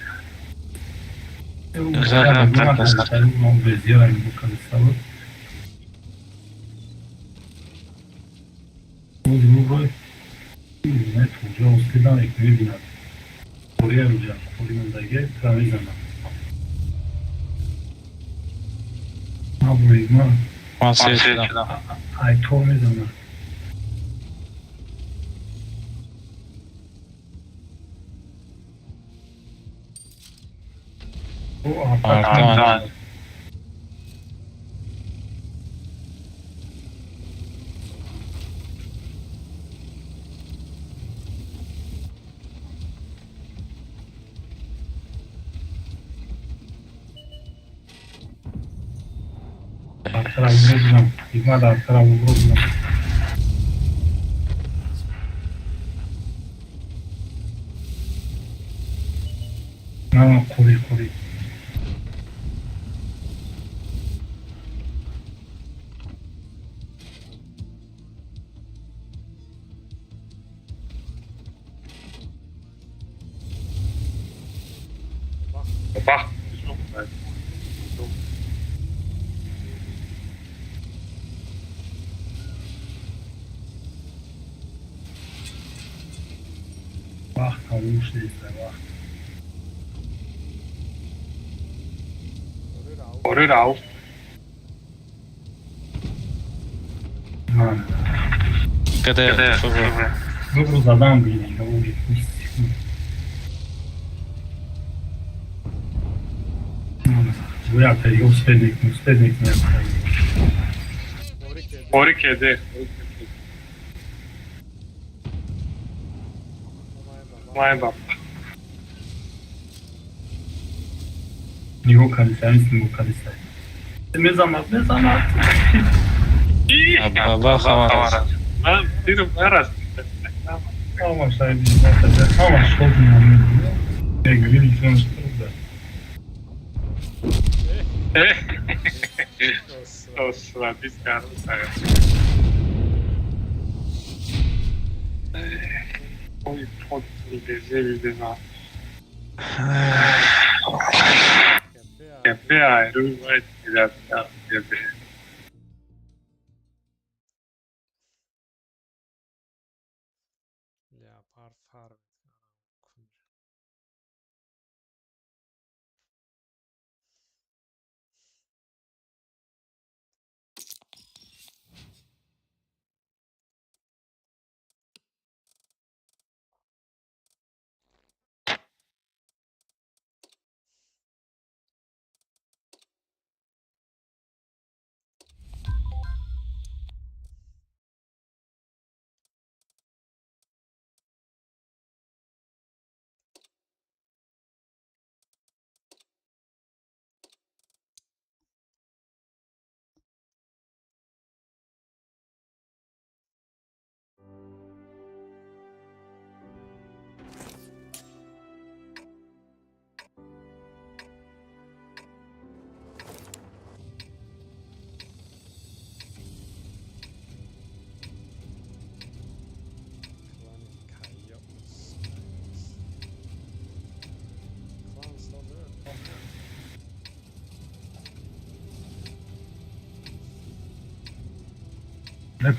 Артан. Қори. Бах. Вақт тамом шудест, вақт. Ори рав. КД. Добро задам бини, уги. Бояка успедник, успедник не. Ори кеде. Май баб. Нигоҳ кардиса, мисли нигоҳ кардиса. Мезанад, мезанад. Баба хабар. Ман дидам нарас. Ҳама шайби, ҳама шод меомед. Леопард фарм.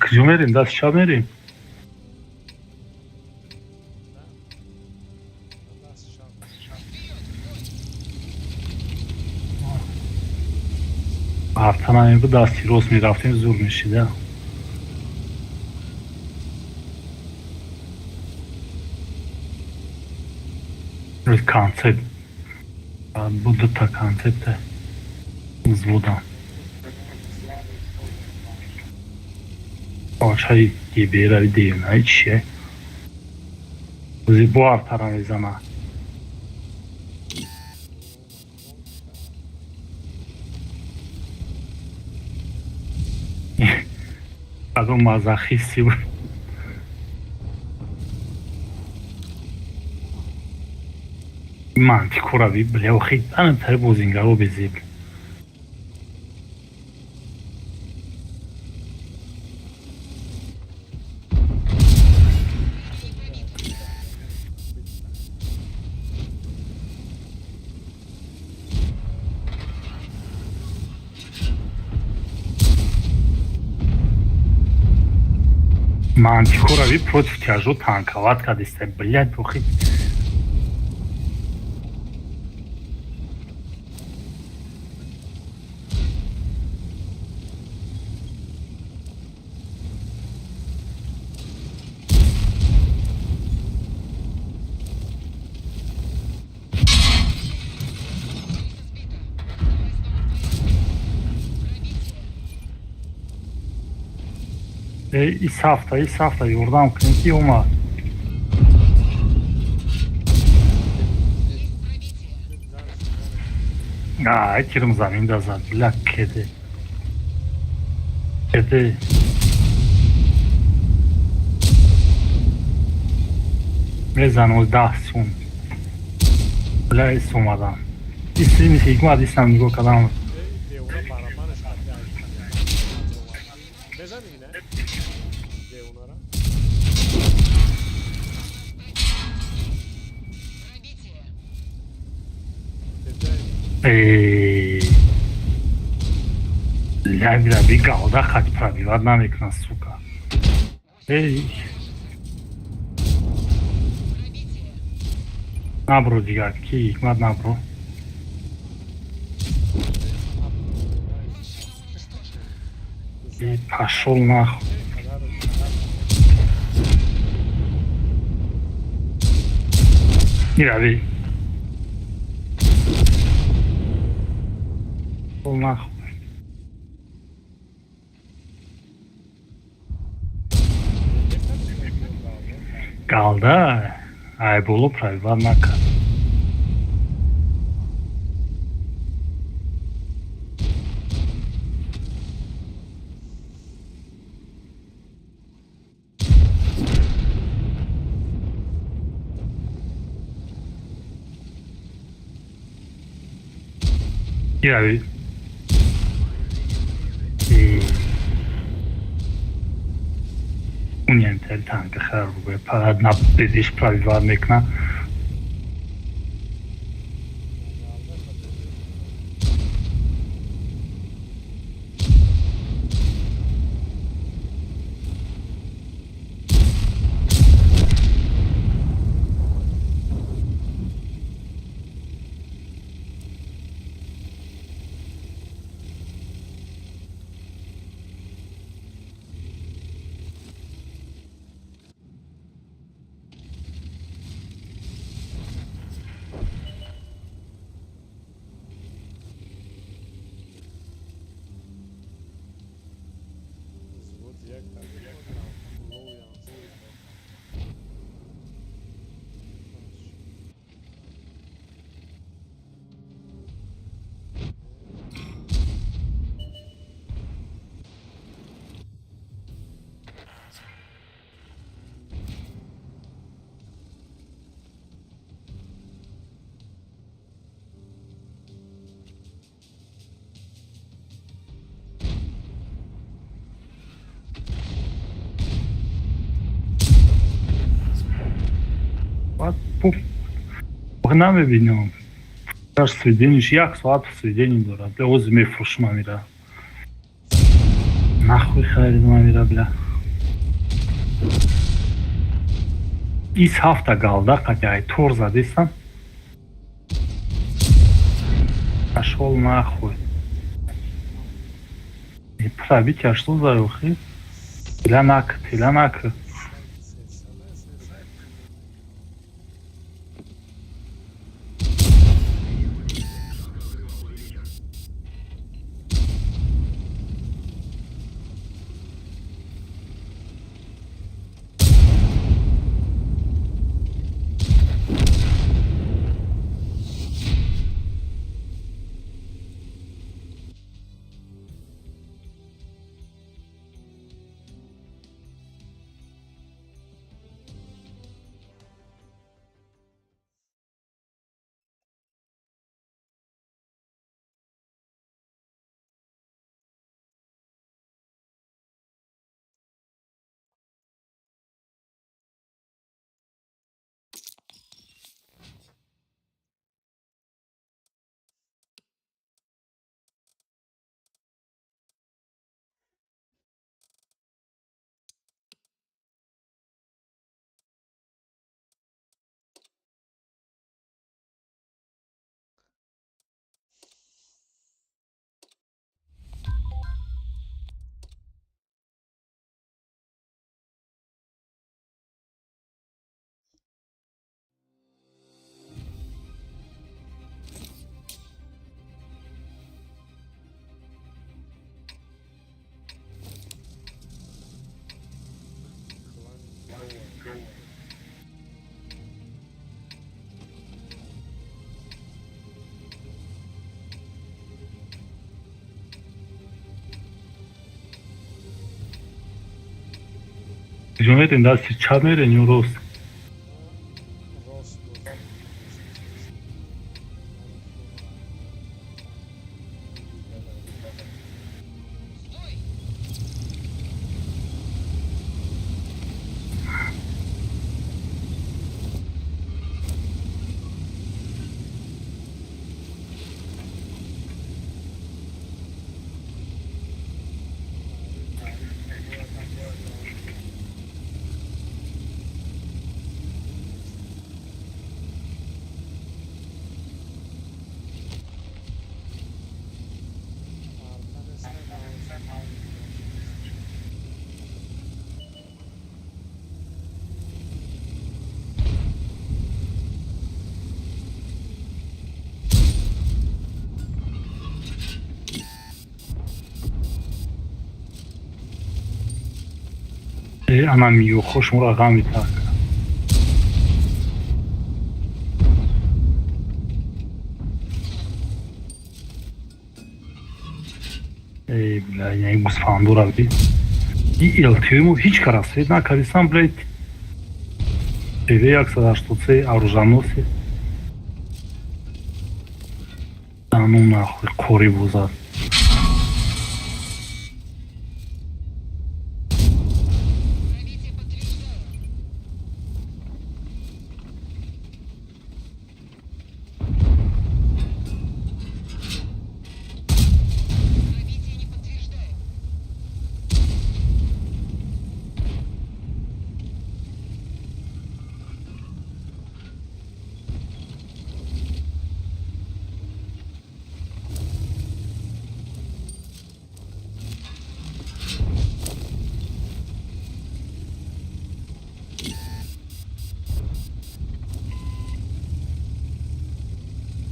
Куҷо мерем? Даст чап мерем? Артана бу дасти рост мерафтем, зур мешида. Концепт бу дута концепта взводам. Очаи гиберави девнаи чие? Ози бо артара мезана. Ягон мазохисти буд. Мантикора би, бля, охи, анатари бозингаро безеб. Мантикора би против тяжо танковать кадиста, блядь, охи. Ис ҳафта ёрдам кунем, ки омад. Ай, тирм замин да зад, бля, кеде. Кеде. Мезанам 10 сум. Бля, ис омадам. Ис ҳикмат исам нигоҳ кардам. Девона барабанаш қатъи мезани, не? Девонара. Пробитие. Эй. Бля, бля, би галда хать пробивать намекунад, сука. Эй, Пробитие. Набро дигар, ки ҳикмат набро. Машина уничтожена. И пошёл нахуй. Қадар Мирави. Пошёл нахуй. Галда, ай боло пробивать накард. Ирави. Униам танка хар бугӯя парад на бедиш пробивать мекуна. Намебинам. Сведениш як соат сведение дорад. Бля, ози мефурӯшам амира. Нахуй харидам амира, бля. Ис ҳафта галда қати ай тор задистам. Пошёл нахуй. Пробитие что за рухи? Тила нак, тила нак. Куҷо мерем? Дасти чап мерем ё рост? Ана миёхо шуморо ғам метарка. Эй, бля, я гӯсфандора би. И ЛТМ ҳеҷ кара свет накардисам, блядь. ТВ 183 оруженоси. Да ну нахуй, қори бозад. Пробитие подтверждаю. Пробитие не подтверждаю.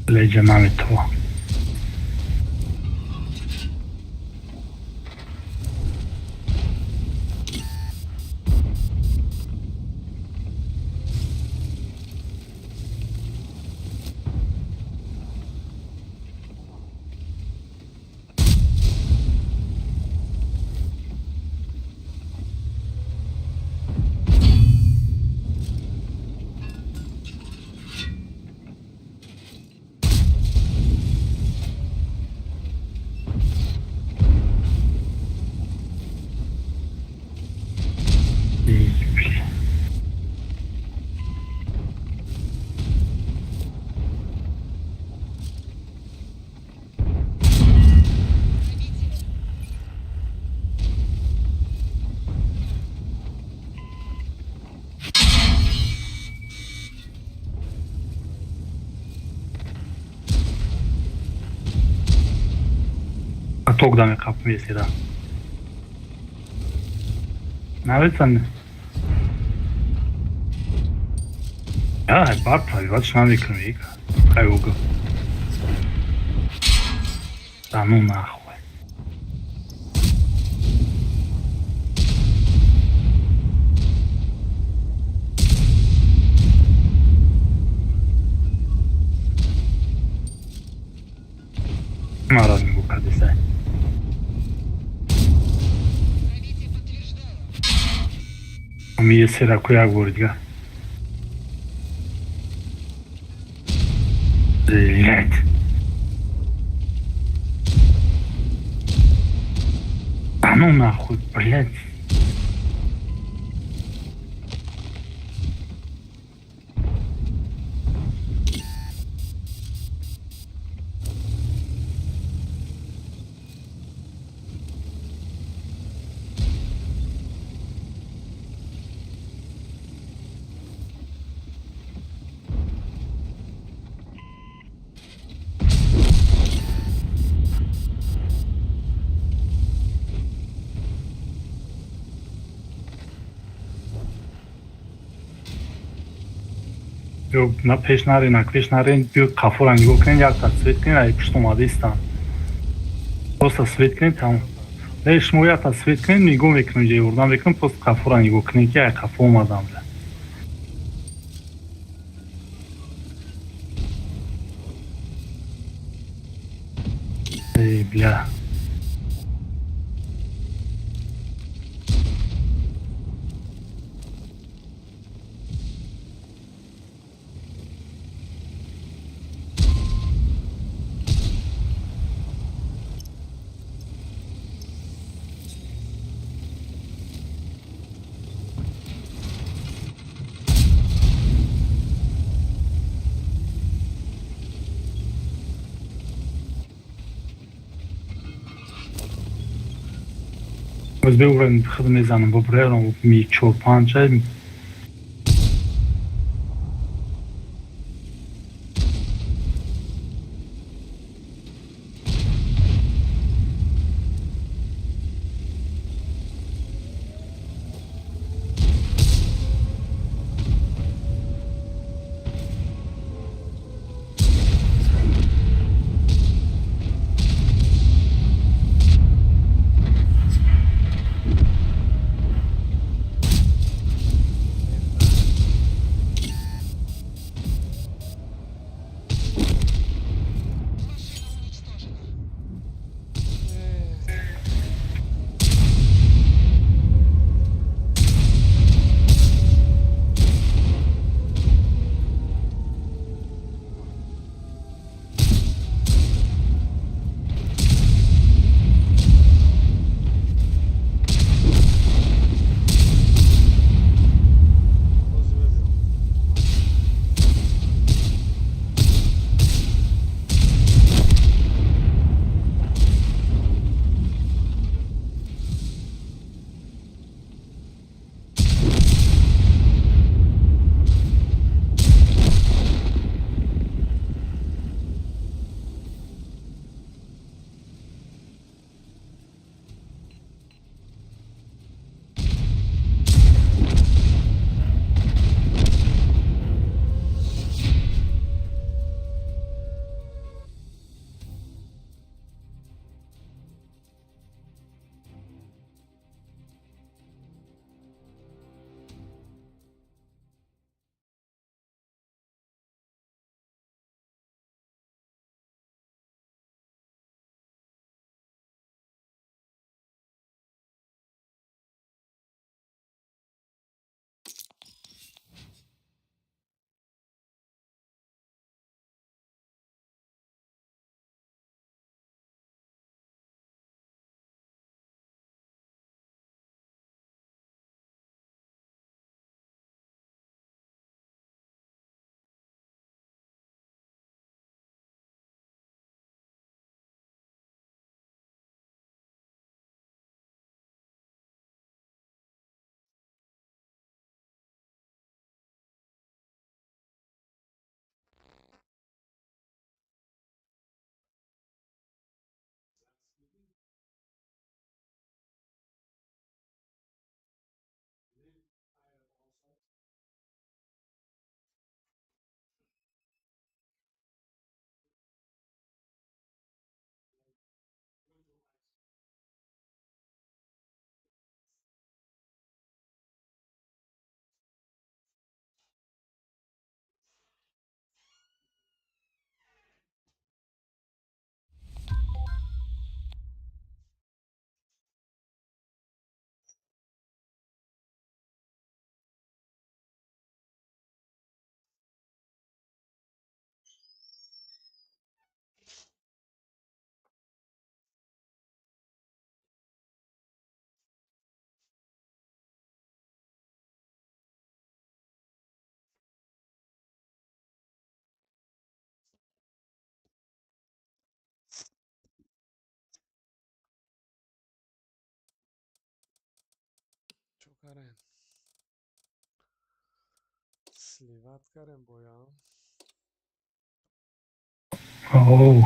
Леҷа наметова. Эй, бля. Пробитие. Ток да меқапм есира. Нравится? Я, бар пробивать намекунам ика. Кайуга. Да ну нахуй. Мара нигоҳ кардесай. Пробитие подтверждаю. Ами есера ку як бори дига. Блять. А ну нахуй, блять. Ё на пеш нарен, на пеш нарен, биё қафора нигоҳ кунен, якта свет кунен, ай пушт омада истам. Просто свет кунен, тамом. Не, шумо якта свет кунен, нигоҳ мекунем, ҷа ёрдам мекунем, просто қафора нигоҳ кунен, ки ай қафо омадам, бля. Эй, бля. Боз беурен худ мезанам, бо бреро ми чор панҷа. Карем. Сливать карем боям. Оу.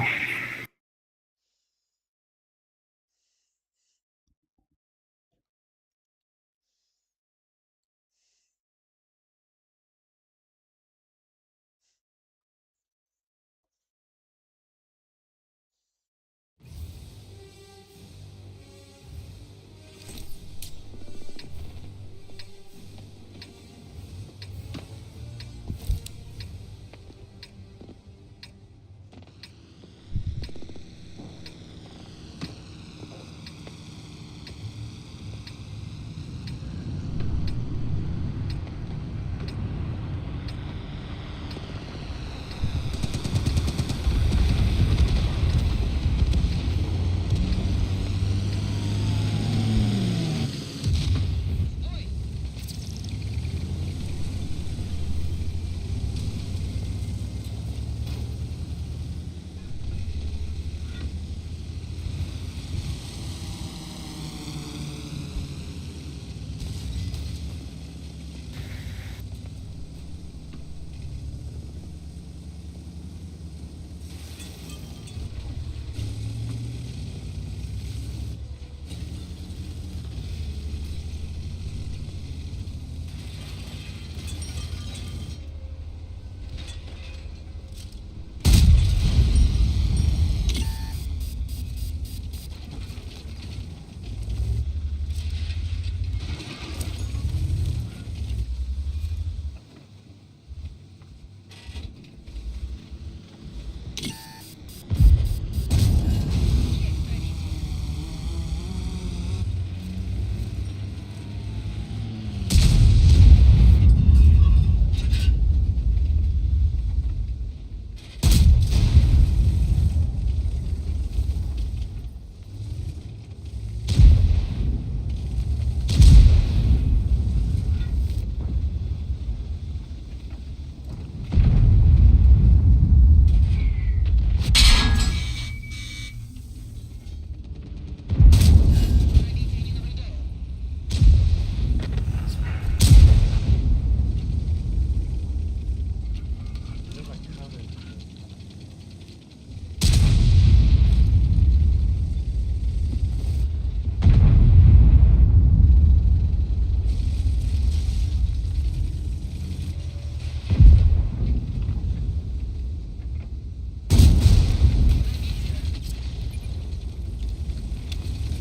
Пробития не наблюдаю. Инҷа камер.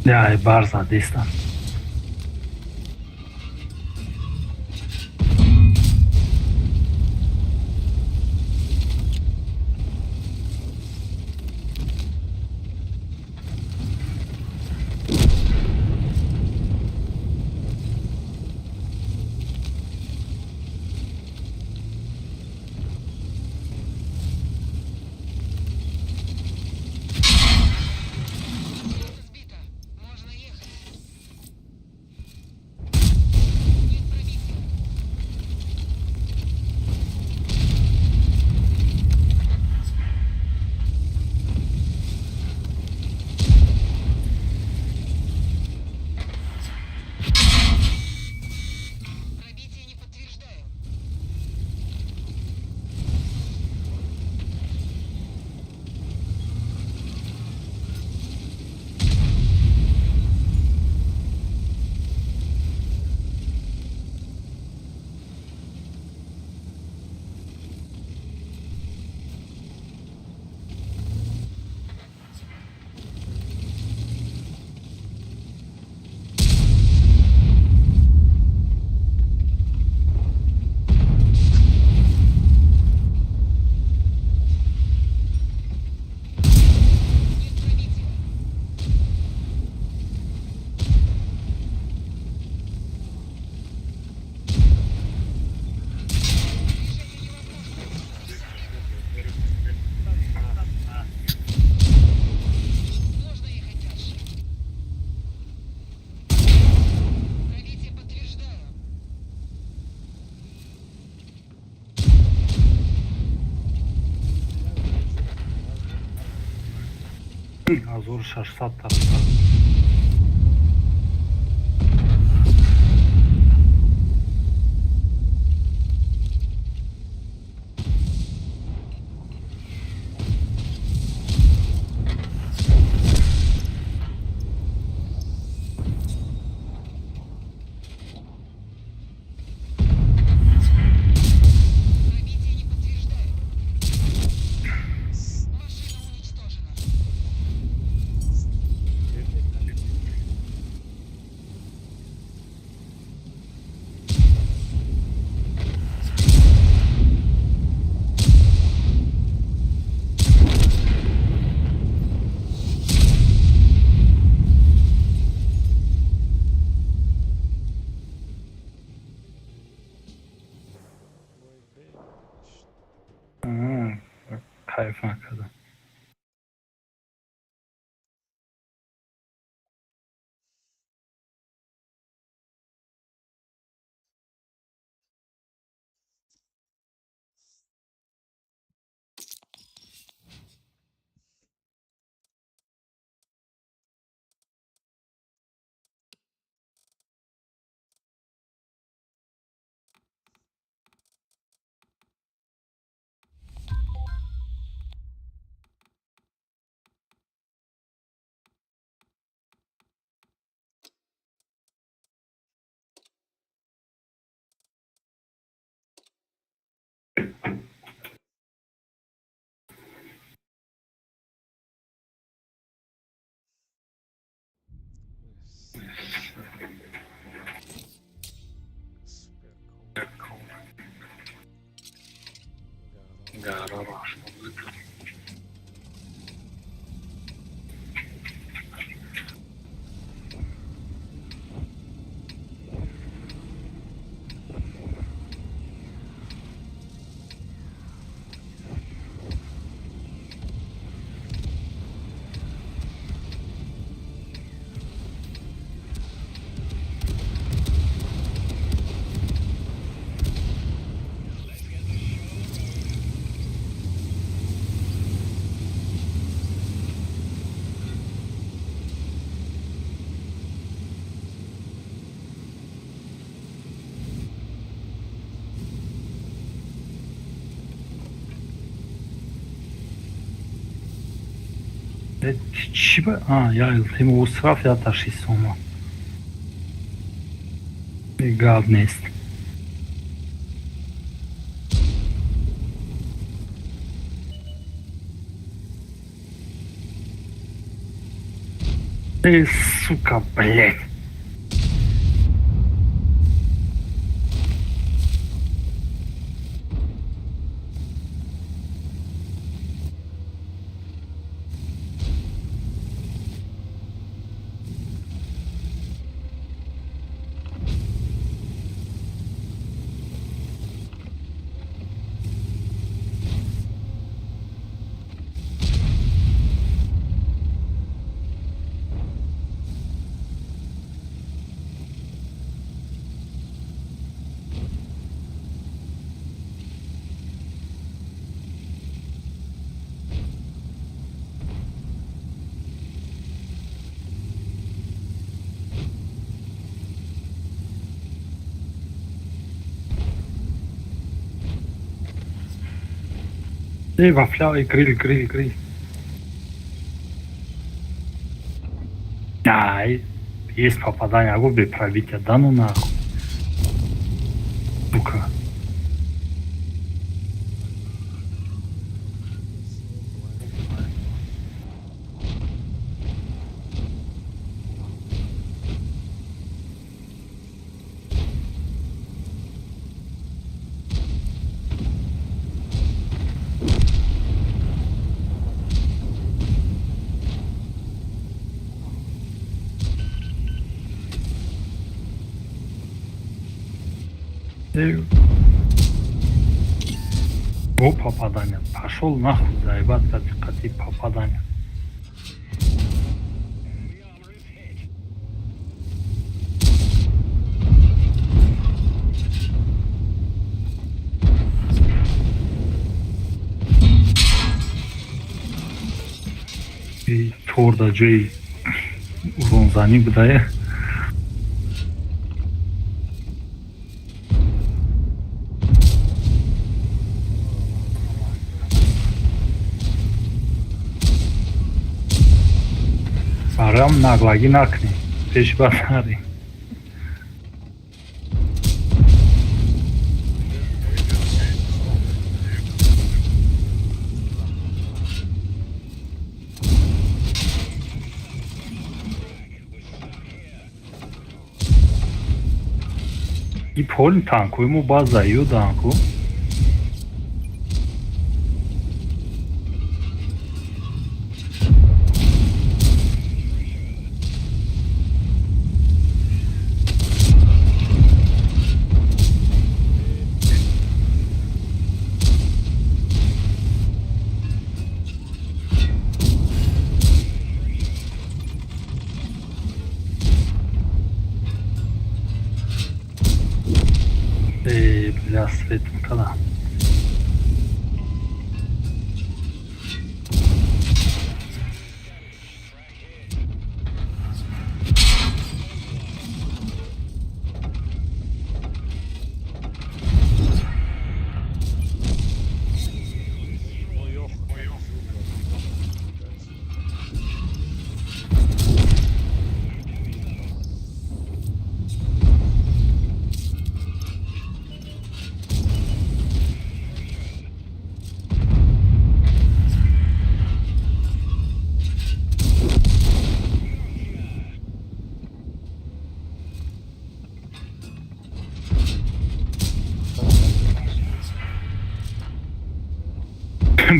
Яй, бар задистам. Солнце сбито. Можно ехать. Нет пробития. Пробитие не подтверждаю. Нет пробития. Движение невозможно. Можно ехать дальше. Пробитие подтверждаю. 1600 тарафа. Кайф накардам. Чӣ ба я илтимос рафт, я ташхис омад. Гап нест. Э, сука, блядь. Эй, вафля, эй, гриль, гриль, гриль. Ай, есть попадание, а губы пробитие, да ну нахуй. Сука. О, попадание. Пошел нахуй, заебать, қати попадание. Торда ҷои уронзанӣ будае. Барам наглагӣ накунӣ, пеш бар нарӣ. И полни танку, ему база ю танку. Када.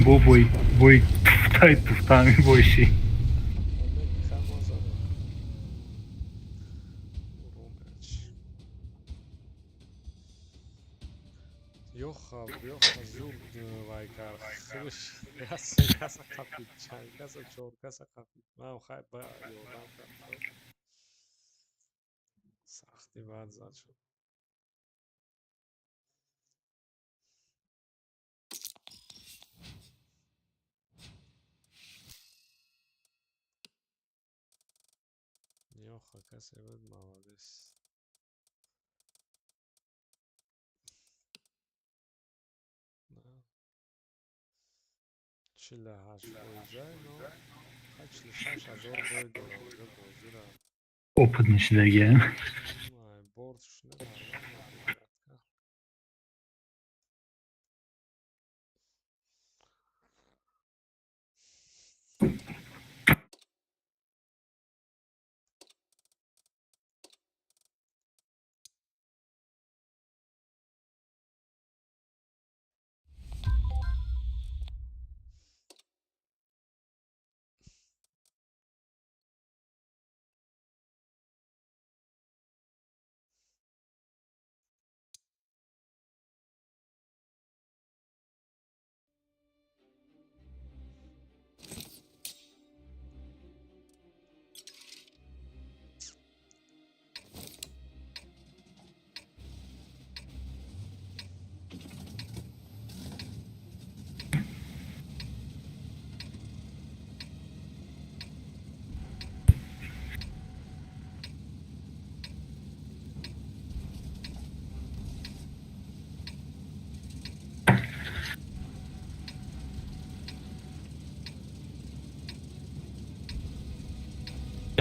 Бо бой бой туфтай туфтами бойши. Ёха, зуд вай кард. Худаш се каса қапид, чанд каса, чор каса қапид. Ман хай ба ёрдам кардам. Сахти бад зад шуд. Ёха, касе буд, молодец. 48 фоиза, но 46 000 бой дорад бозира. Опыт нишидагиам. Борд шуна.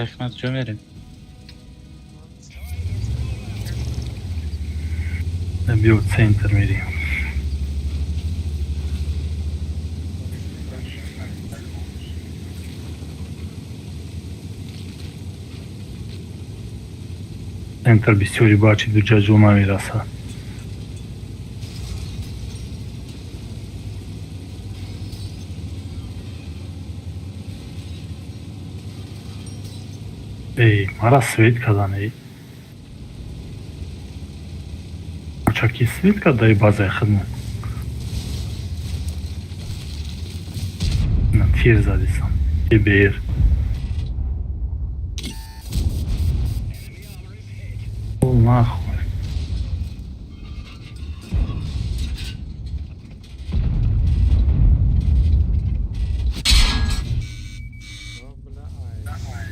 Ҳикмат, ҷо мерем? Биё, центр мерем. Центр бисёри бачи дуҷа ҷо намерасад. Эй, мара свет кардан, эй. Чаки свет кардаи базаи хидмат. На тир задисам. БР. О, нахуй. Бля, ай.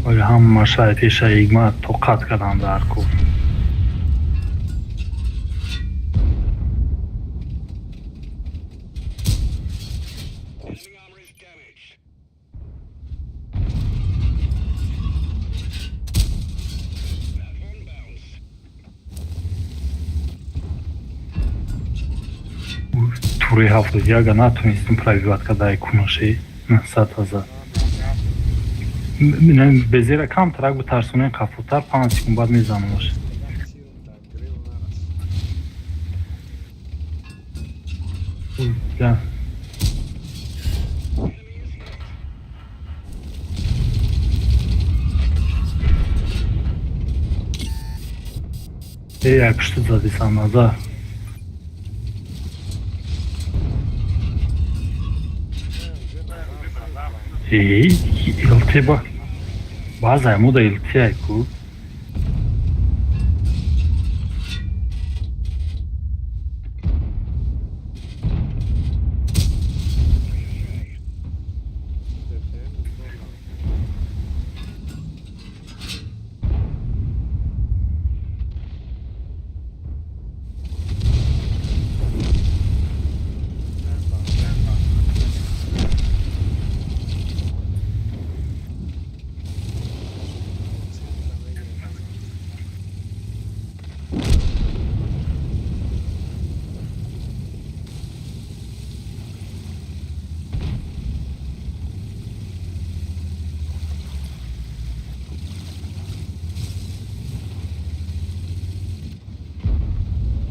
Оли ҳамаша пеша игма тоқат кардам дар кӯҳ. Тури 71-а натонистем пробивать кардаи кунаши 900 000. Безера камтарак битарсонем, қафотар 5 секунд баъд мезанамаш. Тирм дар грил нарасид. Да. Эй, ай пушти задисан, Назар. Эй, ЛТ ба. Баъзай мода ЛТ ай ку.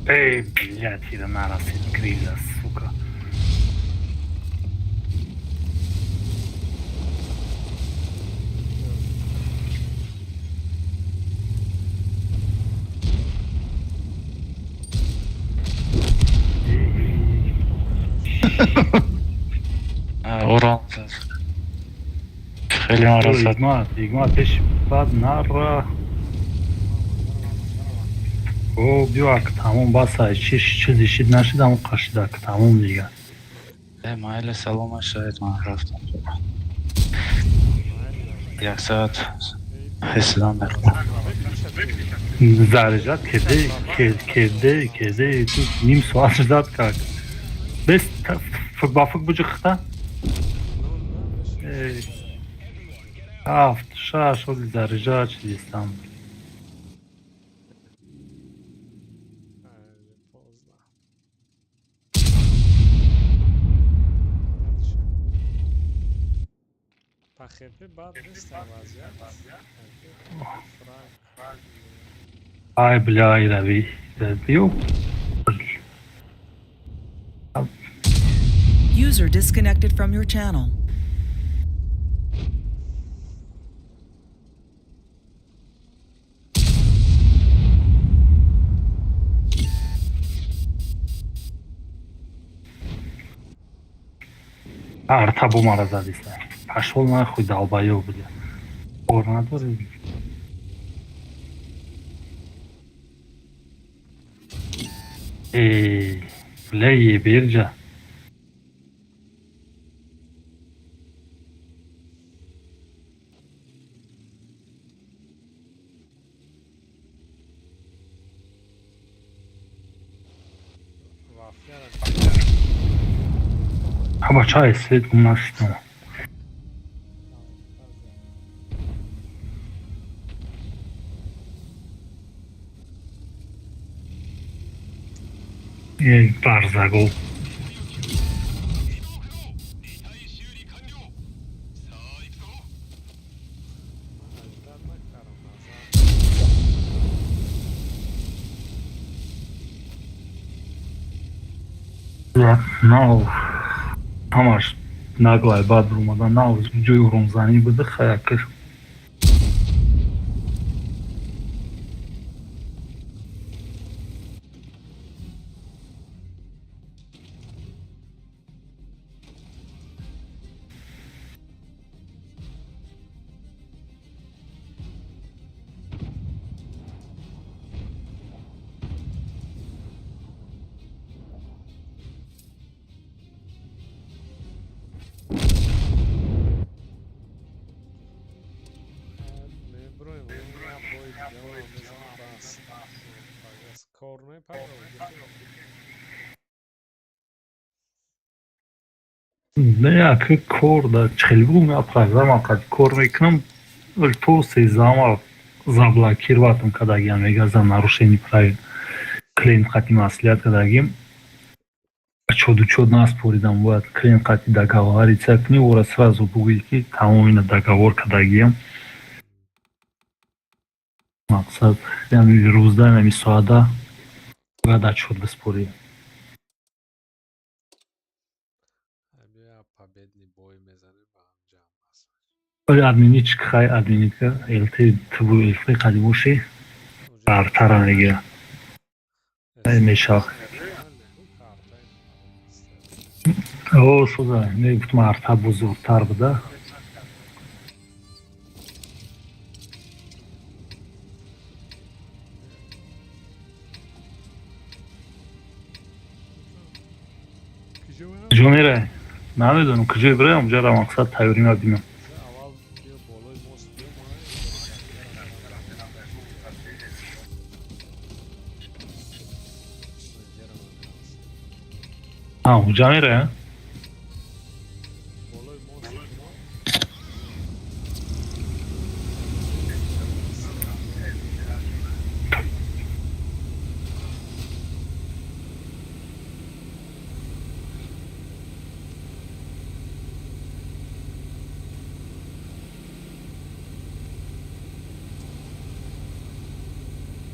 Эй, блядь, ира нарасид криза, сука. Урон зад. Хеле маро зад. Игмат, Игмат, пеш баъд нара. О, биё ак тамом бас, ай чиш чизи шид нашид, ҳамон қашид, ак тамом дига. Э, майли, салома шояд, ман рафтам. Як соат ҳисидам дар. Заряжать кеде кеде кеде, ту ним соат ждать как. Бес фук ба фук буҷихта? Эй. Ҳафт, шаш, оли заряжать шидистам. Поздно. Па ХП бад неста вазъият. Фраг. Ай, бля, ирави. Биё. User disconnected from your channel. Арта бо мара задиста. Пошёл нахуй, долбоёб, бля. Кор надори? Эй, бля, еберҷа. Вафляра. Ҳама чай свет гум нашидам. Эй, барзагол. Аждат накардам, Назар. Нав ҳамаш наглай баъд омадан, нав ҷои уромзанӣ буда хаякр. Меброем, я бой дига мезанам, бас. Кор мепардам. Не, аки кор да чихел бугум, я программа қад кор мекунам, то 13-ама заблокировать кардагиам, мега за нарушение правил. Клиент қати маслиҳат кардагим. Чоду чод наспоридам, бояд клиент қати договориться кунӣ, ора сразу бугӯӣ, ки тамом ина договор кардагиам. Мақсад яъни рӯзда нами соата бояд отчёт биспорӣ. Бия, победный бой мезанем, ба ҳам ҷамъ аст. Оли админи чӣ хай админи ка ЛТ тбу ЛТ қади бошӣ бартара мегира. Мешавад. О, соза, мегуфтам, арта бузургтар буда. Куҷо мерай? Намедонам, куҷое бираям, унҷара мақсад тайёрӣ мабинам. А, унҷа мерая?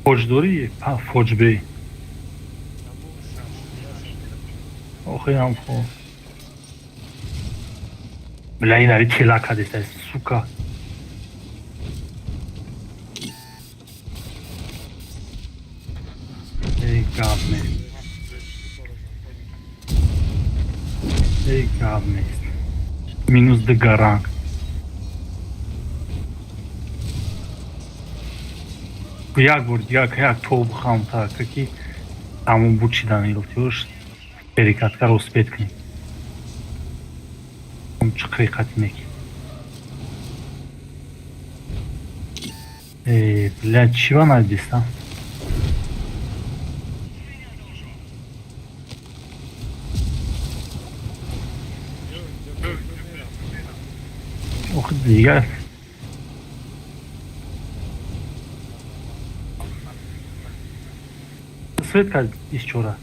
Фоҷ дорӣ? Фоҷ бе. Охи ам хо. Бля, инари тела кадеста, сука. Эй, гап нест. Эй, гап нест. Минус д гаранг. Як бор як тоб хам та ки тамом буд чидан илтиёш перекаткаро успеть кунем. Чиқри қатинеки. Э, бля, чива надиста? Ох, дигар свет кард исчора.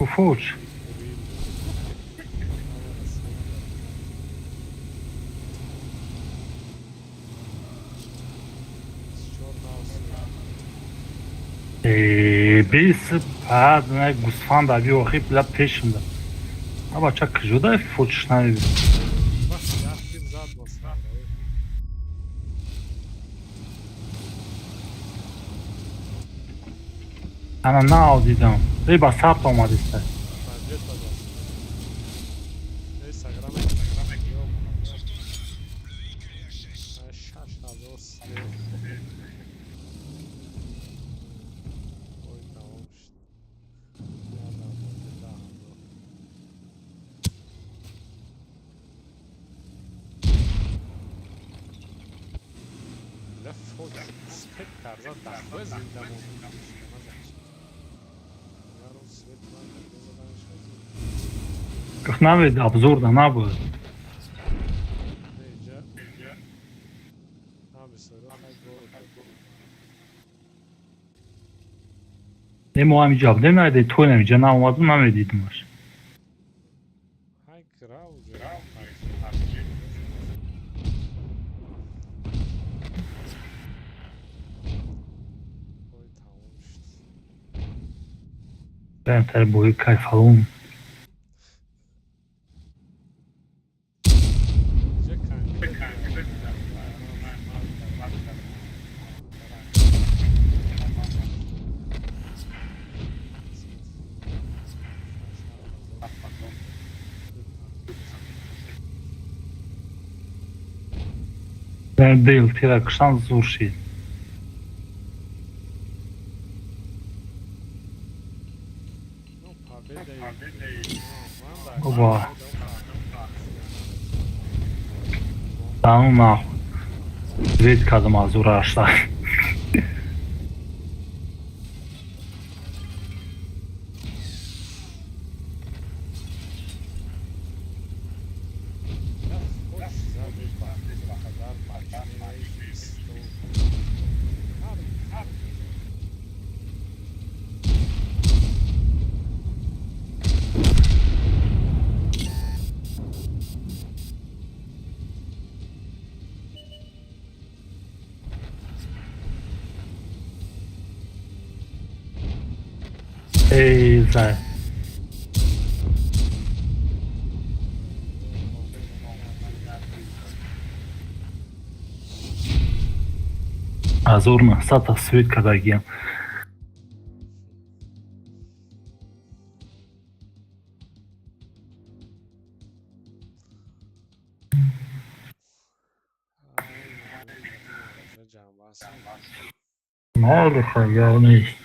Фоч. Э, бис баъд гусфанд аби охи била пешимда. А бача куҷода фочш намебинам. Ана нав дидам. Эй, ба сарт омадиста. Навед обзорда набуд. Не, мо ҳамиҷа будем, наиде той намиҷа наомадум, намедидимаш. Тари бои кайфалун. Дил тира кушан зур шид. Оба. Тамом нахуй. Вид кардам аз ура ашта. Эй, зай. 1900-та свет кардагиям. Майли, хай, гап нест.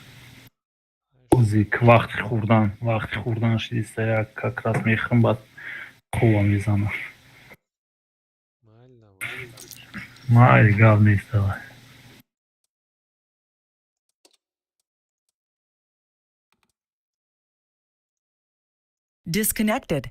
Ӯзи вақти хӯрдан шидиста, як как раз мехӯрам, баъд хобам мезанам. Майли, гап нест, давай. Disconnected.